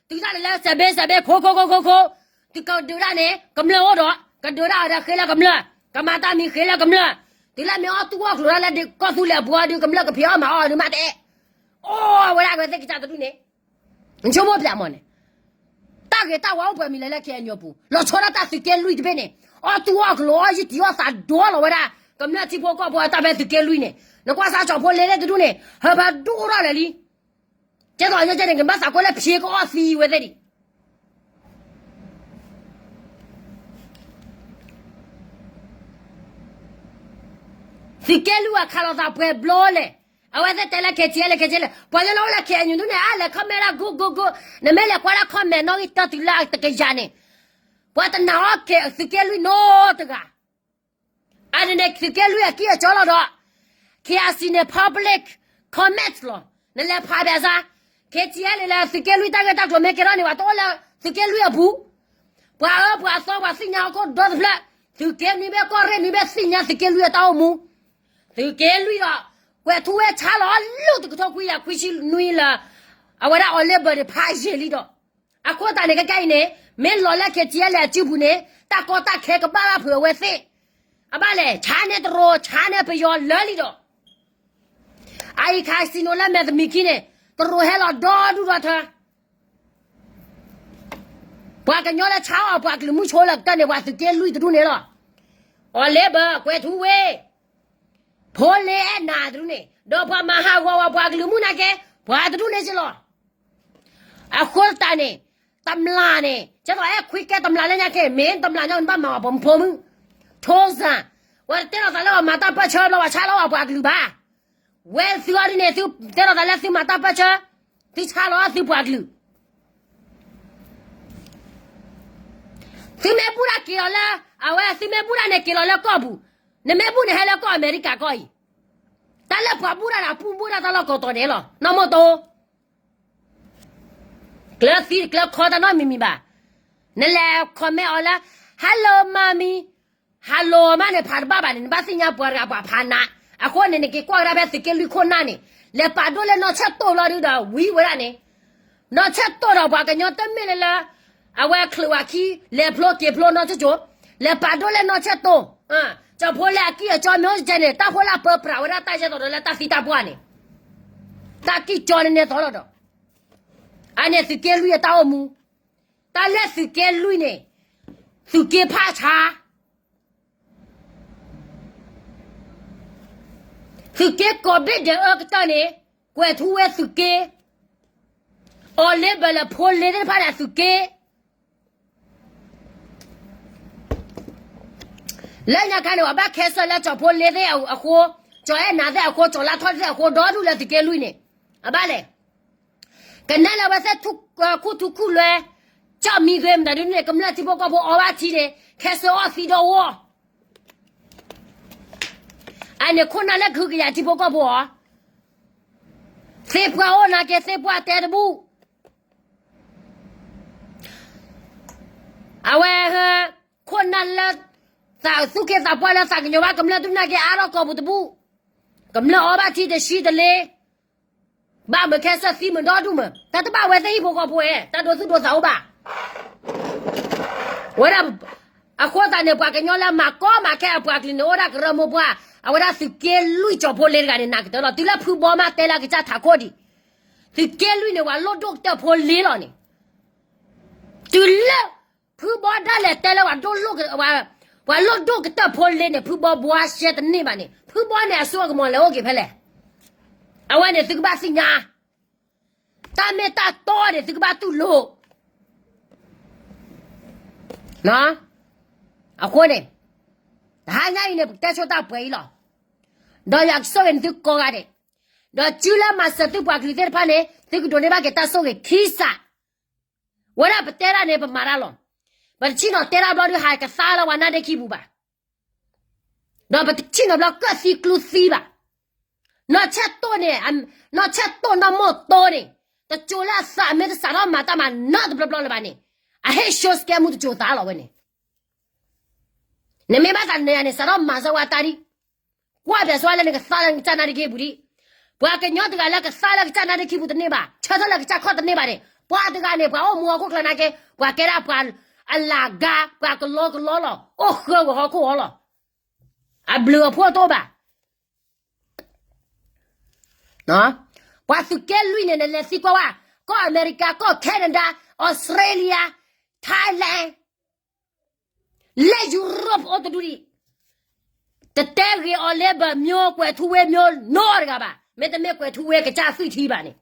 တုၤတၢ်န့ၣ်လၢစဲးဘ့စဲးဘ့ ခိၣ်ခိၣ်ခိၣ်ခိၣ်ခိၣ်, တုၤကဒုးတၢ်န့ၣ် ကမျၢၢ်အိၣ်ဒီး ကဒုးတၢ်အီၤဒီးဃ့လၢကမျၢၢ်, ကမၤတၢ်မံၤဃ့လၢကမျၢၢ်, တုၤလၢမ့ၢ်အီၣ်တူၢ်အီၣ်ကျိၤတၢ်လၢကီၢ်သူလ့ၤအပူၤအီၤဒုး ကမျၢၢ်ကဖံးအီၣ်မၤအီၣ်အီၤဒုးမးတဲ, အိၣ်ဝဲဒၣ်အဝဲသ့ၣ်ကစၢ်တဒူၣ်န့ၣ်, နဆိကမိၣ်ပၠးမးန့ၣ်, တၢ် ဂ့ၤတၢ်ဝါအိၣ်ပှဲၤမံၤလဲၣ်လၢ ခ့ၣ်အဲၣ်ယူၣ်အပူၤ လီၤဆီဒၣ်တၢ်သုးက့လွံၢ်တဘ့ၣ်န့ၣ် အီၣ်တူၢ်အီၣ်ကလိၤအီၣ်ယံၢ်တံၢ်အီၣ်သးဒိလီၤဝဲဒၣ် ကမျၢၢ်ထံဖိကီၢ်ဖိအတၢ်ဖဲသုးက့လွံၢ်န့ၣ် နကွၢ်စၢ်ကၠီၤဖိလ့သ့ၣ်တဒူၣ်န့ၣ် ဟၢဖးဒိၣ်ထီၣ်လဲၣ်လံ ကဲသိးအညီကဲန့ၣ် ကဘၣ်သးကွဲလၢဖျ့ကအီၣ်သံဝဲသ့ၣ်ဒံး သုးက့လွံၢ်အခးလိာ်သးပှဲၤဘျီလဲၣ်. အဝဲသ့ၣ်တဲလၢ ခ့ၣ်ထံၣ်အဲၣ်လဲၣ် ခ့ၣ်ထံၣ်အဲၣ်လဲၣ် ပှၤကညီလၢအိၣ်လၢ ခ့ၣ်အဲၣ်ယူၣ် ဒူၣ်န့ၣ် အါလဲၤ comment ဒၣ် good good good နမ့ၢ်လဲၤကွၢ်ဒၣ် comment နီၣ်ဂံၢ်တၢတုၤလၢအတကယၤန့ၣ် ပှၤတနာ်အီၤ သုးက့လွံၢ်နီတဂၤ အန့ၣ်န့ၣ် သုးက့လွံၢ်အကံၢ်အကီလီၤဒီး ခ့ၣ်အဲၣ်စံၣ်န့ၣ် public comment လီၤ. နလဲၤဖးဘၣ်စၢ် ခ့ၣ်ထံၣ်အဲၣ်လဲၣ် သုးက့လွံၢ်တၢ်ဂ့ၢ်တၢ်ကျိၤမ့ၢ်ကဲထီၣ်န့ၣ် ပှၤတအိၣ်လၢသုးက့လွံၢ်အပူၤ ပှၤအၢပှၤသီပှၤသ့ၣ်ညါဟီၣ်ခိၣ်ဒီတဖျၢၣ် သုးက့နွံဘ့ၣ်ကီၢ်ရ့ၣ်နွံဘ့ၣ်သ့ၣ်ညါသုးက့လွံၢ်အတၢ်အိၣ်မူ သုးက့လွံၢ်ဒီး ကွဲးထူဝ့ဆါလီၤအလူၢ်တကထိခွံကယၤခွံဆံနွံလၢ အဝဲဒၣ် Oliver န့ၣ် ဖးယံာ်လံဒီး အဃိသတးန့ၣ် ခဲကနံၣ်အံၤန့ၣ် မ့ၢ်လီၤလၢ ခ့ၣ်ထံၣ်အဲၣ်လဲၣ် အစုပူၤန့ၣ် တၢ်ကီတၢ်ခဲကဘၣ်ဘၣ်ဖုးအဝဲသ့ၣ် အဘၣ်လဲၣ် ဆါန့ၢ်တရူး ဆါန့ၢ်ပယီၤလၢာ်လံဒီး အအံၤ casino လၢမဲာ်သမံးခံန့ၣ် တရူးဟဲလီၤဒီဒူၣ်ဒီထၢ ပှၤကညီလၢဆါအီၣ်ပှၤကလုာ်မုၢ်ဆိလၢကတၢၢ်န့ၣ် ပှၤသုးက့လွံၢ်တဒူၣ်န့ၣ်လီၤ. Oliver ကွဲးထူဝ့ ဖိလ့အဲၣ်နၤတဒူၣ်န့ၣ် ဒီးပှၤမၤဟးဂီၤဝဲပှၤကလုာ်မုၢ်နာ်က့ ပှၤတဒူၣ်န့ၣ်စ့ၢ်လီၤ. အဃိသတးန့ၣ် တမျၢ်န့ၣ် ကဲသိးအဲၣ်ခွံကဲတမျၢ်လၢညါက့ မ့ၢ်တမျၢ်ညါန့ၣ်ဘၣ်မၤဝဲပှၤမုၢ်ဖိမုၢ် ထိစၢ် ဝဲတတဲလိာ်သးလၢပှၤမၤတၢ်ပၢၢ်ဆၢဘျီ ပှၤဆါလီၤဝဲပှၤကလုာ်ဘၣ် ဝဲသုအီၤဒ်န့ၣ် သုတဲလိာ်သးလၢသုမၤတၢ်ပၢၢ်ဆၢ သုဆါလီၤသုပှၤကလုာ် သုမ့ၢ်ဘူၣ်တၢ်က့ၤလီၤလၢ အဝဲသုမ့ၢ်ဘူၣ်တၢ်န့ၣ် က့ၤလီၤလၢကီၢ်ပူၤ နမ့ၢ်ဘူၣ်န့ၣ် ဟဲလၢကီၢ်အမဲရကၤကီၢ်အံၤ တၢ်လၢပှၤဘူၣ်တၢ်ဒီး ပူၣ်ဘူၣ်တၢ်တၢ်လီၢ်ကိးတီၤဒဲးလီၤ နီၢ်မိၢ်တိ ကျၢၤသံတကျၢၤခီတၢ်နီတမံၤမံၤဘၣ် နလဲၤ comment အီၤလၢ Hello mommy Hello မးန့ၣ် ဖးတဘၣ်ဘၣ်န့ၣ် နဘၣ်သ့ၣ်ညါပှၤတဂၤပှၤဖးနး အဃိန့ၣ် နက့ၤကွၢ်ကဒါဖဲသုးက့လွံၢ်ခိၣ်နၢ်န့ၣ် လဲၤပာ်ဒိၣ်လၢနီၢ်ဆၢၣ်တိၢ်လီၤဒုဒီး ဝံၤဝဲဒၣ်န့ၣ် နီၢ်ဆၢၣ်တိၢ်ဒီးပှၤကညီတမ့ၢ်လၢလၢ အဝဲချုးဝဲခံ လဲၤဖျိက့ၤဖျိနီၢ်ဆၢၣ်ကၠိ လဲၤပာ်ဒိၣ်လၢနီၢ်ဆၢၣ်တိၢ် ကၠီၤဖိလ့အကံၢ်အကီမ့ၢ်အိၣ်ကဲန့ၣ် တၢ်ဖိလၢအပၢပြးဝဲဒၣ်တၢ်ယဲၢ်သိးဒီးလၢတၢ်သံတၢ်ပှၢ်န့ၣ် တၢ်ကံၢ်ကီန့ၣ်န့ၣ်သိးလီၤဒီး အန့ၣ်သုးက့လွံၢ်အတၢ်အိၣ်မူ တၢ်လၢသုးက့လွံၢ်န့ၣ် သုးက့ဖးဆါ သုးက့ကိးဘ့ၣ်ဒဲးအၢကတၢၢ်န့ၣ် ကွဲးထူဝ့သုးက့ Oliver လၢဖိလ့သ့ၣ်တဖၣ်န့ၣ်အသုးက့ လၢညါခါန့ၣ် အဘၣ်ခဲစၢၣ်လၢကၠီၤဖိလ့သ့ၣ်အဃိ ကၠီၤအဲၣ်နၤသ့ၣ်အဃိ ကၠီၤလါထီၣ်သ့ၣ်အဃိ ဒီဒူၣ်လၢသုးက့လွံၢ်န့ၣ် အဘၣ်လဲၣ် ကနဲလၢဝဲသ့ၣ်ခူၣ်ထူခူၣ်လွဲ ကၠီၣ်မံဂ့ၤမတၤဒုန့ၣ် ကမျၢၢ်ထံဖိကီၢ်ဖိအီၣ်ဘၣ်ထံန့ၣ် ခဲစၢၣ်အီၣ်သံဒီးဝီ အန့ၣ်ခိၣ်နၢ်လၢကဟုကယာ်ထံဖိကီၢ်ဖိအီၤ သ့ၣ်ပှၢ်အိၣ်နာ်က့ သ့ၣ်ပှၢ်တဲတဘူၣ် အဝဲ ခိၣ်နၢ်လၢ သးသူၣ်က့သးပှၢ်လၢသးကညီၤဘၣ်ကမျၢၢ်ဒုၣ်နာ်က့ အါထီၣ်ကီၢ်ပူၤတဘူၣ် ကမျၢၢ်အီၣ်ဘၣ်ထံတဆံတလ့ ဘၣ်မုာ်ခဲစၢၣ်သံမုာ်ဒီဒူၣ်မုာ် တၢ်တဘၣ်ဝဲသ့ၣ်ဟံၣ်ဖိဃီဖိဝဲ တၢ်ဒိသူၣ်ဒိသးအိၣ်ဘၣ် ဝဲဒၣ် အဃိသတးန့ၣ် ပှၤကညီလၢမၤကီမၤခဲအပှၤကလုာ်န့ၣ် အိၣ်ဒၣ်ကရၢမိၢ်ပှၢ် အဝဲဒၣ်သုးက့လွံၢ်ကၠီၤဖိလ့တဂၤန့ၣ် နာ်ကတၢၢ်လီၤ တုၤလၢဖုဘီမးတဲလၢကစၢ်ထးခိၣ်ဒံး သုးက့လွံၢ်န့ၣ် ပှၤလိၣ်ဒိၣ်ကတၢၢ်ဖိလ့လီၤန့ၣ် တုၤလၢ ဖုဘီဒၣ်လဲာ်တဲလၢပှၤဒိၣ်လိၣ် ပှၤလိၣ်ဒိၣ်ကတၢၢ်ဖိလ့န့ၣ် ဖုဘီဘှါရှဲတန့ၢ်ဘၣ်န့ၣ် ဖုဘီန့ၣ်အစိအကမီၤလဲၤအိၣ်က့ၤဖဲလဲၣ် အဝဲန့ၣ်သုကဘၣ်သ့ၣ်ညါ တၢ်မ့ၢ်တၢ်တီန့ၣ် သုကဘၣ်တူၢ်လိာ် အဃိန့ၣ် တဟါညါအံၤန့ၣ် ပကတဲဆိတၢ်ပှဲၤအံၤလီၤ. ဒီးယွၤကဆိၣ်ဂ့ၤန့ၢ်သုကိးဂၤဒဲး, ဒီးစုလၢမၤစၢၤသုပှၤကလုာ်သ့ၣ်တဖၣ်န့ၣ် သုကဒိးန့ၢ်ဘၣ်က့ၤတၢ်ဆိၣ်ဂ့ၤခံစး, ဝဲဒၣ်ပတဲဒၣ်န့ၣ် ပမၤတၢ်လီၤ. ပတဆ့ၣ်နီၤတဲတၢ်ဘျီဒုး ဟးကသါလၢပှၤနါဒ့ခံပူၤဘၣ်. ဒီးပတဆ့ၣ်နီၤဘျီကၢၣ်သံကျူသံဘၣ်. နီၢ်ဆဲၣ်တိၢ်န့ၣ်, နီၢ်ဆဲၣ်တိၢ်နီၢ်မိၢ်တိၢ်န့ၣ်, တစိၤလၢအသးမ့ၢ်တစးထီၣ်မၤတၢ်မၤနီတဘျီဘျီလၢၤဘၣ်န့ၣ်, အဟ့ၣ် show စကဲမူ တစိၤသးလီၤဝဲန့ၣ်. နမ့ၢ်ဘၣ်သးနၤန့ၣ် စးထီၣ်မၤစၢၤဝဲတၢ်ဒံး, ကွၢ်ပၠးစ့ၢ်ဝဲလၢနကသါလၢနကစၢ်နါဒ့ခံပူၤဒံး. ပှၤကညီတဂၤလၢကသါလၢကစၢ်နါဒ့ခံပူၤတန့ၢ်ဘၣ်, ဆၢထၢၣ်လၢကစၢ်ခီၣ်တန့ၢ်ဘၣ်န့ၣ်, ပှၤတဂၤန့ၣ် ပှၤအိၣ်မူဟီၣ်ခိၣ်ချၢနာ်က့, ပှၤကဲဒၣ်ပှၤအလၤကါ, ပှၤကလီကလီလီၤ, အိၣ်ဃၢဝဲဟီၣ်ခိၣ်အီၤလီၤ. အဘျုးအဖှိၣ်တအိၣ်ဘၣ်. ပှၤသုးက့လွံၢ်န့ၣ် နလဲၤသံကွၢ်ဝဲ, ကီၢ်အမဲရကၤ, ကီၢ် Canada, Australia, Thailand, လၢ Europe အိၣ်တဒူၣ်ဒံး, တတဲဂ့ၤအီၤလၢ ဗမာမျိုး ကွဲၤထူဝ့မျိုးနီတဂၤဘၣ်, မ့တမ့ၢ်ကွဲၤထူဝ့ကစၢ်သွံၣ်ထံဘၣ်န့ၣ်,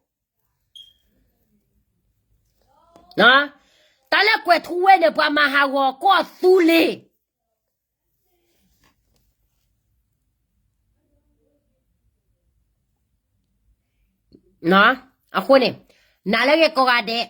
တၢ်လၢကွဲၤထူဝ့န့ၣ် ပှၤမၤဟးဂီၤကီၢ်သူလ့ၤ အဃိန့ၣ်, နၤလၢအဂ့ၤကိးဂၤဒဲး,